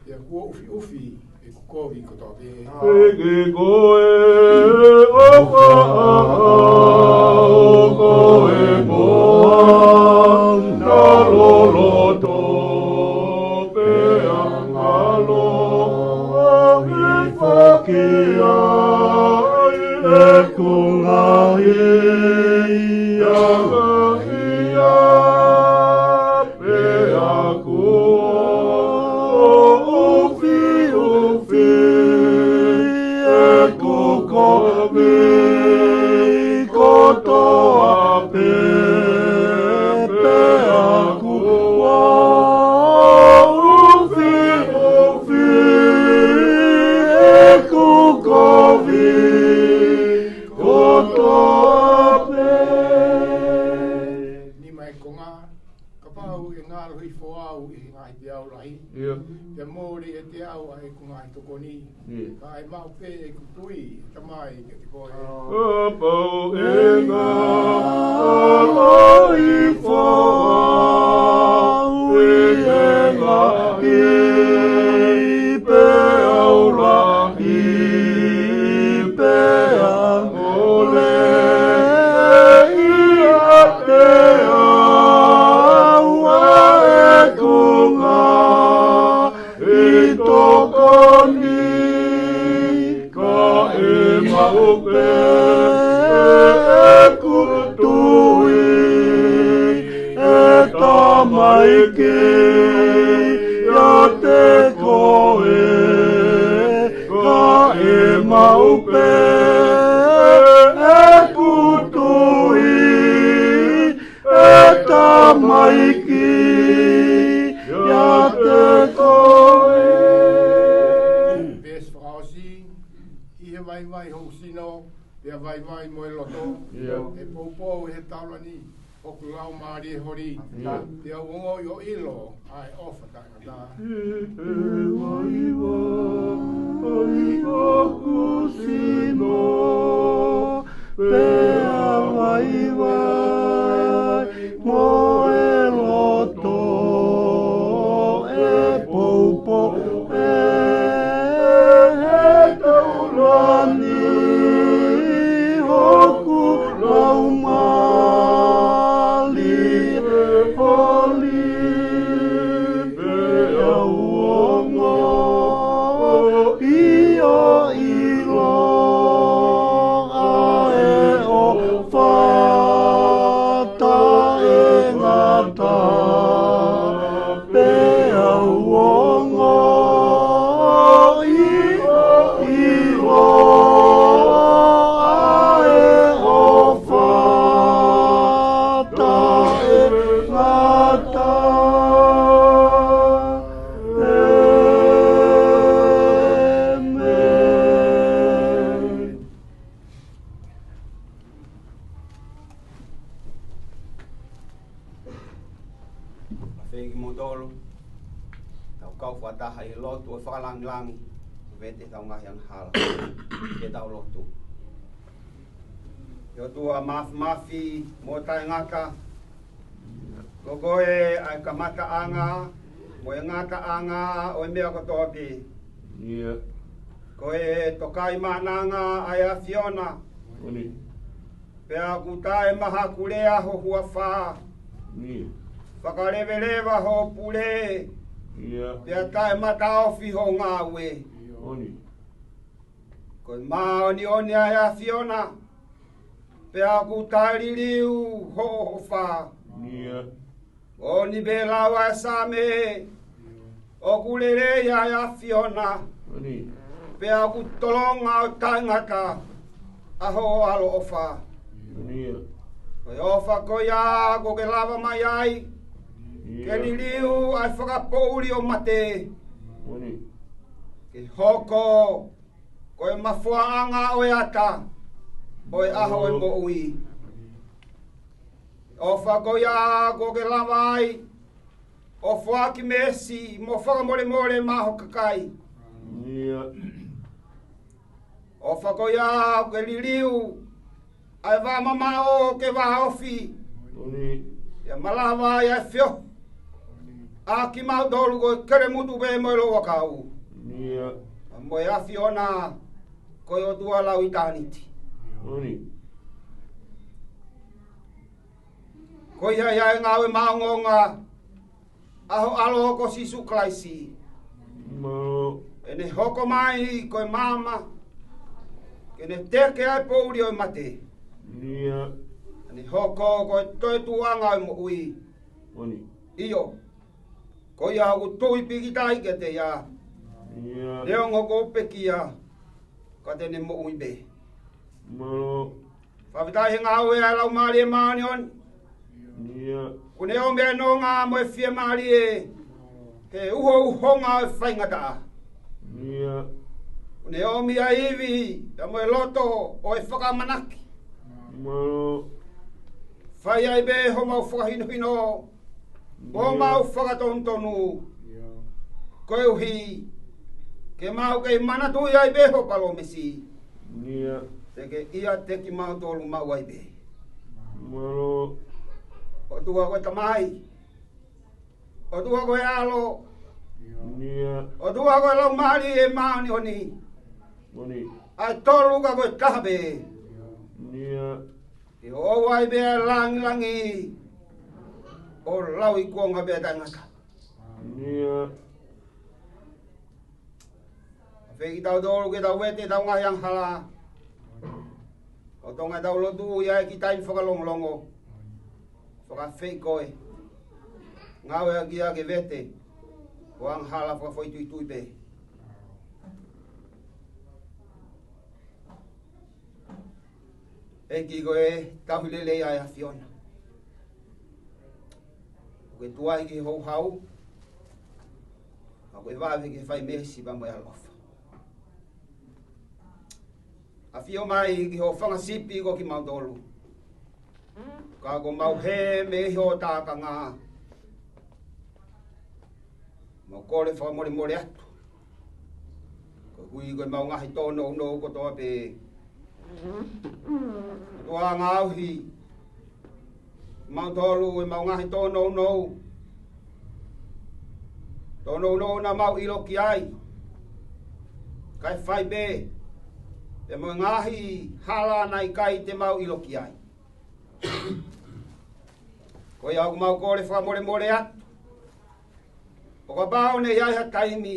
Pea kuo ʻufiʻufi ʻeku kovi kotoa pē. ʻEiki ko e ʻofa ʻaʻau, ko e moana loloto. Pea ngalo hifo ki ai ʻeku ngaahi angahala. Pea kuo ʻufiʻufi ʻeku kovi kotoa pē. Pea kuo ʻufiʻufi ʻeku kovi kotoa pē. Nima ʻe konga. Kapau ʻe ngalo hifo au ʻi he ngaahi peau lahi, ʻIo. pea mole ʻiate au ʻa ʻeku ngaahi tokoni, ʻIo. ka ʻe maʻu pē ʻeku tui, ʻe Tamai, kiate koe. Kapau ʻe ngalo hifo au ʻi he ngaahi peau lahi, Upe ʻeku tui, ʻe tamaiki, ʻiate koe, ka ʻe maʻu pē ʻeku tui, ʻe tamaiki, ʻiate koe. Veesi fakaʻosi, ʻi he vaivai hoku sino, pea vaivai mo e loto, ʻIo. ʻe poupou ʻi he taulani hoku laumālie holi, ʻIo. pea u ongoʻi ʻo ʻilo ʻa e ʻofa taʻengata. ʻI he vaivai hoku sino, pea vaivai mo e loto, ʻe poupou ʻi he taulani hoku laumālie holi, pea u ongoʻi ʻo ʻilo ʻa e ʻofa taʻengata, pea u ongoʻi ʻo ʻilo ʻa e ʻofa taʻengata. ʻĒmeni. Fēfē kimoutolu? Tau kau fakataha ʻi he lotu ʻo e fakalāngilangi, vete ʻetau ngaahi angahala. Ke tau lotu. ʻE ʻOtua Māfimafi mo Taʻengata, ko koe ʻa e kamataʻanga mo e ngataʻanga ʻo e meʻa kotoa pē. ʻIo. Ko e Tokaimaʻananga ʻa e ʻAfiona. Moʻoni. Pea ʻoku taʻemahakulea ho huafa. ʻIo. Fakaleveleva ho pule. ʻIo. Pea taʻemataʻofi ho ngāue. Moʻoni. Ko e māʻoniʻoni ʻa e ʻAfiona, pea ʻoku taʻeliliu hoʻo ʻofa. ʻIo. Moʻoni pē lau ʻa e Saame, ʻoku lelei ʻa e ʻAfiona, Moʻoni. pea ʻoku tolonga ʻo taʻengata ʻa hoʻo ʻaloʻofa. Moʻoni. Ko e ʻofa ko ia kuo ke lava mai ai, ʻIo. ke liliu ʻa e fakapoʻuli ʻo mate. Moʻoni. Ke hoko ko e mafoaʻanga ʻo e ata ʻo e ʻaho ʻo e moʻui. ʻOfa ko ia kuo ke lava ai ʻo foaki meesi mo fakamolemole maʻa ho kakai. ʻIo. ʻOfa ko ia kuo ke liliu ʻa e vā mamaʻo ke vāofi. Moʻoni. ʻIo, malava ai ʻa e feohi ʻa kimautolu ko e kelemutu pē mo e louʻakau. ʻIo. Mo e ʻAfiona ko e ʻOtua lau ʻitāniti. Moʻoni. Ko ia ia ʻa e ngāue maʻongoʻonga ʻa ho ʻAlo ko Sīsū Kalaisi. Mālō. ʻEne hoko mai ko e maama, ke ne teke ʻa e poʻuli ʻo e mate. ʻIo. ʻEne hoko ko e toetuʻuʻanga ʻo e moʻui. Moʻoni. ʻIo. Ko ia ʻoku tui pīkitai kiate ia. ʻIo. Neongo kuo pekia, ka te ne moʻui pē. Mālō. Fakafetaʻi he ngāue ʻa e Laumālie Māʻoniʻoni. ʻIo. ʻOku ne ʻomi ʻa e nonga mo e fiemālie he uhouhonga ʻo e faingataʻa. ʻIo. ʻOku ne ʻomi ʻa e ivi, pea mo e loto ʻo e fakamanaki. Mālō. Fai ai pē homau fakahinohino, ʻIo. homau fakatonutonu. ʻIo. Koeʻuhi ke mau kei manatuʻi ai pē hoʻo palōmesi. ʻIo. Te ke ʻiate kimautolu maʻu ai pē. Mālō. ʻOtua ko e Tamai. ʻOtua ko e ʻAlo. ʻIo. ʻOtua ko e Laumālie Māʻoniʻoni. Moʻoni. ʻA e tolu ka ko e taha pē. ʻIo. Ke ʻoʻou ai pē ʻa e lāngilangi ʻo lauikuonga pē ʻa taʻengata. ʻIo. Fēfē kitautolu ke tau vete ʻetau ngaahi angahala. ʻOtua, ʻoku tau lotu ʻi he ʻEiki, taimi fakalongolongo, fakaafeʻi koe. Ngāue ʻaki ʻa e vete ʻo e angahala fakafoʻituitui pē. ʻEiki, ko e tauhi lelei ʻa e ʻAfiona. ʻOku ke tuai ki he houhau, ka ʻoku ke vave ki he fai meesi pea mo e ʻaloʻofa. ʻAfio mai ki hoʻo fanga sipi ko kimautolu. Ka ʻoku mau hē mei hoʻo tākanga. Mau kole fakamolemole atu. Koeʻuhi ko ʻemau ngaahi tōnounou kotoa pē. ʻOtua, ngaohi kimautolu ʻi heʻemau ngaahi tōnounou. Tōnounou naʻa mau ʻilo ki ai, kae fai pē, pea mo e ngaahi hala naʻe ʻikai te mau ʻilo ki ai. Ko ia ʻoku mau kole fakamolemole atu. ʻO kapau naʻe ʻi ai ha taimi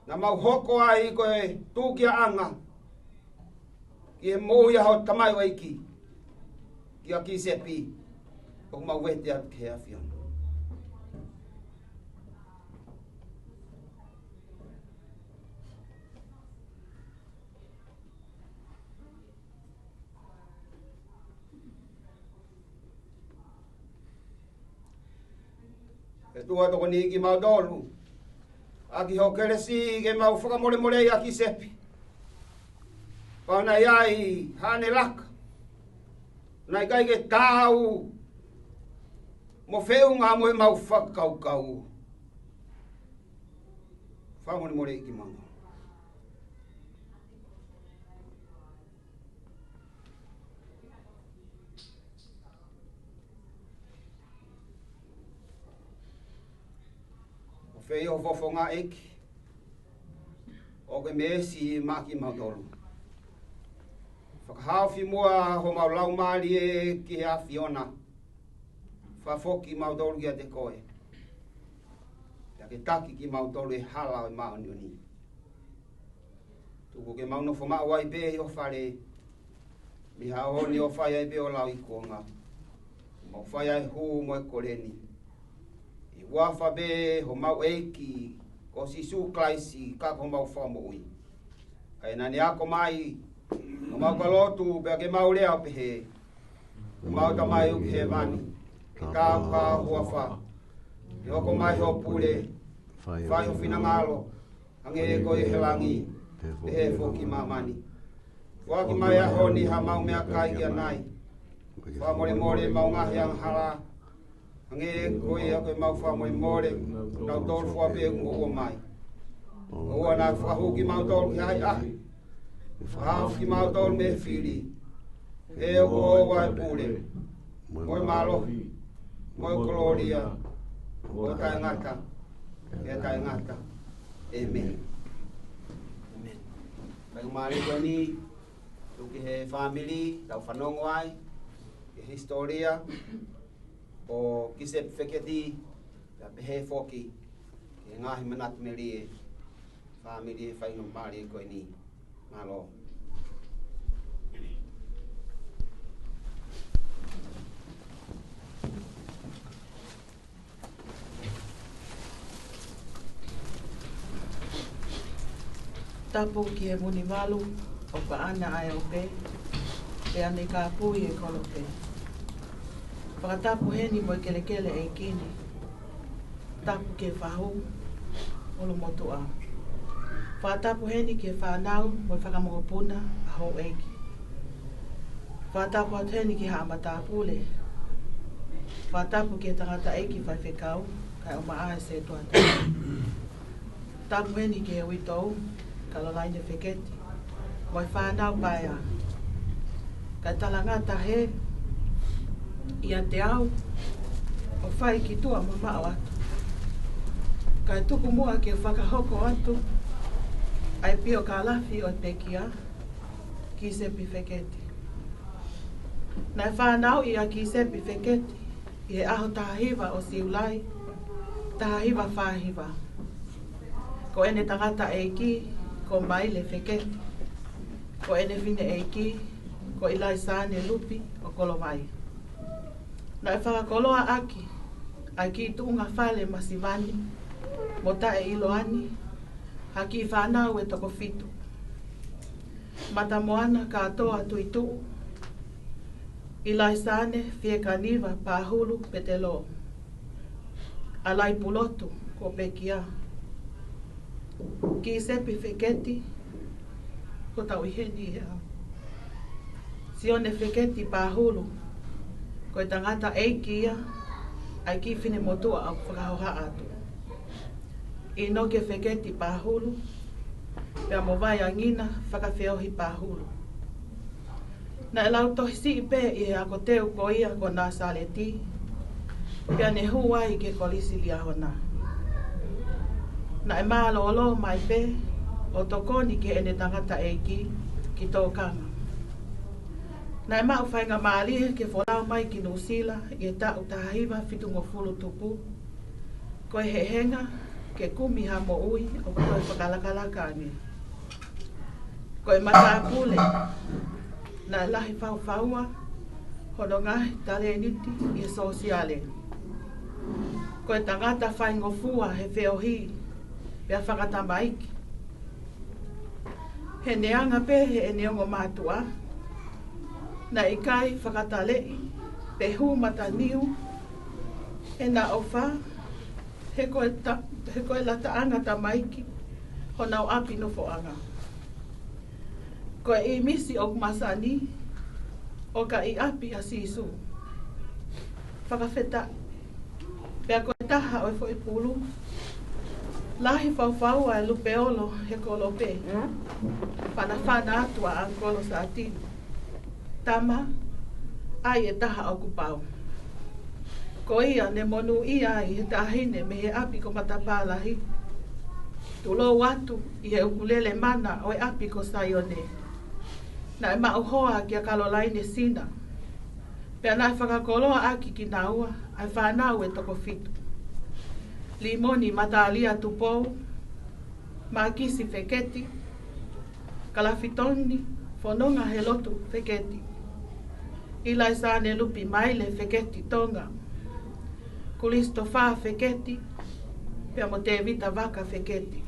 naʻa mau hoko ai ko e tūkiaʻanga ki he moʻui ʻa hoʻo tamaioʻeiki, kia Kisepi, ʻoku mau vete atu ki he ʻAfiona. ʻOtua, tokoniʻi kimautolu ʻaki hoʻo kelesi ke mau fakamolemoleʻi ʻa Kisepi. Kapau naʻe ʻi ai haʻane laka naʻe ʻikai ke taau mo feʻunga mo ʻemau fakakaukau, fakamolemoleʻi kimautolu. ʻOfa ʻi hoʻo fofonga, ʻEiki, ʻo ke meesi maʻa kimautolu. Fakahaofi muʻa homau laumālie ki he ʻAfiona. Fakafoki kimautolu kiate koe, pea ke taki kimautolu ʻi he hala ʻo e māʻoniʻoni. Tuku ke mau nofo maʻu ai pē ʻi ho fale, mei he ʻaho ni ʻo fai ai pē ʻo lauikuonga. Mau fai ai e hū mo e kole ni ʻi he huafa pē ʻo homau ʻEiki ko Sīsū Kalaisi, ka ko homau Fakamoʻui. ʻA ia naʻa ne ako mai, ʻo mau ka lotu, pea ke mau lea ʻo pehē: Ko ʻemau Tamai ʻoku ʻi hēvani, ke tāpuhā ho huafa, ke hoko mai hoʻo pule, fai ho finangalo, hangē ko ia ʻi he langi, pehē foki ʻi māmani. Foaki mai he ʻaho ni haʻamau meʻakai ki ʻanai. Fakamolemole ʻemau ngaahi angahala, hangē ko ia ko ʻemau fakamolemole ʻa kinautolu fua pē ʻoku moʻua mai. ʻOua naʻa ke fakahū kimautolu ki he ʻahiʻahi, ka ke fakahaofi kimautolu mei he fili. He ʻoku ʻoʻou ʻa e pule, mo e mālohi, mo e kolōlia, ʻo taʻengata pea taʻengata. ʻĒmeni. ʻĒmeni. Faingamālie ko eni, tuku ki he fāmili, tau fanongo ai ki he hisitōlia ʻo Kisepi Feketi, pea pehē foki ki he ngaahi manatu melie, fāmili, he faingamālie ko eni. Mālō. Tapu ki he Vunivalu, ʻoku ʻaʻana ʻa e ope, pea ne kāpui e kolope. Fakatapu heni mo e kelekele ʻeiki ni. Tapu ki he fahu, ʻulumotuʻa. Fakatapu heni ki he fānau mo e fanga mokopuna ʻa houʻeiki. Fakatapu atu heni ki haʻa matāpule. Fakatapu ki he tangataʻeiki faifekau, kae ʻumaʻā e sētuata. Tapu heni ki he uitou, Kalolaine Feketi, mo e fānau paea. Kae talangata hē ʻiate au ʻo fai ki tuʻa mo maʻu atu. Kae tuku muʻa ke fakahoko atu ʻa e piokalafi ʻo e pekia, Kisepi Feketi. Naʻe fānauʻi ʻa Kisepi Feketi ʻi he ʻaho taha hiva ʻo Siulai, taha hiva fā hiva. Ko ʻene tangataʻeiki, ko Maile Feketi. Ko ʻene fineʻeiki, ko ʻIlaisaane Lupi ʻo Kolovai. Naʻe fakakoloaʻaki ʻa e kiʻi tuʻunga fale masiva ni mo taʻeʻiloa ni ha kiʻi fānau ʻe toko fitu. Matamoana Kātoa Tuʻituʻu, ʻIlaisaane Fiekaniva Pahulu Petelo, ʻAlai Pulotu ko Pekia, Kisepi Feketi, ko tau ʻi heni ia. Sione Feketi Pahulu, ko e tangataʻeiki ia ʻa e kiʻi finemotuʻa ʻoku fakahohaʻa atu. ʻInoke Feketi Pahulu, pea mo Vaiangina Fakafeohi Pahulu. Naʻe lautohi siʻi pē ʻi he ako teu ko ia ko Nāsaleti, pea ne hū ai ki he Kolisi Liahona. Naʻe mālōlō mai pē ʻo tokoni ki heʻene tangataʻeiki ki tōkanga. Naʻe maʻu faingamālie ke folau mai ki Nuʻusila ʻi he taʻu taha hiva fitungofulu tupu, ko e hehenga ke kumi ha moʻui ʻoku toe fakalakalaka ange. Ko e matāpule, naʻe lahi faufaua hono ngaahi talēniti ʻi he sōsiale. Ko e tangata faingofua he feohi pea fakatamaiki. He neongo pē heʻene ongo mātuʻa, naʻe ʻikai fakataleʻi pe hū mataniu ʻena ʻofa, he ko e ta-, he ko e lataʻanga tamaiki honau ʻapi nofoʻanga. Ko e ʻīmisi ʻoku masani ʻo ka ʻi ʻapi ʻa Sīsū. Fakafetaʻi. Pea ko e taha ʻo e foʻi pulu, lahi faufaua e lupeolo he kolope, fanafana atu ʻa ʻAngikolo Sātini: Tama, ʻai e taha ʻoku pau. Ko ia ne monūʻia ai he taʻahine mei he ʻapi ko Matapā Lahi, tulou atu ʻi he ʻukulele mana ʻo e ʻapi ko Saione. Naʻe maʻu hoa kia Kalolaine Sina, pea naʻe fakakoloaʻaki kinaua ʻa e fānau ʻe toko fitu: Limoni Matalia Tupou, Mākisi Feketi, Kalafitoni Fononga Helotu Feketi, ʻIlaisaane Lupi Maile Feketi Tonga, Kulisitofā Feketi, pea mo Tēvita Vaka Feketi,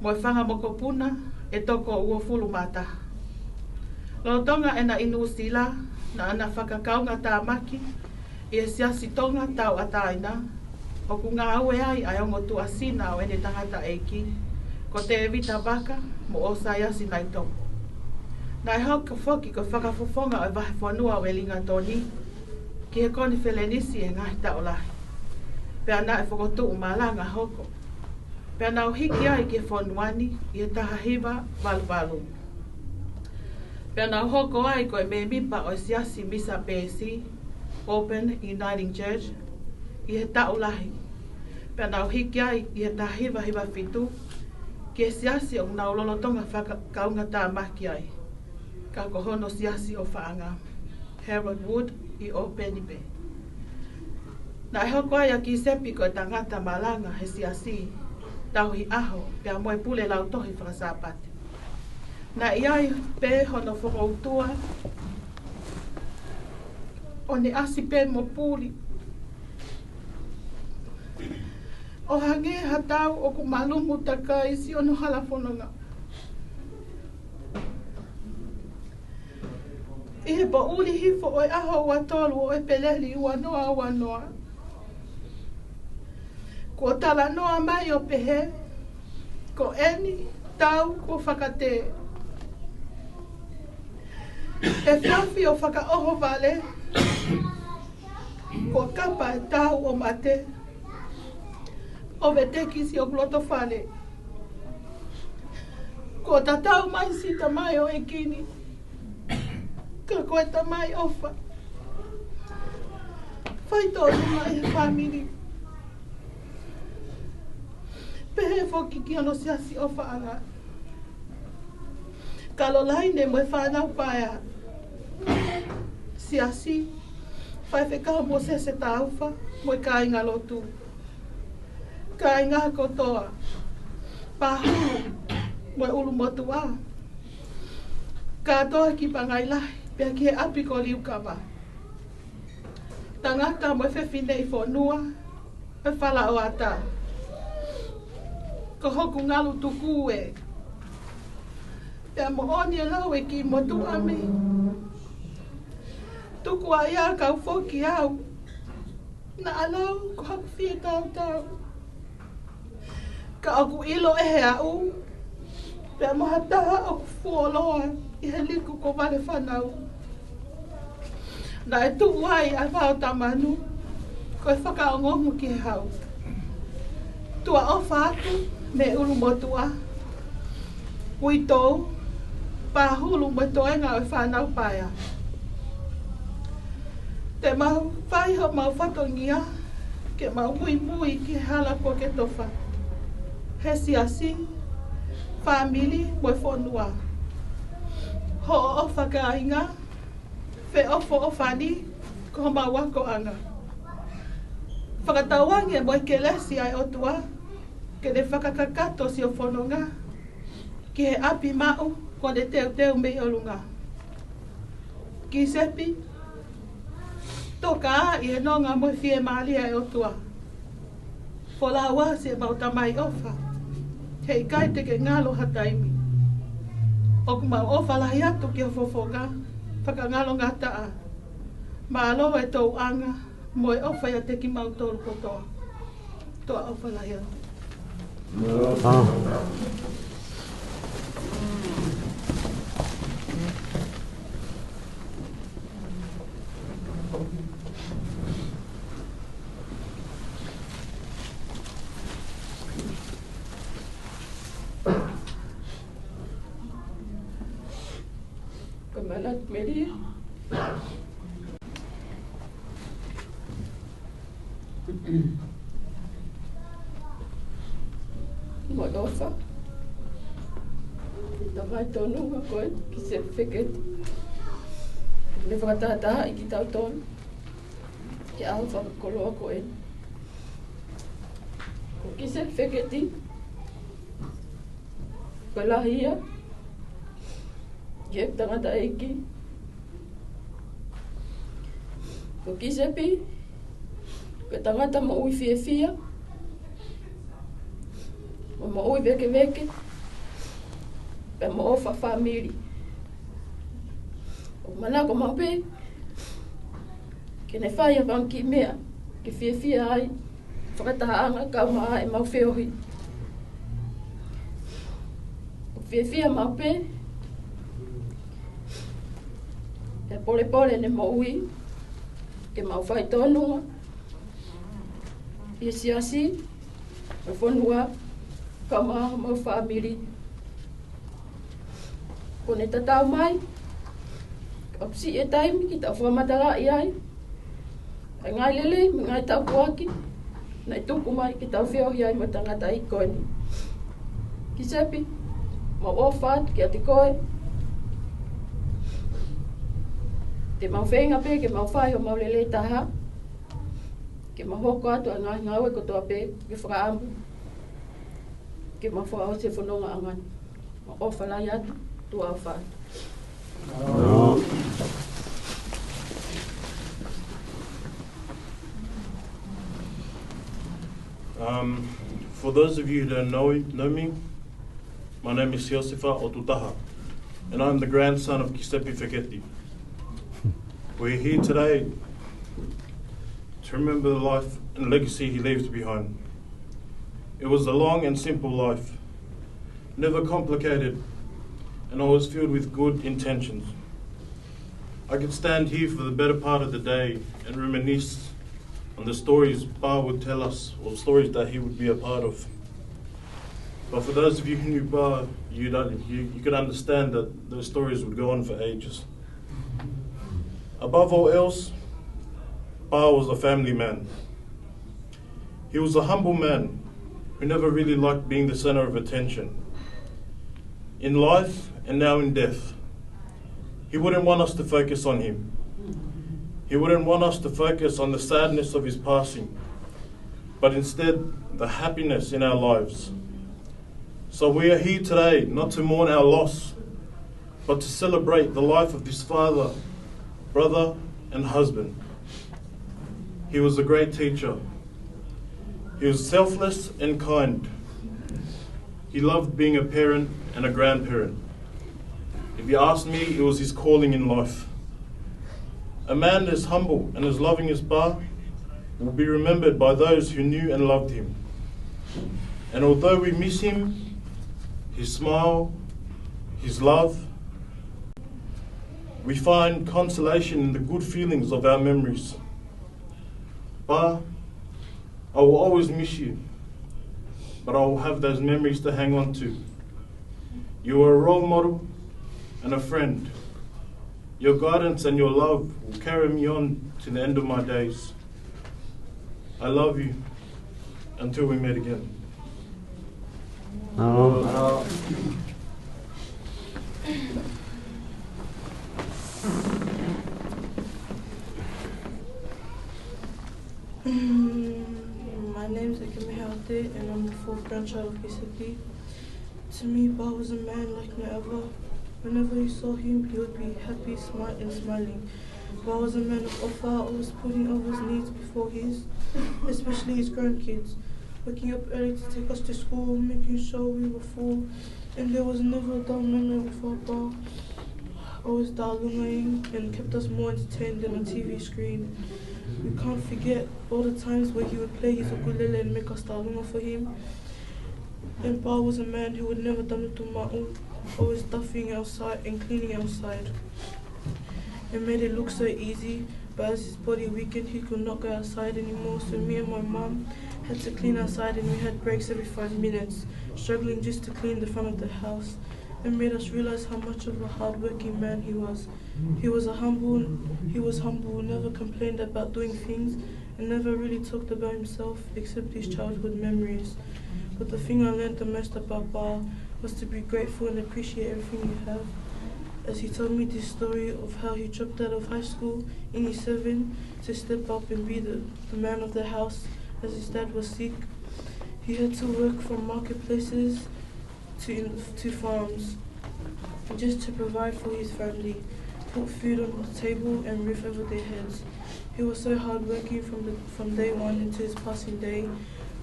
mo e fanga mokopuna ʻe toko uofulu mā taha. Lolotonga ʻena ʻi Nuʻusila, naʻá na fakakaungatāmaki ʻi he Siasi Tonga Tauʻatāina, ʻoku ngāue ai ʻa e ongo tuʻasina ʻo ʻene tangataʻeiki, ko Tēvita Vaka mo ʻOsaiasi Naitoko. Naʻe hoko foki ko e fakafofonga ʻo e Vahefonua ʻo Uelingatoni ki he konifelenisi ʻi he ngaahi taʻu lahi. Pea naʻe fokotuʻu malanga hoko. Pea nau hiki ai ki he fonua ni ʻi he taha hiva valu valu. Pea nau hoko ai ko e mēmipa ʻo e Siasi Misa Pēsi, Open Uniting Church, ʻi he taʻu lahi. Pea nau hiki ai ʻi he taha hiva hiva fitu ki he siasi ʻoku nau lolotonga fakakaungatāmaki ai, ka ko hono siasi ʻofaʻanga, Harold Wood ʻi ʻŌpeni pē. Naʻe hoko ai ʻa Kisepi ko e tangata malanga he siasi, tauhi ʻaho, pea mo e pule lautohi faka-Sāpate. Naʻe ʻi ai pē hono fokoutua ʻo ne ʻasi pē mo puli. ʻO hangē ha tau ʻoku malumu takai siʻono hala fononga. ʻI he poʻuli hifo ʻo e ʻaho ua tolu ʻo ʻEpeleli ua noa ua noa, kuo talanoa mai ʻo pehē, ko eni tau kuo fakatē. ʻE fafi ʻo fakaʻohovale, kuo kapa e tau ʻo mate, ʻo veteki siʻoku loto fale. Kuo tatau mai siʻi tamaioʻeiki ni, ka ko e tamai ʻofa, faitoʻo nima ʻi he fāmili. Pehē foki ki hono siasi ʻofaʻanga, Kalolaine mo e fānau paea, siasi, Faifekau Mōsese Taufa mo e kāingalotu, kāinga kotoa, Pahulu mo e ʻulumotuʻa, Kātoa ki Pangai Lahi, pea ki he ʻapi ko Liukava. Tangata mo e fefine ʻi fonua, ʻi Falaoata. Ko hoku ngalu tuku ē. Pea moʻoni e lau ʻa e kiʻi motuʻa mei. Tuku ā ia kau foki au. Naʻa lau ko haku fie tautau. Ka ʻoku ʻilo ʻe he aʻu, pea mo ha taha ʻoku fuoloa ʻi he liku ko Vale Fanau. Naʻe tuʻu ai ʻa e vao tamanu, ko e fakaongoongo ki he hau. Tuʻa ʻofa atu mei ʻUlumotuʻa, Uitou, Pahulu mo e toenga ʻo e fānau paea. Te mau fai homau fatongia, ke mau muimui ki he hala kuo ke tofa. He siasi, fāmili mo e fonua. Hoʻo ʻofa kāinga, feʻofoʻofani, ko homau akoʻanga. Fakatauange mo e kelesi ʻa e ʻOtua, ke ne fakakakato siʻo fononga, ki he ʻapi maʻu, kuo ne teuteu mei ʻolunga. Kisepi, toka ā ʻi he nonga mo e fiemālie ʻa e ʻOtua. Folau ā siʻemau Tamai ʻofa, heʻikai te ke ngalo ha taimi. ʻOku mau ʻofa lahi atu ki ho fofonga, fakangalongataʻa. Mālō e tōʻonga, mo e ʻofa ʻiate kimautolu kotoa. Tuʻa ʻofa lahi atu. Ko e manatu melie. Mo e ʻofa. Tamai tonu ko ē, Kisepi Feketi. Ne fakatahatahaʻi kitautolu ki he ʻaho fakakoloa ko ē. Ko Kisepi Feketi, ko e lahi ia ki he tangataʻeiki. Ko Kisepi, ko e tangata moʻui fiefia, mo moʻui vēkeveke, pea mo ʻofa fāmili. ʻOku manako maʻu pē ke ne fai ha fanga kiʻi meʻa ke fiefia ai fakatahaʻanga kae ʻumaʻā ʻemau feohi. ʻOku fiefia maʻu pē he polepole ʻene moʻui, ke mau fai tōnunga ʻi he siasi, ʻi he fonua, kae ʻumaʻā homau fāmili. Kuo ne tatau mai, ʻoku siʻi e taimi ke tau fakamatalaʻi ai ʻa e ngaahi lelei mo e ngaahi tāpuaki naʻe tuku mai ke tau feohi ai mo e tangataʻeiki ko eni. Kisepi, mau ʻofa atu kiate koe. Te mau feinga pē ke mau fai homau lelei taha, ke mau hoko atu ʻa e ngaahi ngāue kotoa pē ke fakaʻamu ke mau fakaʻosi e fonongaʻanga ni. Mau ʻofa lahi atu, tuʻa ʻofa atu. Um, for those of you who don't know, know me, my name is Siosifa ʻOtutaha, and I'm the grandson of Kisepi Feketi. We're here today to remember the life and legacy he left behind. It was a long and simple life, never complicated, and always filled with good intentions. I could stand here for the better part of the day and reminisce on the stories Pa would tell us, or stories that he would be a part of. But for those of you who knew Pa, you, you, you could understand that those stories would go on for ages. Above all else, Pa was a family man. He was a humble man who never really liked being the center of attention. In life and now in death, he wouldn't want us to focus on him. He wouldn't want us to focus on the sadness of his passing, but instead the happiness in our lives. So we are here today not to mourn our loss, but to celebrate the life of this father, brother, and husband. He was a great teacher. He was selfless and kind. He loved being a parent and a grandparent. If you ask me, it was his calling in life. A man as humble and as loving as Pa will be remembered by those who knew and loved him. And although we miss him, his smile, his love, we find consolation in the good feelings of our memories. Pa, I will always miss you, but I will have those memories to hang on to. You were a role model and a friend. Your guidance and your love will carry me on to the end of my days. I love you until we meet again. Mm, my name is Ekeme Haote, and I'm the fourth grandchild of Giuseppe. To me, Pa was a man like no other. Whenever you saw him, he would be happy, smart, and smiling. Pa was a man of ʻofa, always putting others' needs before his, especially his grandkids. Waking up early to take us to school, making sure we were full, and there was never a dull moment with our Pa. Always tālunga and kept us more entertained than a T V screen. We can't forget all the times where he would play his ukulele and make us tālunga for him. And Pa was a man who would never tanutumaʻu, always stuffing our side and cleaning our side. It made it look so easy, but as his body weakened, he could not go outside anymore, so me and my mum had to clean our side, and we had breaks every five minutes, struggling just to clean the front of the house. It made us realize how much of a hard-working man he was. He was a humble, he was humble, never complained about doing things, and never really talked about himself except his childhood memories. But the thing I learned the most about Pa was to be grateful and appreciate everything you have. As he told me this story of how he dropped out of high school in year seven to step up and be the, the man of the house as his dad was sick. He had to work from marketplaces to, to farms, just to provide for his family, put food on the table and roof over their heads. He was so hardworking from the, from day one until his passing day.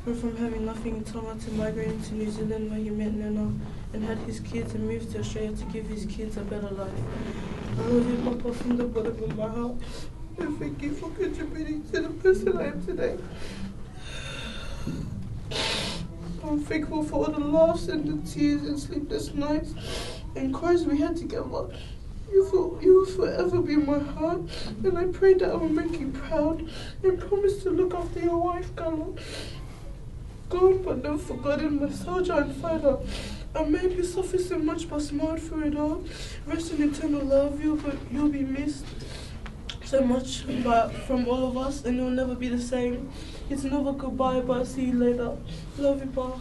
Went from having nothing in Tonga to migrating to New Zealand where he met Nana and had his kids and moved to Australia to give his kids a better life. I love you, Papa, from the bottom of my heart. And thank you for contributing to the person I am today. I'm thankful for all the laughs and the tears and sleepless nights and cries we had together. You for, you will forever be in my heart, and I pray that I will make you proud and promise to look after your wife, Carla. Gone but never forgotten, my soldier and fighter. A man who suffered so much but smiled through it all. Rest in eternal love, you'll be, you'll be missed so much by, from all of us, and you'll never be the same. It's never goodbye, but I'll see you later. Love you, Pa.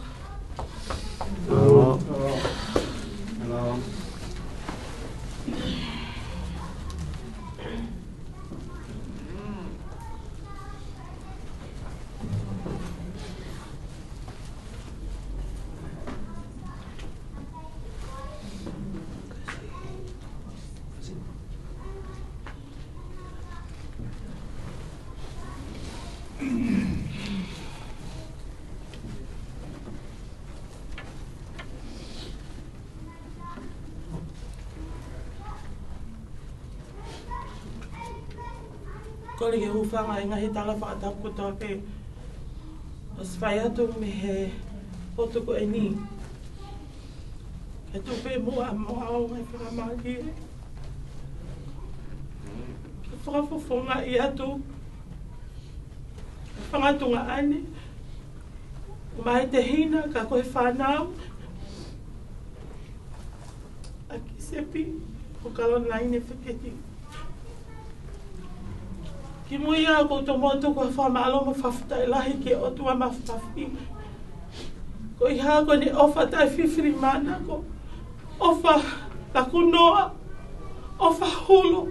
Kole ke u hūfanga he ngaahi tala fakatapu kotoa pē ʻoku fai atu mei he potu ko eni. Ke tuʻu pē muʻa mo au he fakamālie ke fakafofongaʻi atu e fanga tuongaʻane, mai te hina ka ko e fānau ʻa Kisepi mo Kalona ʻi he feketi. Kimuʻa ʻoku ou tomuʻa tuku ha fakamālō mo e fakafetaʻi lahi ki he ʻOtua Mafimafi koeʻuhi ko ʻene ʻofa taʻefilifilimānako, ʻofa lakunoa, ʻofa hulu,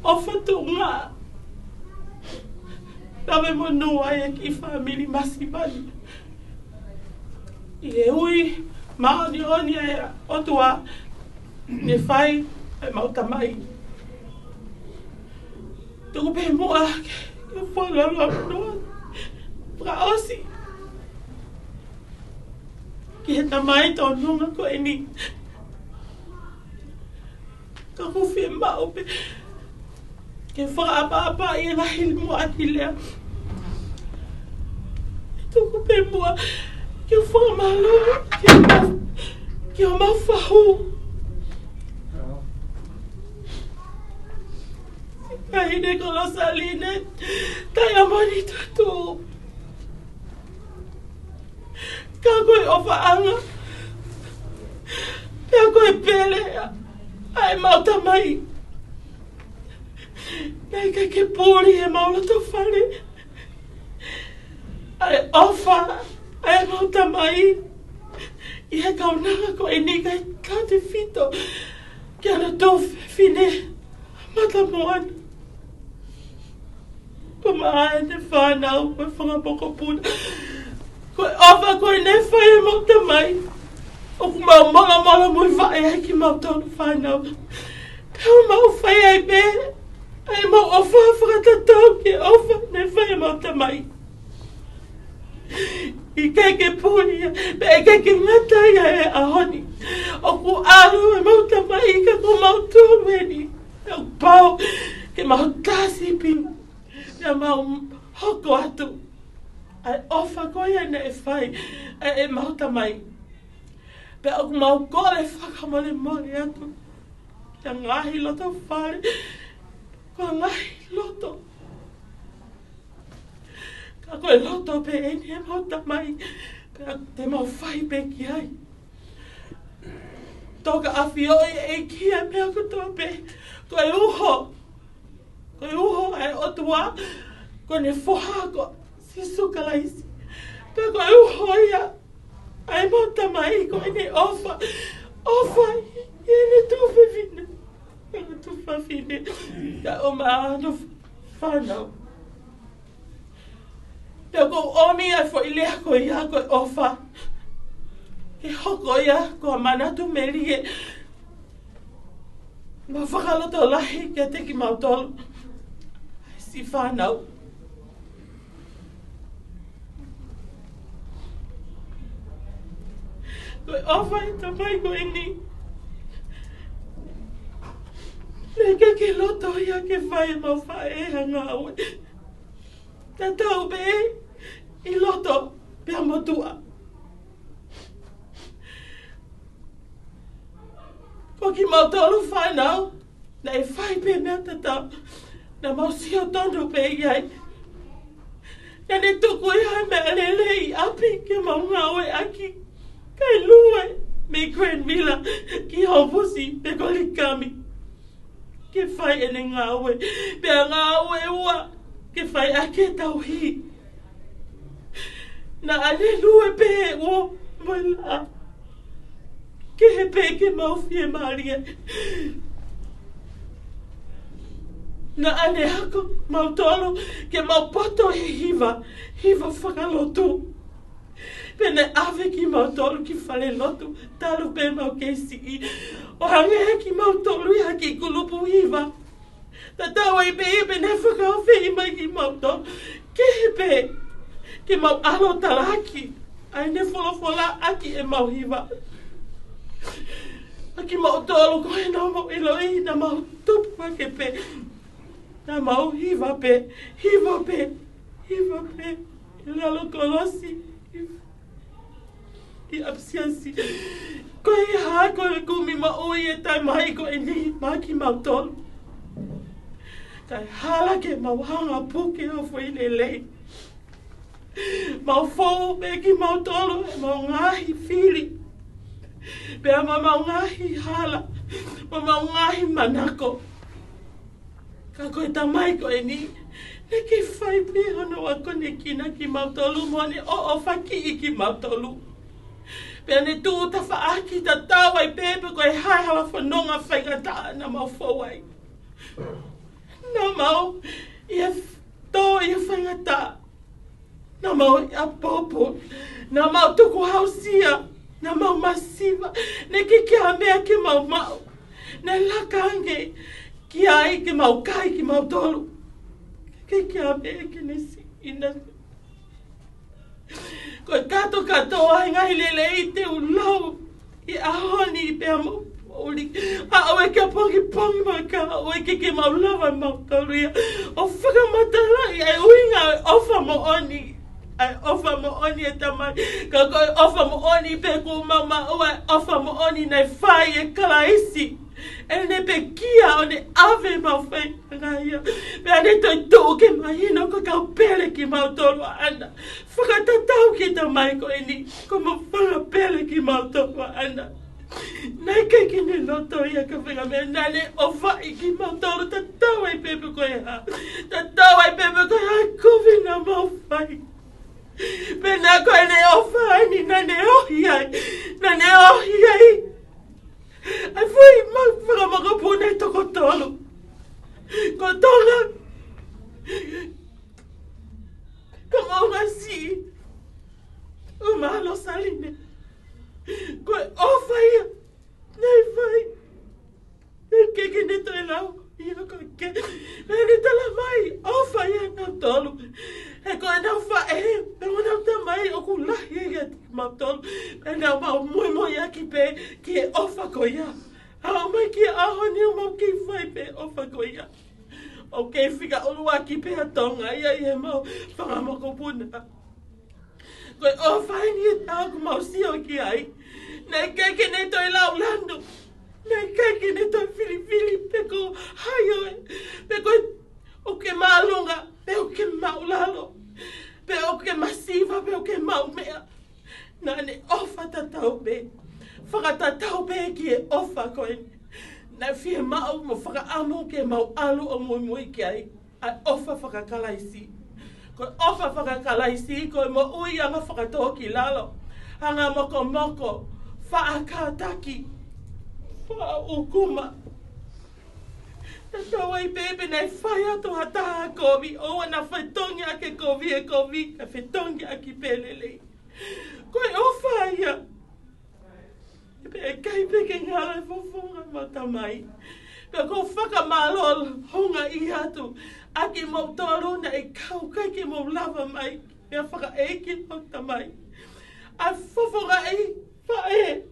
ʻofa tuʻunga. Lave monū ai e kiʻi fāmili masiva ni. ʻI he ui māʻoniʻoni ʻa e ʻOtua ne fai ʻa ʻemau tamai. Tuku pē muʻa ke, ke fuoloa noa. Fakaʻosi ki he tamai tōnunga ko eni. Ka ʻoku ou fiemaʻu pē ke fakaʻapaʻapaʻi e ngaahi muʻaki lea. Tuku pē muʻa ke fakamālō ki homau, ki homau fahu. Taʻahine ko Losaline Taiamoni Tutu. Ka ko e ʻofaʻanga, pea ko e pele ʻa ʻemau tamai. Naʻe ʻikai ke puli ʻemau loto fale ʻa e ʻofa ʻa ʻemau tamai ʻi he kaunanga ko eni, kae tautefito ki hano tuofefine mata moana. Ko e maʻa ʻene fānau, ko e fanga mokopuna. Ko e ʻofa ko ē naʻe fai ʻe heʻemau tamai, ʻoku mau malamala mo e vaʻe ai kimautolu fānau. Pea mau fai ai pē ʻa ʻemau ʻofa fakatatau ki he ʻofa naʻe fai ʻe heʻemau tamai. ʻIkai ke puli ia, pea ʻikai ke ngata ia he ʻaho ni. ʻOku ʻalu ʻemau tamai ka ko mautolu eni. ʻOku pau ke mau tā sipi, pea mau hoko atu ʻa e ʻofa ko ia naʻe fai ʻe heʻemau tamai. Pea ʻoku mau kole fakamolemole atu ki he ngaahi loto fale, ko e ngaahi loto. Ka ko e loto pē eni ʻemau tamai, pea te mau fai pē ki ai. Tokaʻafioʻi ʻe he ʻEiki ʻa e meʻa kotoa pē. Ko e uho, ko e uho ʻa e ʻOtua, ko ʻene foha ko Sīsū Kalaisi. Pea ko e uho ia ʻa ʻemau tamai, ko ʻene ʻofa, ʻofa ʻi heʻene tuofefine, ʻene tuofefine, kae ʻumaʻā hono fānau. Pea ʻoku ou ʻomi ʻa e foʻi lea ko ia ko e ʻofa ke hoko ia ko ha manatu melie mo e fakalotolahi kiate kimautolu siʻi fānau. Ko e ʻofa ʻa e tamai ko eni, naʻe ʻikai ke loto ia ke fai ʻe heʻemau faʻē ha ngāue. Tatau pē ʻi loto pea mo tuʻa. Ko kimautolu fānau, naʻe fai pē meʻa tatau, naʻa mau sio tonu pē ʻi ai. Naʻa ne tuku ia ʻa e meʻalele ʻi ʻapi ke mau ngāueʻaki, kae lue mei Granville ki Hofusi pe ko Likami ke fai ʻene ngāue, pea ngāue ua ke fai ʻaki e tauhi. Naʻa ne lue pē ʻo mo e laʻā kehe pē ke mau fiemālie. Naʻa ne ako mautolu ke mau poto he hiva, hiva fakalotu. Pea ne ʻave kimautolu ki falelotu talu pē ʻemau kei siʻi, ʻo hangē kimautolu ʻi ha kiʻi kulupu hiva. Tatau ai pē ia pea ne fakaafeʻi mai kimautolu kehe pē ke mau ʻalu ʻo talaaki ʻa ʻene folofola ʻaki ʻemau hiva. ʻA kimautolu ko ē naʻa mau ʻiloʻi naʻa mau tupu hake pē, naʻa mau hiva pē, hiva pē, hiva pē ʻi lalo kolosi, ʻi ʻapisiasi. Ko ia ko e kumi moʻui ʻa e tamai ko eni maʻa kimautolu. Kae hala ke mau hanga ʻo puke ha foʻi lelei. Mau fou pē kimautolu ʻi heʻemau ngaahi fili, pea mo ʻemau ngaahi hala, mo ʻemau ngaahi manako. Ka ko e tamai ko eni, naʻe kei fai pē hono akonekina kimautolu mo ne ʻoʻofakiʻi kimautolu. Pea ne tuʻu tafaʻaki tatau ai pē pe ko e hā e hala fononga faingataʻa naʻa mau fou ai. Naʻa mau ʻi he f-, tō ʻi he faingataʻa. Naʻa mau ʻi ʻapopo. Naʻa mau tukuhausia. Naʻa mau masiva. Naʻe ʻikai ha meʻa ke mau maʻu. Ne laka ange ki ai ke mau kai kimautolu. Ke kia me ke ne si ina. Ko e kātoa ai ngaahi lelei te u lau ʻi he ʻaho ni pea mo uli. ʻA ʻoe ke pongipongi maka, ʻoe ke ke mau lava mautolu ia ʻo fakamatalaʻi ʻa e ʻuhinga ʻo e ʻofa moʻoni. ʻA e ʻofa moʻoni ʻe Tamai. Ka ko e ʻofa moʻoni pē kuo mau maʻu, ʻa e ʻofa moʻoni naʻe fai ʻe Kalaisi. ʻEne pekia ʻo ne ʻave mau fai ngā ia. Pea ne toetuʻu ke mahino ko e kau pele kimautolu ʻaʻana. Fakatatau ki he Tamai ko eni, ko e mau fanga pele kimautolu ʻaʻana. Naʻe ʻikai ke ne loto ia ka fenga me naʻa ne ʻofaʻi kimautolu tatau ai pē pe ko e hā. Tatau ai pē pe ko e hā e kovi naʻa mau fai. Pea naʻa ko ʻene ʻofa eni naʻa ne ohi ai. Naʻa ne ohi ai. ʻA e foʻi mau fanga makapuna ʻe toko tolu. Ko Tonga. Ko Maungasiʻi. ʻUma Losaline. Ko e ʻofa ia naʻe fai. Naʻe ʻikai ke ne toe lau ia ko ke. Naʻa ne tala mai, ʻofa ia nautolu. He ko ʻenau faʻē, pea mo ʻenau tamai ʻoku lahi ia kiate kimautolu. Pea naʻa mau muimuiʻaki pē ki he ʻofa ko ia. ʻAmai ki he ʻaho ni ʻoku mau kei fai pē ʻofa ko ia. ʻOku kei fika ʻuluaki pē ʻa Tonga ia ʻi he mau fanga makapuna. Ko e ʻofa eni ʻoku mau sio ki ai. Naʻe ʻikai ke ne toe lau lanu. Naʻe ʻikai ke ne toe filifili pe ko hai ʻoe. Pe ko ʻoku ke māʻolunga, pe ʻoku ke māʻulalo. Pe ʻoku ke masiva, pe ʻoku ke maʻu meʻa. Naʻa ne ʻofa tatau pē. Fakatatau pē ki he ʻofa ko ē. Naʻe fiemaʻu mo fakaʻamu ke mau ʻalu ʻo muimui ki ai. ʻA e ʻofa fakakalaisi. Ko e ʻofa fakakalaisi, ko e moʻui anga fakatōkilalo. Anga mokomoko, faʻa kātaki, faʻa ʻukuma. Tatau ai pē pe naʻe fai atu ha taha kovi, ʻoua naʻa fetongi ʻaki e kovi e kovi, ka fetongi ʻaki pē lelei. Ko e ʻofa ia. Pea ʻikai pē ke ngalo e fofonga ʻemau Tamai. Pea ʻoku ou fakamālō houngaʻia atu ʻa kimoutolu naʻe kau kai ke mou lava mai. Pea fakaʻeiki ʻemau Tamai. ʻA e fofongaʻi faʻē.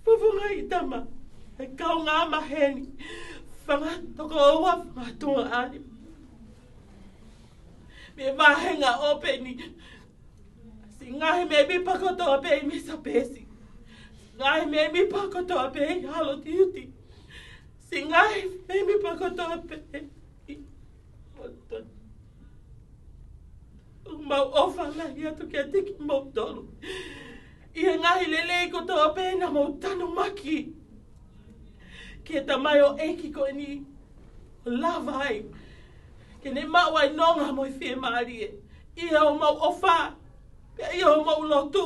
Fofongaʻi tama. ʻE kaungā maheni. Fanga tokoua, fanga tuongaʻane. Mei he vāhenga ʻōpeni. Siʻi ngaahi mēmipa kotoa pē ʻi Misa Pesi. Siʻi ngaahi mēmipa kotoa pē ʻi Halo Tiuti. Siʻi ngaahi mēmipa kotoa pē ʻi ʻOtu. ʻOku mau ʻofa lahi atu kiate kimoutolu. ʻI he ngaahi lelei kotoa pē naʻa mou tanumaki ki he tamaioʻeiki ko eni ʻo lava ai ke ne maʻu ʻa e nonga mo e fiemālie. ʻI hoʻomou ʻofa, pea ʻi hoʻomou lotu,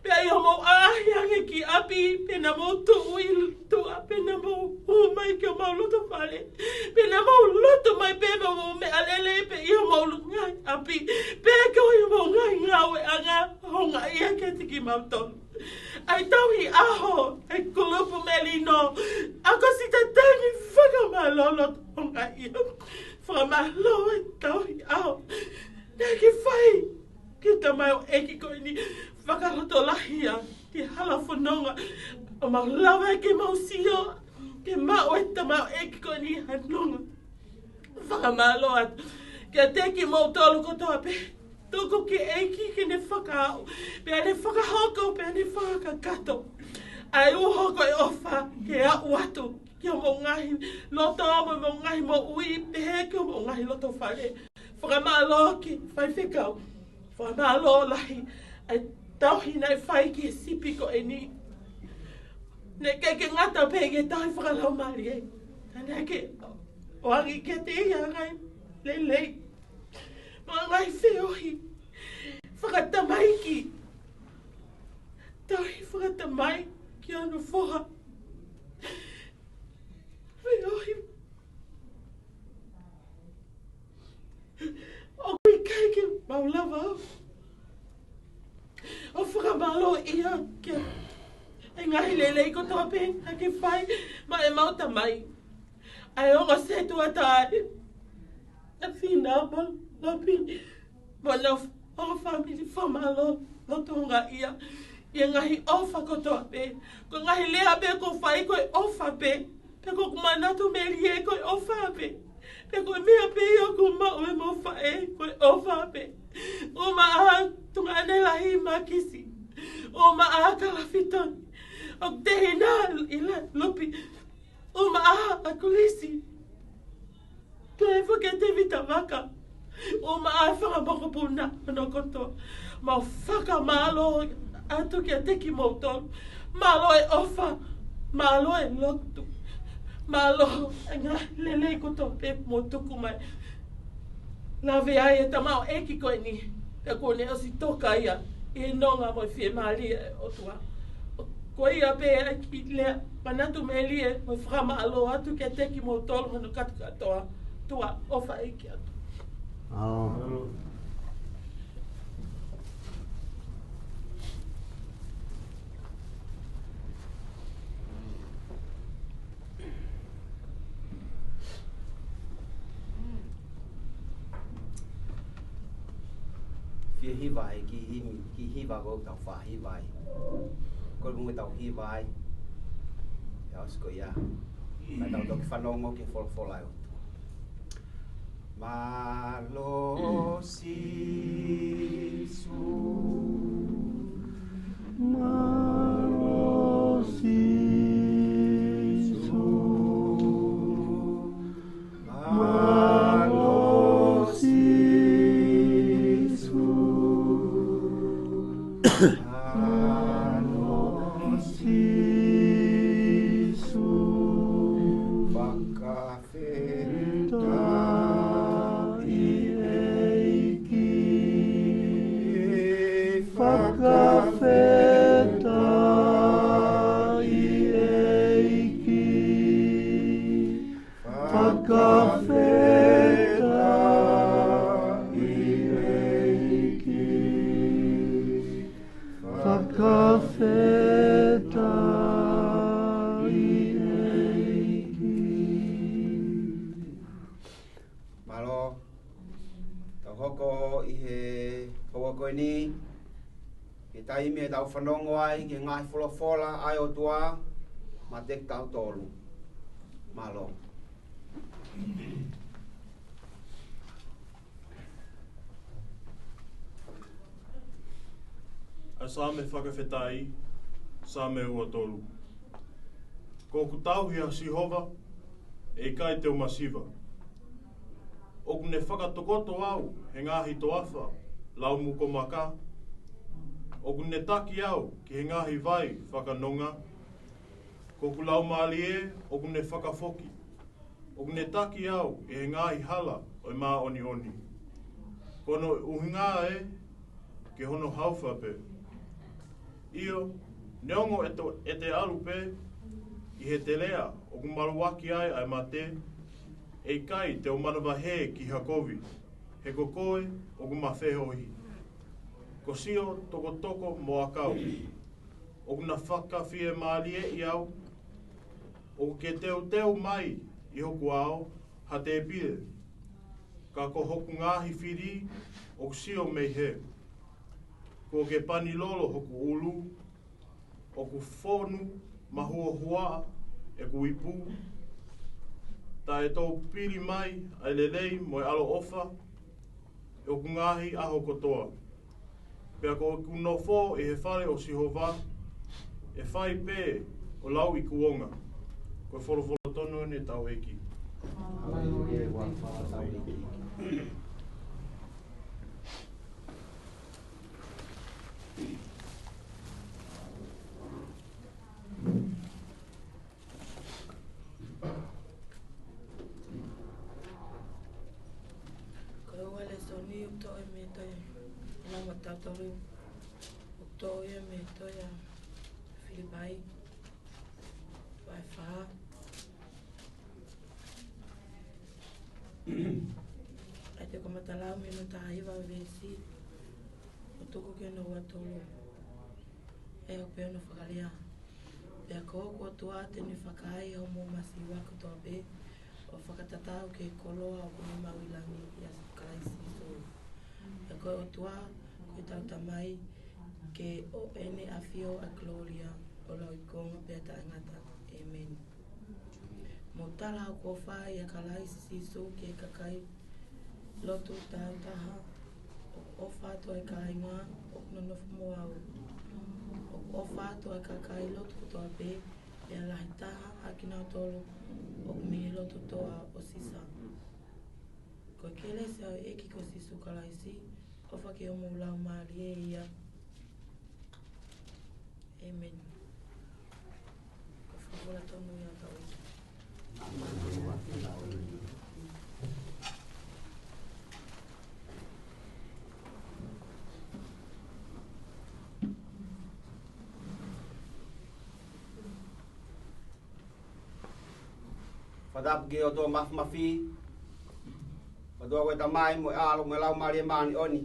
pea ʻi hoʻomou ʻaʻahi ange ki ʻapi, pe naʻa mou tuʻu ʻi tuʻa, pe naʻa mou hū mai ki homou loto fale, pe naʻa mou lotu mai pē mo homou meʻalele, pe ʻi homou ngaahi ʻapi, pe ko ʻi homou ngaahi ngāueʻanga, houngaʻia kiate kimautolu. ʻA e tauhi ʻaho, ʻa e kulupu melino, ʻa ko si tatangi fakamālō loto houngaʻia. Fakamālō ʻa e tauhi ʻaho. Naʻa ke fai ki he tamaioʻeiki ko eni fakalotolahi ia ki he hala fononga. ʻO mau lava ke mau sio, ke maʻu e tamaioʻeiki ko eni ha nonga. Fakamālō atu kiate kimoutolu kotoa pē. Tuku ki he ʻEiki ke ne fakaaʻu. Pea ne fakahoko, pea ne fakakakato ʻa e uho ko e ʻofa ke aʻu atu ki homou ngaahi loto, mo homou ngaahi moʻui, pehē ki homou ngaahi loto fale. Fakamālō ki he faifekau. Fakamālō lahi ʻa e tauhi naʻe fai ki he sipi ko eni. Naʻe ʻikai ke ngata pē ki he tauhi fakalaumālie. Ka naʻe ʻikai ke ʻoange kiate ia ha ngaahi lelei. Mo e ngaahi feohi fakatamaiki. Tauhi fakatamai ki hono foha. Feohi. ʻOku ʻikai ke mau lava ʻo fakamālō ia ke ngaahi lelei kotoa pē naʻa ke fai maʻa ʻemau tamai. ʻA e ongo sētuata ē, ʻa Fina mo Lopi, mo ʻenau ongo fāmili, fakamālō, lotu houngaʻia, ʻi he ngaahi ʻofa kotoa pē. Ko e ngaahi lea pē ʻoku fai ko e ʻofa pē. Pea ko ʻeku manatu melie ko e ʻofa pē. Pea ko e meʻa pē ia ʻoku maʻu ʻe mau faʻē ko e ʻofa pē. ʻUmaʻā Tuongaʻane Lahi Makisi. ʻUmaʻā Kalafitoni. ʻOku tehina ʻi la Lopi. ʻUmaʻā ʻa Kulisi. Toe foki ʻa Tēvita Vaka. ʻUmaʻā e fanga mokopuna hono kotoa. Mau fakamālō atu kiate kimoutolu. Mālō e ʻofa. Mālō e lotu. Mālō e ngaahi lelei kotoa pē ʻoku mou tuku mai. Lave ai e tamaioʻeiki ko eni. Pea kuo ne ʻosi toka ia ʻi he nonga mo e fiemālie ʻa e ʻOtua. Ko ia pē ʻa e kiʻi lea manatu melie mo e fakamālō atu kiate kimoutolu hono kātoa. ʻOtua, ʻofa ʻeiki atu. ʻAo. Fie hiva ai ki himi, ki hiva ko tau fa hiva ai. Ko e muʻa tau hiva ai. ʻIo, ʻosi ko ia. Ka tau toki fanongo ki he folofola ʻa e ʻOtua. Mālō Sīsū. Mālō Sīsū. Mālō Sīsū. Mālō Sīsū. Fakafetaʻi ʻEiki. Fakafetaʻi ʻEiki. Fakafetaʻi ʻEiki. Fakafetaʻi ʻEiki. Mālō, tau hoko ʻi he houa ko eni, ki he taimi ʻe tau fanongo ai ki he ngaahi folofola ʻa e ʻOtua maʻa kitautolu. Mālō. ʻA e Saame fakafetaʻi, Saame ua tolu. Ko hoku tauhi ʻa Sihova, ʻe ʻikai te u masiva. ʻOku ne fakatokoto au he ngaahi toafa laumuko maka. ʻOku ne taki au ki he ngaahi vai fakanonga. Ko hoku laumālie ʻoku ne fakafoki. ʻOku ne taki au ʻi he ngaahi hala ʻo e māʻoniʻoni. Ko hono ʻuhinga ē, ke hono haufa pē. ʻIo, neongo ʻete, ʻete ʻalu pē ʻi he teleʻa ʻoku maluʻaki ai ʻa e mate, ʻe ʻikai te u manavahē ki ha kovi, he ko koe ʻoku ma feohi. Ko Sihova tokotoko mo ʻakau. ʻOku na fakafiemālieʻi au. ʻOku ke teuteu mai ʻi hoku ʻao ha tēpile. Ka ko hoku ngaahi fili ʻoku sio mei hē. Kuo ke pani lolo hoku ʻulu. ʻOku fonu mahuohua ʻeku ipu. Taʻe tou pili mai ʻa e lelei mo e ʻaloʻofa ʻi hoku ngaahi ʻaho kotoa. Pea ko ʻeku nofo ʻi he fale ʻo Sihova, ʻe fai pē ʻo lauikuonga. Ko e folofola tonu eni ʻa hotau ʻEiki. Haleluia, ua fa tau ʻEiki. Ko e ua lēsoni ʻoku toʻo ia mei he tohi ʻa e Ngaahi Tautolu, ʻoku toʻo ia mei he tohi ʻa Filipai, vahe fā. ʻE te u kamata lau mei hono taha hiva veesi, ʻo tuku ki hono ua tolu. ʻE ʻoku pehē hono fakalea. Pea ko hoku ʻOtua te ne fakaai hoʻomou masiva kotoa pē, ʻo fakatatau ki he koloa ʻoku ne maʻu ʻi langi ʻia Kalaisi Sīsū. Pea ko e ʻOtua, ko ʻetau Tamai, ke ʻoʻo ʻene ʻafio ʻa e kolōlia, ʻo lauikuonga pea taʻengata. ʻĒmeni. Mou tala hoku ʻofa ʻia Kalaisi Sīsū ki he kakai lotu tāutaha. ʻOku ʻofa atu ʻa e kāinga ʻoku nonofo mo au. ʻOku ʻofa atu ʻa e kakai lotu kotoa pē, pea lahi taha ʻa kinautolu ʻoku mei he lotu toʻa ʻo Sisa. Ko e kelesi ʻa e ʻEiki ko Sīsū Kalaisi, ʻofa ki hoʻomou laumālie ia. ʻĒmeni. Ko e folofola tonu ia ʻo e ʻaho. Fakatapu ki he ʻOtua Māfimafi, ʻOtua ko e Tamai mo e ʻAlo mo e Laumālie Māʻoniʻoni.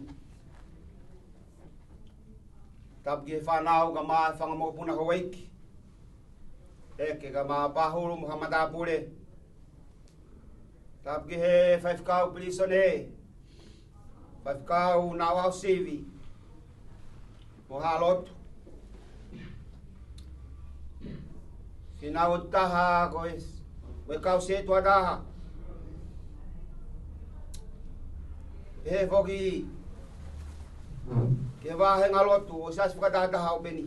Tapu ki he fānau kae ʻumaʻā e fanga mokopuna houʻeiki. ʻEke kae ʻumaʻā Pahulu mo haʻa matāpule. Tapu ki he faifekau pilīsone, faifekau naʻa ʻosi sivi, mo haʻa lotu. Kinautolu taha ko e, mo e kau sētuata. Pehē foki ki he vāhenga lotu ʻo e Siasi fakatahataha ʻo Upeni.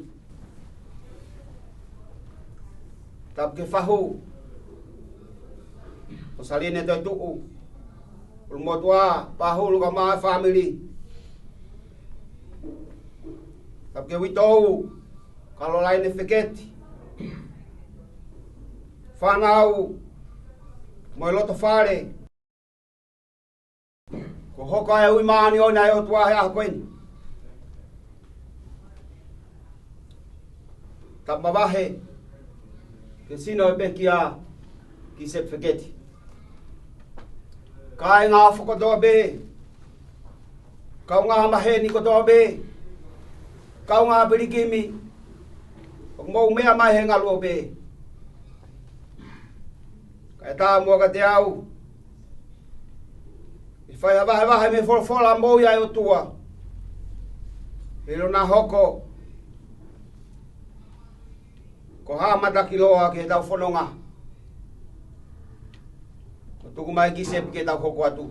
Tapu ki he fahu ʻo Saline Toetuʻu, ʻulumotuʻa, Pahulu kae ʻumaʻā e fāmili. Tapu ki he uitou, Kalolaine Feketi, fānau mo e loto fale. Kuo hoko ʻa e ui māʻoniʻoni ʻa e ʻOtua he ʻaho ko eni. Tapu mavahe ki he sino ʻo e pekia, Giuseppe Feketi. Kāinga ʻofa kotoa pē, kaungā maheni kotoa pē, kaungā pilikimi, ʻoku mou meʻa mai he ngaluope. Kae ʻatā muʻa kiate au ke fai ha vahevahe mei he folofola moʻui ʻa e ʻOtua, ʻi heʻena hoko ko ha matakiloa ki heʻetau fononga. Ko e tuku mai ʻe Giuseppe ke tau hoko atu.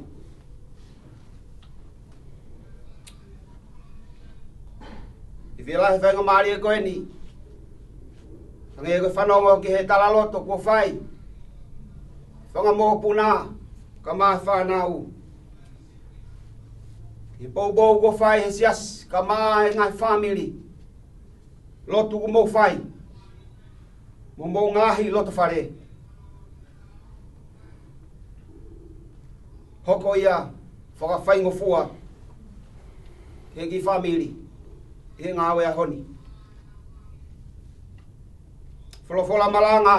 ʻI he lahi e faingamālie ko eni, hangē ko e fanongo ki he talaloto kuo fai, fanga mokopuna kae ʻumaʻā e fānau, ki he poupou kuo fai ʻe he siasi kae ʻumaʻā e ngaahi fāmili, lotu kuo mou fai, mo homou ngaahi loto fale. Hoko ia fakafaingofua ki he kiʻi fāmili ʻi he ngāue ʻaho ni. Folofola malanga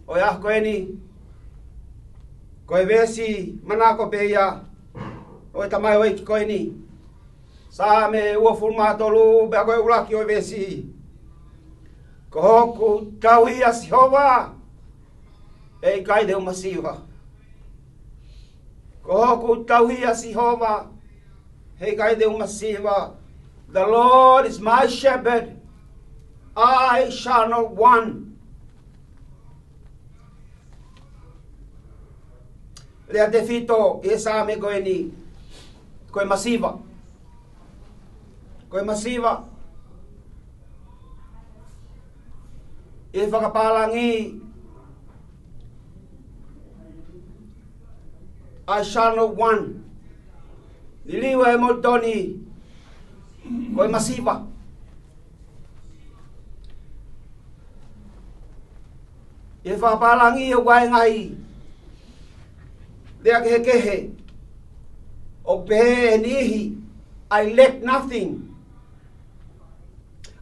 ʻo e ʻaho ko eni, ko e veesi manako pē ia ʻo e tamaioʻeiki ko eni, Saame uofulu mā tolu, pea ko e ʻuluaki ʻo e veesi: Ko hoku tauhi ʻa Sihova, heʻikai te u masiva. Ko hoku tauhi ʻa Sihova, heʻikai te u masiva. The Lord is my shepherd, I shall not want. Lea tefito ʻi he Saame ko eni, ko e masiva. Ko e masiva. ʻI he fakapālangi, I shall not want. Liliu ʻe Molitoni, ko e masiva. ʻI he fakapālangi ʻoku ʻi ai e ngaahi lea kehekehe ʻoku pehē ʻe he niʻihi, I lack nothing.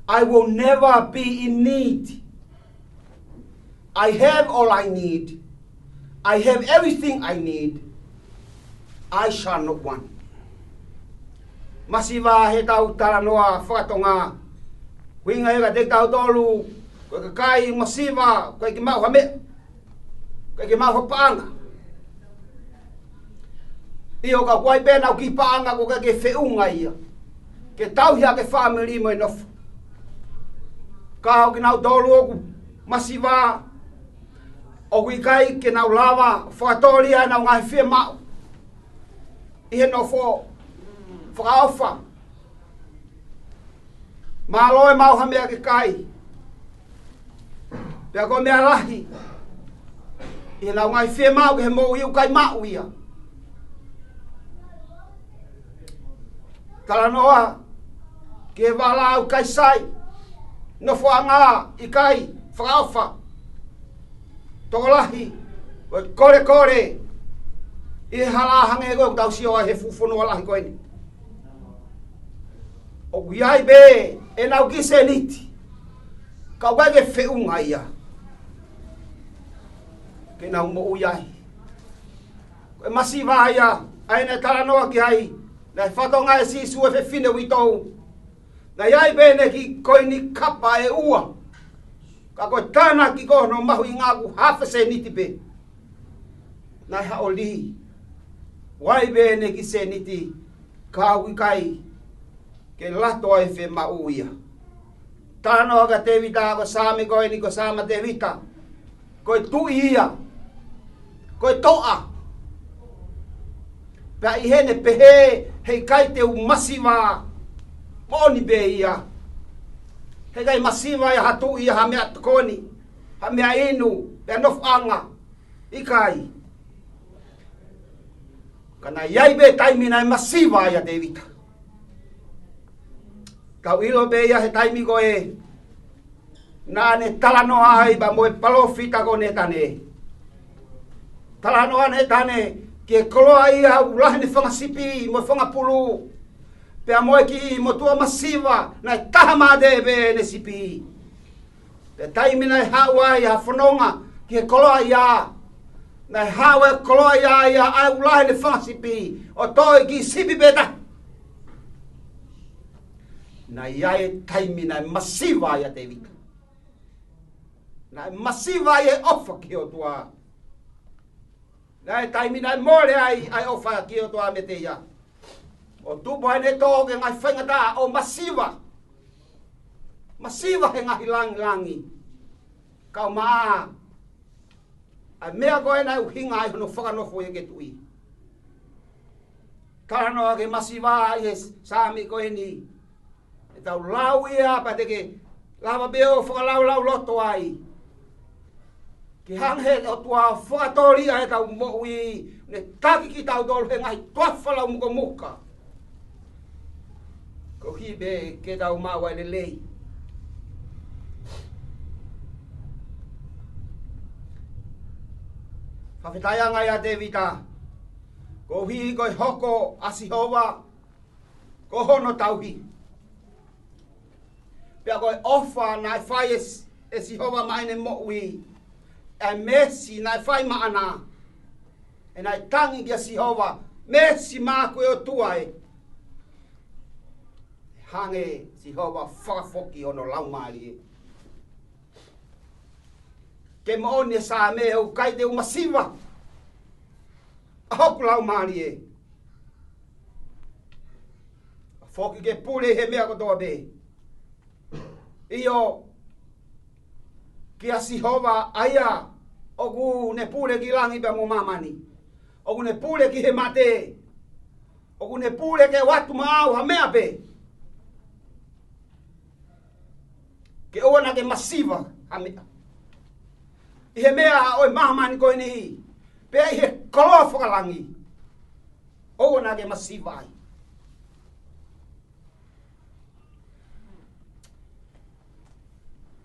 I will never be in need. I have all I need. I have everything I need. I shall not want. Masiva heʻetau talanoa faka-Tonga. Ko e ʻuhinga ia kiate kitautolu Ko e kakai masiva, ʻoku ʻikai ke maʻu ha meʻa. ʻOku ʻikai ke maʻu ha paʻanga. ʻIo, ka ʻoku ʻi ai pē ʻenau kiʻi paʻanga, ʻoku ʻikai ke feʻunga ia ke tauhi ʻaki e fāmili mo e nofo. Ka ʻoku ʻi ai kinautolu ʻoku masiva, ʻoku ʻikai ke nau lava fakatōlia ʻenau ngaahi fiemaʻu ʻi he nofo fakaʻofa. Mālō e maʻu ha meʻa ke kai. Pea ko e meʻa lahi ʻi heʻenau ngaahi fiemaʻu ki he moʻui, ʻoku ʻikai maʻu ia. Talanoa ki he vala ʻoku ʻikai sai, nofoʻanga ʻikai fakaʻofa. Tokolahi, ko e kolekole ʻi he hala, hangē ko ʻetau sio ai he fuʻu fonua lahi ko eni. ʻOku ʻi ai pē ʻenau kiʻi sēniti, ka ʻoku ʻikai ke feʻunga ia ke nau moʻui ai. Ko e masiva ia, ʻa ia naʻe talanoa ki ai, naʻe fatongia ʻe Sīsū e fefine uitou. Naʻe ʻi ai pē ʻene kiʻi koini kapa ʻe ua, ka ko e tānaki ko hono mahuʻinga ʻoku hafe sēniti pē. Naʻe haʻoli, ʻoku ʻi ai pē ʻene kiʻi sēniti, ka ʻoku ʻikai ke lato ai e fiemaʻu ia. Talanoa kia Tēvita, ko e Saame ko eni, ko e Saame ʻa Tēvita. Ko e tuʻi ia. Ko e toʻa. Pea ʻi heʻene pehē, heʻikai te u masiva. Moʻoni pē ia. Heʻikai masiva ia ha tuʻi ia ha meʻatokoni, ha meʻainu, pe nofoʻanga. ʻIkai. Ka naʻe ʻi ai pē taimi naʻe masiva ai ʻa Tēvita. Tau ʻilo pē ia he taimi ko ē naʻa ne talanoa ai pea mo e palōfita ko Nētane. Talanoa ʻa Nētane ki he koloa ia ʻoku lahi ʻene fanga sipi mo e fanga pulu, pea mo e kiʻi motuʻa masiva naʻe taha mate pē ʻene sipi. Pea taimi naʻe haʻu ai ha fononga ki he koloa ia, naʻe haʻu e koloa ia, ia ʻa e ʻoku lahi ʻene fanga sipi, ʻo toe kiʻi sipi pē taha. Naʻe ʻi ai e taimi naʻe masiva ai ʻa Tēvita. Naʻe masiva ai e ʻofa ki he ʻOtua. Naʻe taimi naʻe mole ai ʻa e ʻofa ki he ʻOtua meiate ia, ʻo tupu ai ʻene tō ki he ngaahi faingataʻa ʻo masiva. Masiva he ngaahi langilangi. Kau mai ʻa e meʻa ko ē naʻe ʻuhinga ai hono fakanofo ia ke tuʻi. Talanoa ki he masiva ʻi he Saame ko eni. ʻE tau lau ia pea te ke lava pē ʻo fakalaulauloto ai. Ke hanga he ʻOtua ʻo fakatōlia ʻetau moʻui, ne taki kitautolu he ngaahi toafa laumukomuka. Koeʻuhi pē ke tau maʻu ʻa e lelei. Fakafetaʻiʻanga ʻia Tēvita. Koeʻuhi ko e hoko ʻa Sihova ko hono tauhi. Pea ko e ʻofa naʻe fai ʻe, ʻe Sihova maʻa ʻene moʻui. ʻA e mēsi naʻe fai maʻana. ʻE naʻe tangi kia Sihova, mēsi māʻaku ʻe ʻOtua ē. Hanga ʻe Sihova fakafoki hono laumālie. Ke moʻoni e Saame, ʻoku ʻikai te u masiva ʻa hoku laumālie. Foki ke pule he meʻa kotoa pē. ʻIo, kia Sihova ʻa ia ʻoku ne pule ki langi pea mo māmani. ʻOku ne pule ki he mate. ʻOku ne pule ke ʻoatu maʻau ha meʻa pē. Ke ʻoua naʻa ke masiva ha meʻa. ʻI he meʻa ʻo e māmani ko eni, pea ʻi he koloa fakalangi, ʻoua naʻa ke masiva ai.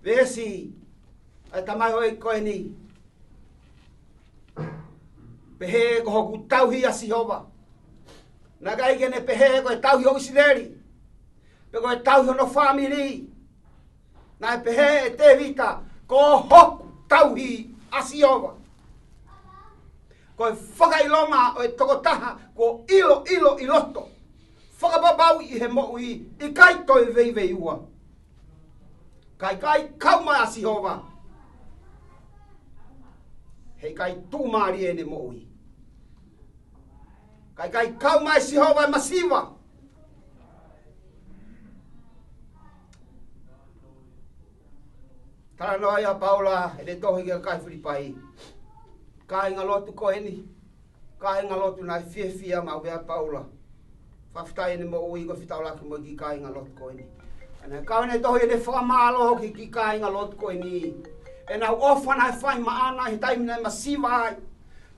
Veesi ʻa e tamaioʻeiki ko eni. Pehē ko hoku tauhi ʻa Sihova. Naʻe ʻikai ke ne pehē ko e tauhi ʻo ʻIsileli, pe ko e tauhi hono fāmili. Naʻe pehē ʻe Tēvita, ko hoku tauhi ʻa Sihova. Ko e fakaʻilonga ʻo e tokotaha kuo ʻiloʻilo ʻi loto, fakapapauʻi he moʻui, ʻikai toe veiveiua. Ka ʻikai kau mai ʻa Sihova, heʻikai tuʻumālie ʻene moʻui. Ka ʻikai kau mai Sihova e masiva. Talanoa ʻa Paula ʻi heʻene tohi ki he kakai Filipai. Kāinga lotu ko eni. Kāinga lotu naʻe fiefia maʻu pē ʻa Paula. Fakafetaʻi ʻene moʻui ko e fetaulaki mo e kiʻi kāinga lotu ko eni. Naʻe kau ʻene tohi ʻene fakamālō ki he kiʻi kāinga lotu ko eni. ʻEnau ʻofa naʻe fai maʻana he taimi naʻe masiva ai.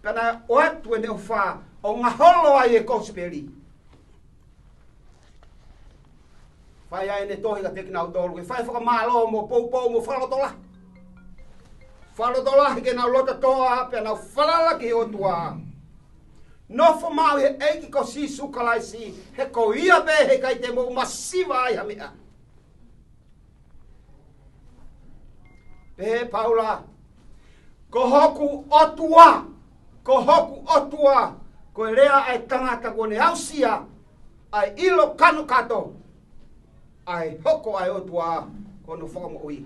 Pea naʻe ʻoatu ʻene ʻofa ʻo ngaholo ai e kosipeli. Fai ai ʻene tohi kiate kinautolu, ke fai fakamālō mo poupou mo fakalotolahi. Fakalotolahi ke nau loto toʻa, pea nau falala ki he ʻOtua. Nofo maʻu he ʻEiki ko Sīsū Kalaisi, he ko ia pē heʻikai te mou masiva ai ha meʻa. Pehē ʻe Paula, ko hoku ʻOtua, ko hoku ʻOtua, ko e lea ʻa e tangata kuo ne aʻusia ʻa e ʻilo kanokato ʻa e hoko ʻa e ʻOtua ko hono fakamoʻui.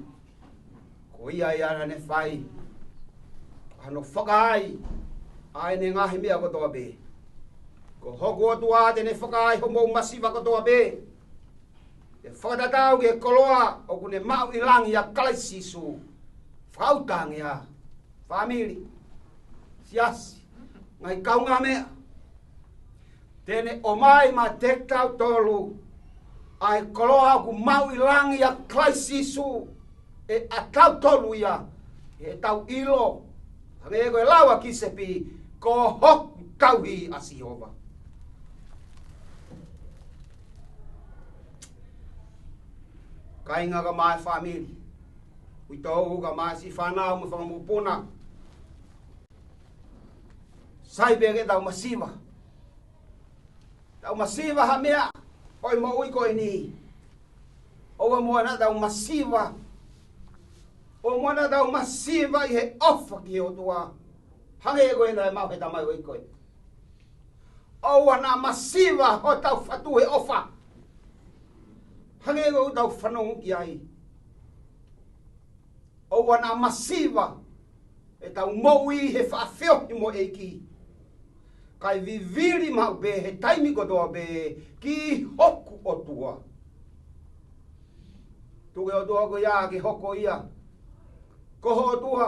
Ko ia ia naʻa ne fai ʻa hono fakaai ʻa ʻene ngaahi meʻa kotoa pē. Ko hoku ʻOtua te ne fakaai homou masiva kotoa pē. ʻE fakatatau ki he koloa ʻoku ne maʻu ʻi langi ʻia Kalaisi Sīsū. Fakautangi ʻa fāmili, siasi, ngaahi kaungāmeʻa. Te ne ʻomai maʻa kitautolu ʻa e koloa ʻoku maʻu ʻi langi ʻia Kalaisi Sīsū, ʻe ʻatautolu ia, ʻe tau ʻilo. Hangē ko e lau ʻa Kisepi, ko hoku tauhi ʻa Sihova. Kāinga kae ʻumaʻā e fāmili. Uitou kae ʻumaʻā e siʻi fānau mo e fanga mokopuna. Sai pē ke tau masiva. Tau masiva ha meʻa ʻo e moʻui ko eni. ʻOua muʻa naʻa tau masiva. ʻOua muʻa naʻa tau masiva ʻi he ʻofa ki he ʻOtua. Hangē ko ē naʻe maʻu he tamaioʻeiki ko ē. ʻOua naʻa masiva hotau fatu he ʻofa. Hangē ko ē ʻoku tau fanongo ki ai. ʻOua naʻa masiva ʻetau moʻui he faʻa feohi mo e ʻEiki. Kae vivili maʻu pē he taimi kotoa pē ki hoku ʻOtua. Tuku e ʻOtua ko ia ke hoko ia ko ho ʻOtua.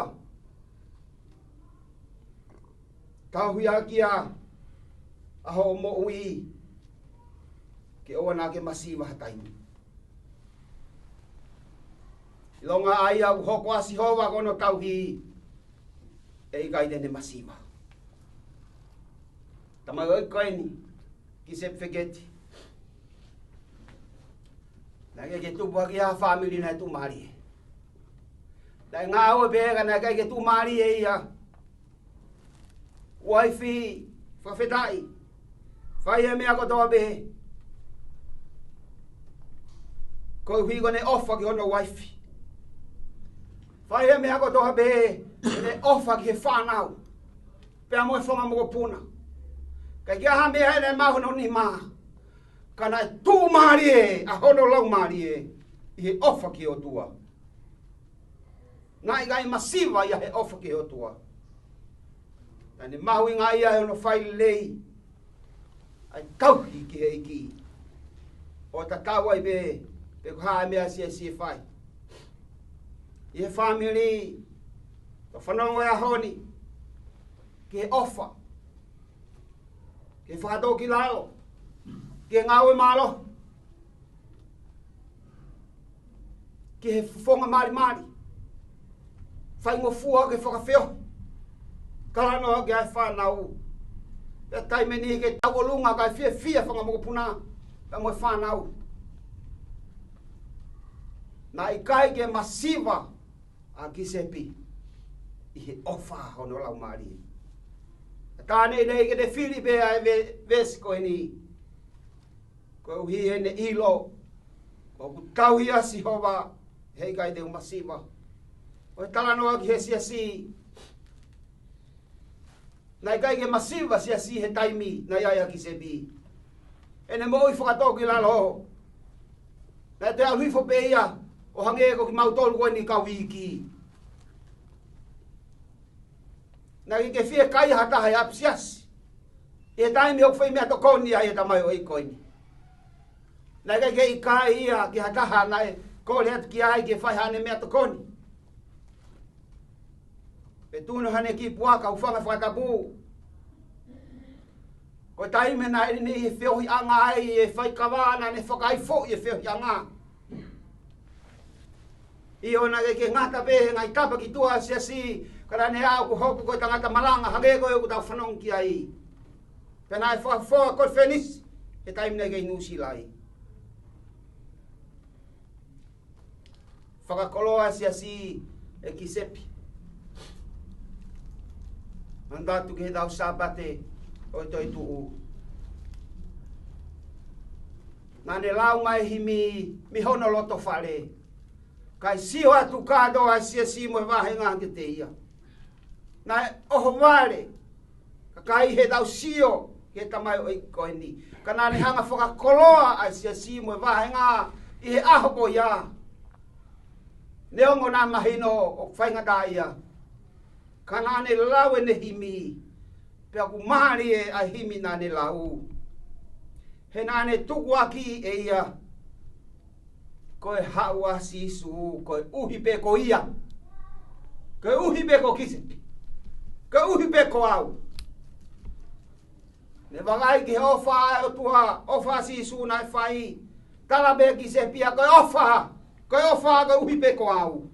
Tauhi ʻaki ia ʻa hoʻo moʻui ke ʻoua naʻa ke masiva ha taimi. ʻIlonga ʻa ia ʻoku hoko ʻa Sihova ko hono tauhi, ʻe ʻikai te ne masiva. Tamaioʻeiki ko eni, Kisepi Feketi. Naʻe ʻikai ke tupu hake ha fāmili naʻe tuʻumālie. Naʻe ngāue pē ka naʻe ʻikai ke tuʻumālie ia. Uaifi, fakafetaʻi. Fai e meʻa kotoa pē koeʻuhi ko ʻene ʻofa ki hono uaifi. Fai e meʻa kotoa pē ʻene ʻofa ki he fānau pea mo e fanga mokopuna. Ka ʻikai ha meʻa ʻe maʻu hono nima, ka naʻe tuʻumālie ʻa hono laumālie ʻi he ʻofa ki he ʻOtua. Naʻe ʻikai masiva ia he ʻofa ki he ʻOtua. Naʻa ne mahuʻinga ia he hono fai lelei ʻa e tauhi ki he ʻEiki. ʻO tatau ai pē pe ko e hā e meʻa siʻi siʻi fai ʻi he fāmili, ʻo fanongo he ʻaho ni ki he ʻofa, ki he fakatōkilalo, ki he ngāue mālohi, ki he fofonga malimali, faingofua ke fakafeohi, talanoa ki ai e fānau. Pea taimi ʻe niʻihi ke tau ʻolunga kae fiefia fanga mokopuna pea mo e fānau. Naʻe ʻikai ke masiva ʻa Kisepi ʻi he ʻofa hono laumālie. Ka neʻineʻi ke ne fili pē ʻa e ve-, veesi ko eni. Koeʻuhi ʻene ʻilo ʻoku tauhi ʻa Sihova, heʻikai te u masiva. ʻO e talanoa ki he siasi, naʻe ʻikai ke masiva siasi he taimi naʻe ʻi ai ʻa Kisepi. ʻEne moʻui fakatōkilalo, naʻe toe ʻalu hifo pē ia ʻO hangē ko kimautolu ko eni kau iiki. Naʻe ʻikai ke fiekaia ha taha ʻi ʻapisiasi ʻi he taimi ʻoku fai meʻatokoni ai e tamaioʻeiki ko eni. Naʻe ʻikai ke ʻikai ia ki ha taha naʻe kole atu ki ai ke fai haʻane meʻatokoni. Pe tunu haʻane kiʻi puaka ʻo fanga fakatapu. Ko e taimi naʻe ʻi ai e feohiʻanga ai e faikava, naʻa ne fakaʻaifoʻi e feohiʻanga. ʻIo, naʻe ʻikai ke ngata pē he ngaahi tapa ki tuʻa ʻa e siasi, ka naʻa ne aʻu ʻo hoko ko e tangata malanga hangē ko ē ʻoku tau fanongo ki ai. Pea naʻe fakafoa konifelenisi he taimi naʻe ʻi ai ʻi Nuʻusila ai. Fakakoloa ʻa e siasi ʻe Kisepi. Manatu ki he ʻaho Sāpate ʻo e toetuʻu. Naʻa ne lau mai e himi mei hono loto fale. Kae sio atu kātoa ʻa e siasi mo e vāhenga kiate ia. Naʻe ʻohovale, kakai, heʻetau sio ki he tamaioʻeiki ko eni. Ka naʻa ne hanga ʻo fakakoloa ʻa e siasi mo e vāhenga ʻi he ʻaho ko ia. Neongo naʻe mahino ʻoku faingataʻaʻia, ka naʻa ne lau ʻene himi. Pea ʻoku mālie ʻa e himi naʻa ne lau. He naʻa ne tukuakiʻi ʻe ia, ko e haʻu ʻa Sīsū koeʻuhi pē ko ia. Koeʻuhi pē ko Kisepi. Koeʻuhi pē ko au. Ne vakai ki he ʻofa ʻa e ʻOtua, ʻofa ʻa Sīsū naʻe fai. Tala pē ʻe Kisepi ia, ko e ʻofa, ko e ʻofa koeʻuhi pē ko au.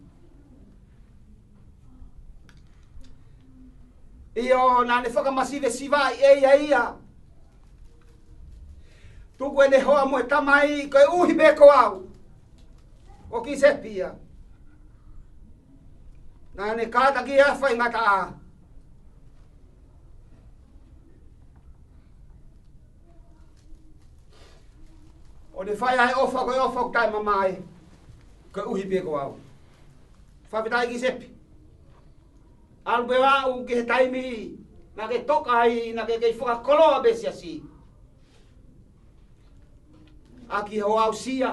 ʻIo, naʻa ne fakamasivesivaʻi ʻe ia ia. Tuku ʻene hoa mo e tamai koeʻuhi pē ko au. Ko Kisepi ia. Naʻa ne kātaki ʻa e faingataʻa. ʻO ne fai ʻa e ʻofa ko e ʻofa ʻoku taʻemamae. Koeʻuhi pē ko au. Fakafetaʻi Kisepi. ʻAlu pē ʻo aʻu ki he taimi naʻa ke toka ai, naʻa ke kei fakakoloa pē siasi. ʻAki hoʻo aʻusia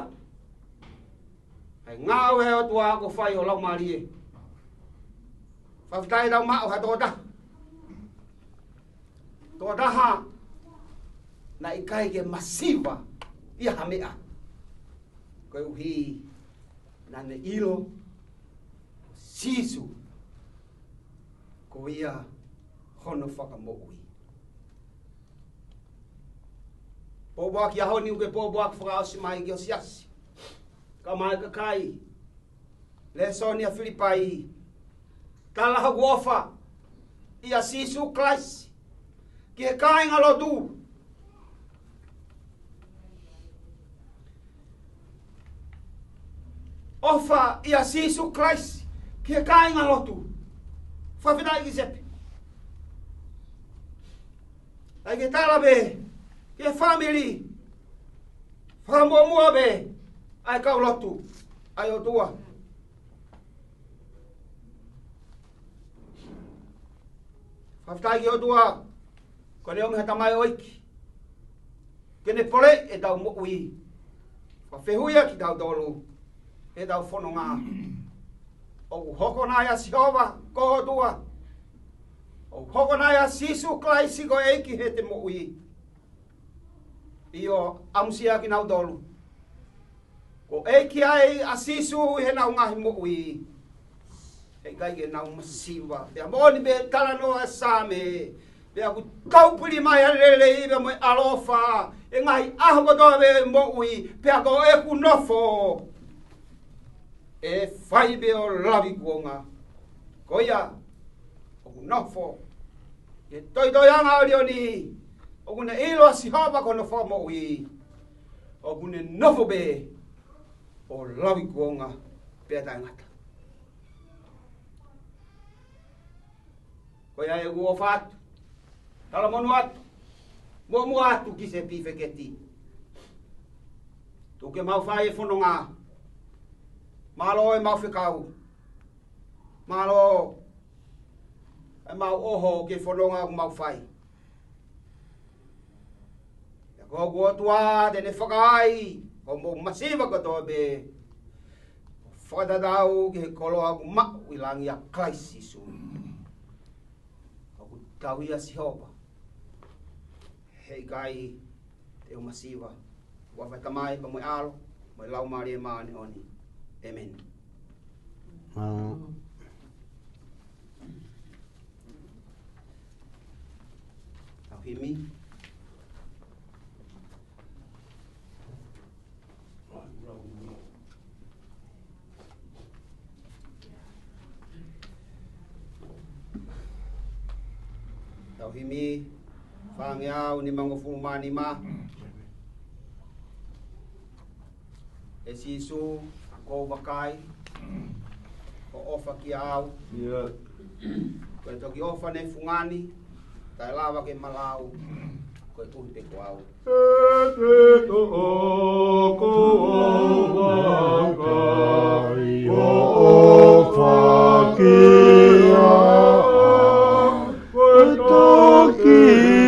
ʻa e ngāue ʻa e ʻOtua kuo fai ʻo laumālie. Fakafetaʻi, tau maʻu ha tokotaha. Tokotaha naʻe ʻikai ke masiva ʻi ha meʻa. Koeʻuhi naʻa ne ʻilo ko Sīsū ko ia hono fakamoʻui. Pōpoaki ʻaho ni ʻoku ke pōpoaki fakaʻosi mai ki ho siasi. Ka mai kakai. Lēsoni ʻa Filipai. Tala hoku ʻofa ʻia Sīsū Kalaisi ki he kāingalotu. ʻOfa ʻia Sīsū Kalaisi ki he kāingalotu. Fakafetaʻi Kisepi. ʻAi ke tala pē ki he fāmili. Fakamuʻomuʻa pē ʻa e kau lotu ʻa e ʻOtua. Fakafetaʻi ki he ʻOtua, ko ʻene ʻomi ha tamaioʻeiki ke ne poleʻi ʻetau moʻui. Fakafehuʻia kitautolu ʻetau fononga. ʻOku hoko nai ʻa Sihova ko e ʻOtua? ʻOku hoko nai ʻa Sīsū Kalaisi ko e ʻEiki heʻete moʻui? ʻIo, ʻamusia kinautolu. Ko e ʻEiki ai ʻa Sīsū ʻi heʻenau ngaahi moʻui. Heʻikai ke nau masiva. Pea moʻoni pē talanoa ʻa e Saame. Pea ʻoku taupili mai ʻa e lelei pea mo e ʻaloʻofa ʻi he ngaahi ʻaho kotoa pē ʻo e moʻui. Pea ko ʻeku nofo ʻe fai pē ʻo lavi kuonga. Ko ia ʻoku nofo ʻi he toitoiʻanga ʻo ʻIlioni, ʻoku ne ʻilo ʻa Sihova ko hono fakamoʻui, ʻoku ne nofo pē ʻo lavi kuonga pea taʻengata. Ko ia ʻeku ʻofa atu, talamonū atu, muʻomuʻa atu ki Sipifeketi. Tuku ke mau fai e fononga. Mālō ʻemau fekau. Mālō ʻemau ʻoho ki he fononga ʻoku mau fai. Pea ko hoku ʻOtua te ne fakaai hoʻomou masiva kotoa pē. Fakatatau ki he koloa ʻoku maʻu ʻi langi ʻia Kalaisi Sīsū. ʻOku tau ia Sihova. He ʻikai te u masiva. ʻOku ʻofa ʻa e Tamai, pea mo e ʻAlo, mo e Laumālie Māʻoniʻoni. ʻĒmeni. Tau himi. Tau himi, fāngeau nimangofulu mā nima. ʻE Sīsū, ʻoku ou vakai, hoʻo ʻofa kiate au. Ko e toki ʻofa naʻe fungani, taʻe lava ke malau, ko e ʻuhi pē ko au. ʻE te toʻo ko au vakai, hoʻo ʻofa kiate au. Ko e toki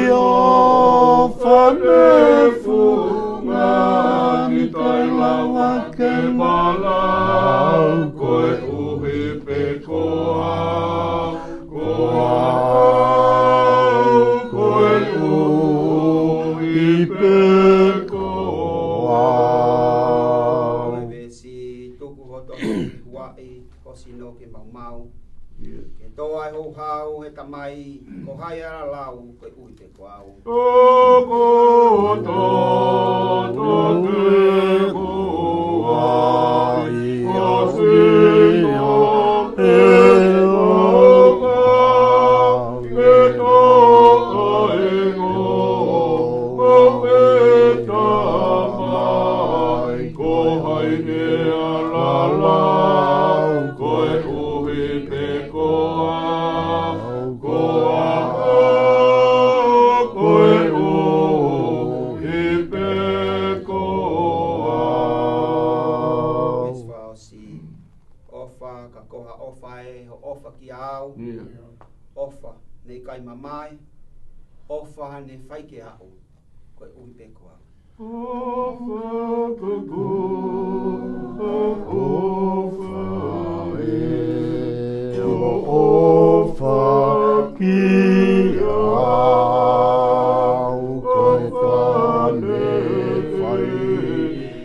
ʻofa naʻe fungani, taʻe lava ke malau, ko e ʻuhi pē ko au, ko au, ko e ʻuhi pē ko au. Ko e veesi tuku hoto huaʻi, ʻosi nō ke maumau. Ke tō ai houhau, ʻe Tamai, ko hai ʻe ala lau, ko e ʻuhi pē ko au. Toko toto ke kuai, ʻosi nō ke maumau. Ke tō ai houhau, ʻe Tamai, ko hai ʻe ala lau, ko e ʻuhi pē ko au, ko au, ko e ʻuhi pē ko au. Veesi fakaʻosi. ʻOfa, ka ko ha ʻofa ē, hoʻo ʻofa kiate au. ʻOfa naʻe ʻikai mamae, ʻofa naʻe fai kiate au, ko e ʻuhi pē ko au. ʻOfa ka ko ha ʻofa ē, hoʻo ʻofa kiate au, ko e ʻofa naʻe fai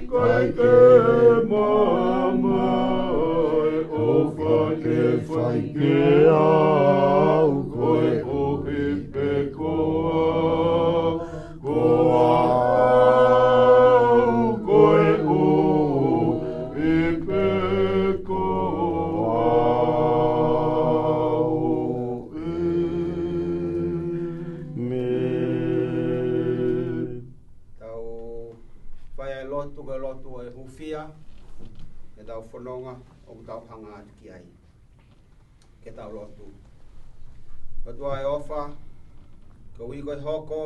ʻikai ke mamae, ʻofa ke fai kiate au, ko e ʻuhi pē ko au, ko au, ko e ʻuhi pē ko au. ʻĒmeni. Tau fai ʻa e lotu, ko e lotu ʻo e hūfia, ʻetau fononga ʻoku tau hanga atu ki ai. Ke tau lotu. ʻOtua ʻe ʻofa, koeʻuhi ko e hoko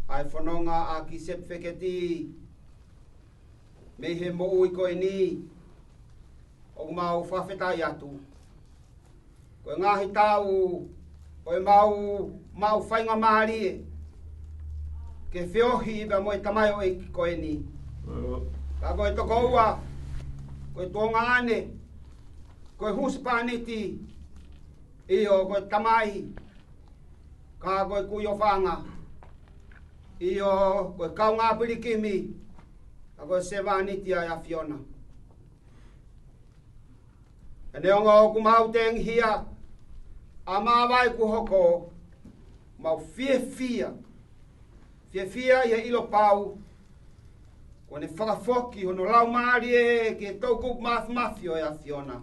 ʻa e fononga ʻa e kiʻi setifikeiti mei he moʻui ko eni, ʻoku mau fakafetaʻi atu. Ko e ngaahi taʻu ʻo ʻemau maʻu faingamālie ke feohi pea mo e tamaioʻeiki ko eni. Ka ko e tokoua, ko e tuongaʻane, ko e husepāniti, ʻio, ko e tamai, ka ko e kui ʻofaʻanga, ʻio, ko e kaungā pilikimi, ka ko e sevāniti ʻa e ʻAfiona. Ka neongo ʻoku mau tengihia ʻa e māvae kuo hoko, mau fiefia, fiefia ʻi he ʻilo pau kuo ne fakafoki hono laumālie ki he toʻukupu māfimafi ʻo e ʻAfiona.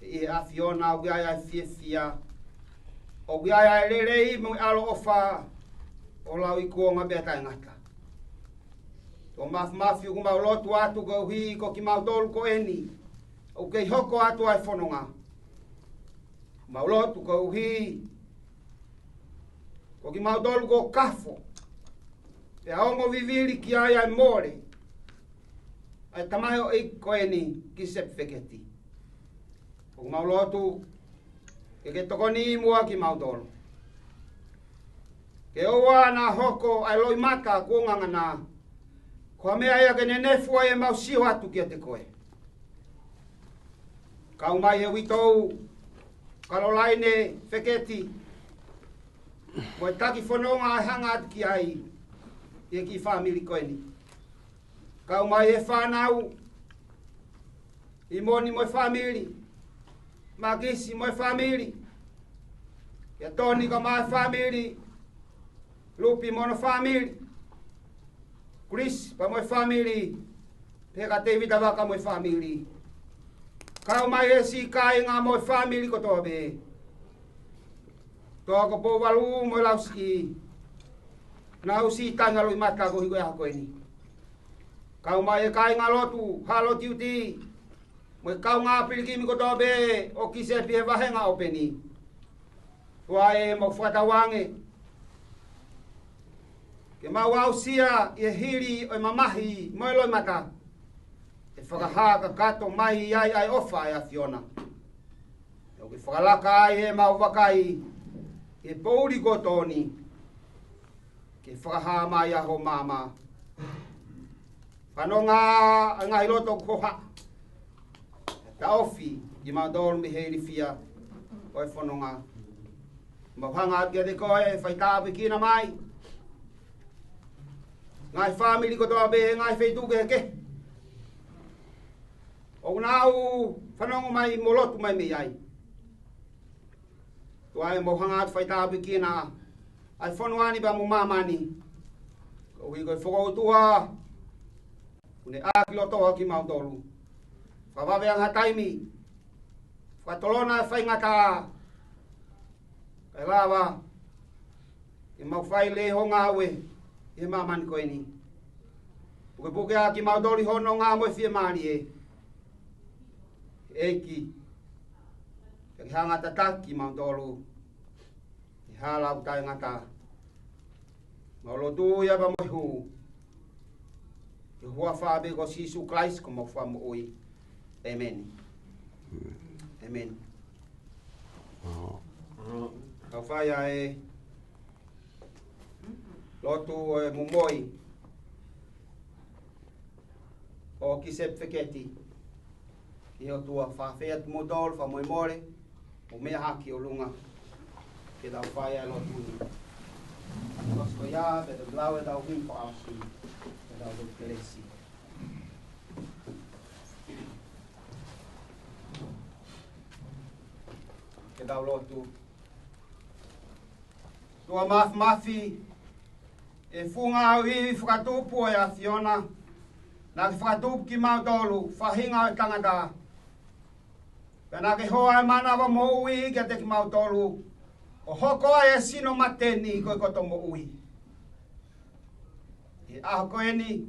He ʻi he ʻAfiona ʻoku ʻi ai ʻa e fiefia, ʻoku ʻi ai ʻa e lelei mo e ʻaloʻofa ʻo lauikuonga pea taʻengata. Tuʻa māfimafi, ʻoku mau lotu atu koeʻuhi ko kimautolu ko eni ʻoku kei hoko atu ʻa e fononga. Mau lotu koeʻuhi ko kimautolu kuo kafo, pea ongo vivili ki ai ʻa e mole ʻa e tamaioʻeiki ko eni kiʻi setifikeiti. ʻOku mau lotu ke ke tokoni muʻa kimautolu, ke ʻoua naʻa hoko ʻa e loʻimata kuo ngangana, Ko e meʻa ia ke nenefu ai ʻemau sio atu kiate koe. Kau mai he uitou, Kalolaine Feketi, mo e taki fononga ʻe hanga atu ki ai, ʻi he kiʻi fāmili ko eni. Kau mai he fānau, ʻImoni mo e fāmili, Makisi mo e fāmili, ʻIa Toni kae ʻumaʻā e fāmili, Lupi mo hono fāmili, Chris pea mo e fāmili, pea kia Tevita Vaka mo e fāmili. Kau mai he siʻi kāinga mo e fāmili kotoa pē. Toa ko Pouvalu mo e Lausiʻi, naʻa ku siʻi taʻengaloʻimata koeʻuhi ko e ʻaho ko eni. Kau mai he kāingalotu, Halo Tiuti, mo e kaungā pilikimi kotoa pē ʻo Kisepi he vāhenga ʻo Peni. Tuʻa ē, mau fakatauange ke mau aʻusia ʻi he hili ʻo e mamahi mo e loʻimata, ʻe fakahā kakato mai ai ʻa e ʻofa ʻa e ʻAfiona. ʻOku ke fakalaka ai ʻemau vakai ʻi he poʻuli ko Toni, ke fakahā mai ʻa hoʻo maama. Fanonga ʻa e ngaahi loto kuo hohaʻa, taʻofi kimautolu mei he ilifia ʻo e fononga. Mau hanga atu kiate koe, fai tāpuekina mai ngaahi fāmili kotoa pē, ngaahi feituʻu kehekehe ʻoku nau fanongo mai mo lotu mai mei ai. Tuʻa ē, mau hanga atu fai tāpuekina ʻa e fonua ni pea mo māmani, koeʻuhi ko e fokoutua kuo ne ʻākilotoa kimautolu. Fakavave ange ha taimi, fakatolona e faingataʻa, kae lava ke mau fai lelei hoʻo ngāue ʻi he māmani ko eni. Pukepuke ʻa kimautolu ʻi hoʻo nonga mo e fiemālie, ʻEiki, ke ke hanga ʻo tataki kimautolu ʻi he hala ʻoku taʻengata. Mau lotu ia pea mo e hū ʻi he huafa pē ko Sīsū Kalaisi ko homau Fakamoʻui. ʻĒmeni. ʻĒmeni. Kau fai ʻa e lotu ʻo e momoi ʻo Kisepi Feketi. ʻE ʻOtua, fakafeʻao atu kimoutolu, fakamolemole, mo meʻa hake ʻi ʻolunga ke tau fai ʻa e lotu ni. Kosi ko ia, pea tau lau ʻetau himi fakaʻosi, pea tau lotu kelesi. Ke tau lotu. ʻOtua Māfimafi, ʻe funga au ivi fakatupu ʻo e ʻAfiona, naʻa ke fakatupu kimautolu, faʻahinga ʻo e tangata. Pea naʻa ke hoa e mānava moʻui kiate kimautolu, ʻo hoko ai e sino mate ni ko e koto moʻui. ʻI he ʻaho ko eni,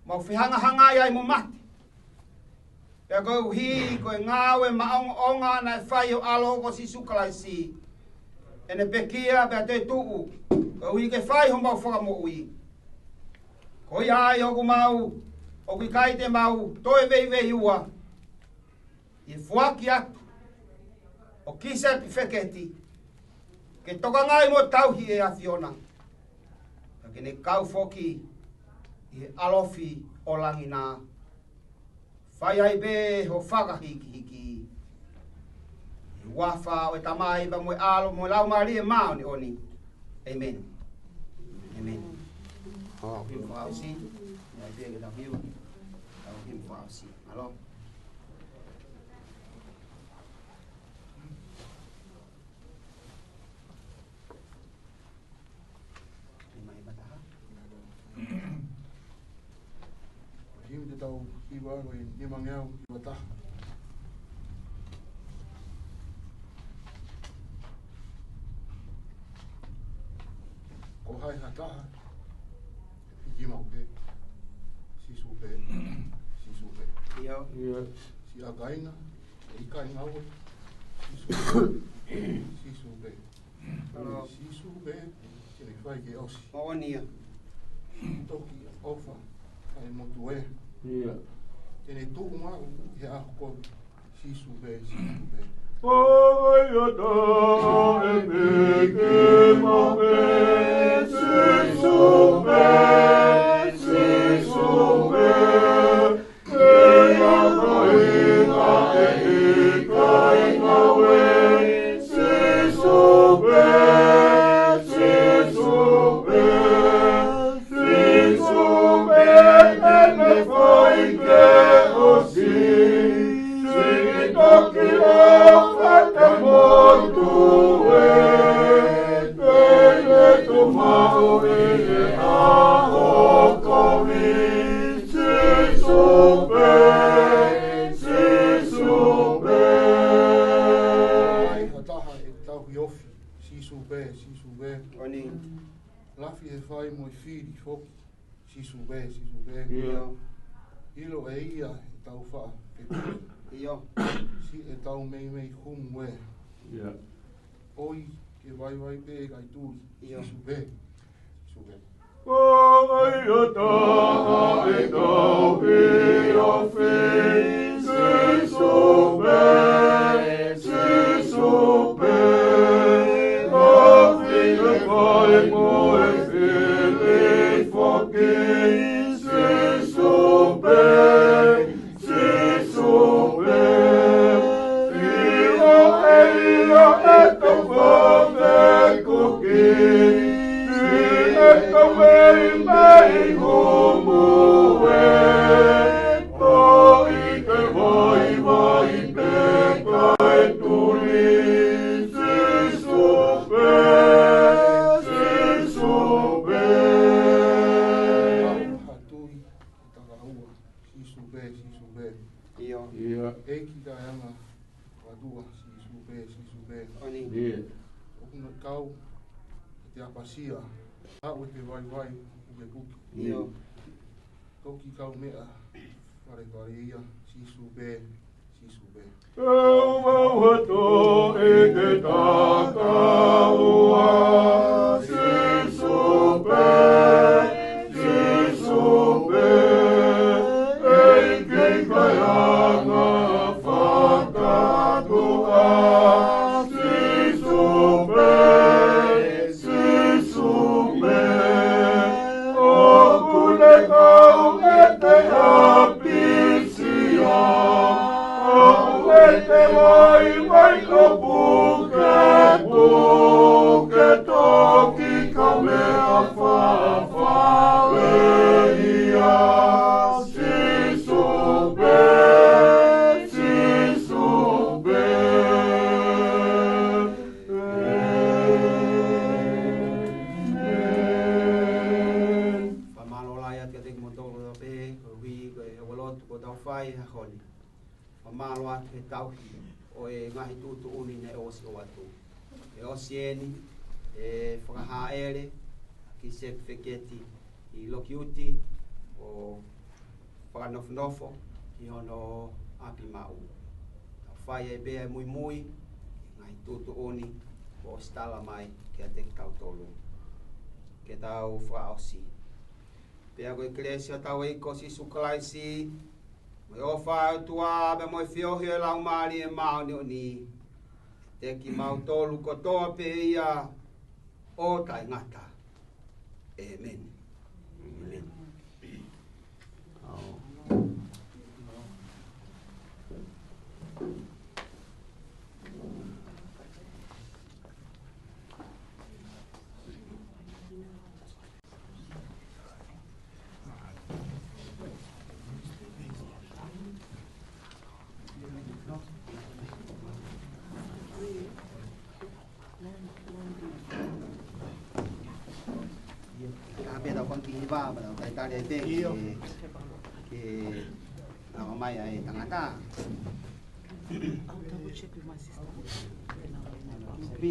mau fehangahangai ai mo mate. Pea koeʻuhi ko e ngāue maʻongoʻonga naʻe fai ʻi ho ʻAlo ko Sīsū Kalaisi, ʻene pekia pea toetuʻu, koeʻuhi ke fai homau fakamoʻui. Ko ia ai ʻoku mau, ʻoku ʻikai te mau toe veiveiua ʻi he foaki atu ʻo Kisepi Feketi ke tokangaʻi mo tauhi ʻe he ʻAfiona, ka ke ne kau foki ʻi he ʻalofi ʻo langi na. Fai ai pē hoʻo fakahikihiki. ʻI he huafa ʻo e Tamai pea mo e ʻAlo mo e Laumālie Māʻoniʻoni. ʻĒmeni. ʻĒmeni. Tau himi fakaʻosi. Ia, pea ke tau hiva. Tau himi fakaʻosi. Mālō. Himi ʻe taha. Himi te tau hiva ko e nimangeau hiva taha. Ko hai ha taha, hiki maʻu pē. Sīsū pē. Sīsū pē. ʻIo. ʻIo. Siʻa kāinga, ʻe ʻikai ngāue. Sīsū pē. Sīsū pē. ʻAlo. Sīsū pē, te ne fai ke ʻosi. Moʻoni ia. Toki ʻofa ʻa e motuʻa. ʻIo. Te ne tuʻu maʻu he ʻaho ko ē. Sīsū pē, Sīsū pē. ʻOi, ʻo taʻe pē ke maʻu pē. Sīsū pē, Sīsū Ofiofi, Sīsū pē, Sīsū pē. Ko eni. Lafi he fai mo e fili foki, Sīsū pē, Sīsū pē. ʻIo. ʻIlo ʻe ia ʻetau faʻa fetuʻu. ʻIo. Siʻetau meimei humu ē. ʻIo. ʻOi ke vaivai pē kae tuli, ʻio, Sīsū pē, Sīsū pē. Ko e ʻOtua ʻi he tauhi ʻo e fili, Sīsū pē, Sīsū pē. Lafi he fai mo e fili foki, Sīsū pē, Sīsū pē. ʻIlo ʻe ia ʻetau fefekuki, siʻetau meimei humu ē. ʻOi ke vaivai pē kae tuli, Sīsū pē, Sīsū pē. Hatui, takaua, Sīsū pē, Sīsū pē. ʻIo. ʻIo. ʻEiki taʻeʻaonga, ʻOtua, Sīsū pē, Sīsū pē. Ko eni. ʻIo. ʻOku ne kau, te apasia, aʻu e te vaivai, ʻoku ke kuki. ʻIo. Toki kaumeʻa, fale fale ia, Sīsū pē, Sīsū pē. Kau mau hato ʻi he takaua, Sīsū pē, Sīsū pē. ʻEiki taʻeʻaonga fakatuʻa, Sīsū pē, Sīsū pē. ʻOku ne kau ʻi he ʻapi sio, ʻoku ʻi he vaivai ʻo pukepuke, toki kaumeʻa fafale ia, Sīsū pē, Sīsū pē. ʻĒmeni. Fakamālō lahi atu kiate kimoutolu kotoa pē, koeʻuhi ko e ʻofa lotu kuo tau fai he ʻaho ni. Fakamālō atu he tauhi ʻo e ngaahi tuʻutuʻuni ne ʻosi ʻoatu. ʻE ʻosi eni e fakahāʻele ʻa e kiʻi setifikeiti ʻi loki uti ʻo fakanofonofo ki hono ʻapi maʻu. Tau fai ai pē ʻa e muimui ki he ngaahi tuʻutuʻuni kuo ʻosi tala mai kiate kitautolu. Ke tau fakaʻosi. Pea ko e kelesi ʻa hotau ʻEiki ko Sīsū Kalaisi, mo e ʻofa ʻa e ʻOtua, pea mo e feohi ʻa e Laumālie Māʻoniʻoni, ʻiate kimautolu kotoa pē ia ʻo taʻengata. ʻĒmeni. ʻĒmeni. Ka pē tau fanga kiʻi hiva, pea tau talitali ai pē ke, ke ʻomai ʻa e tangata. I'll double check with my sister. Sepi.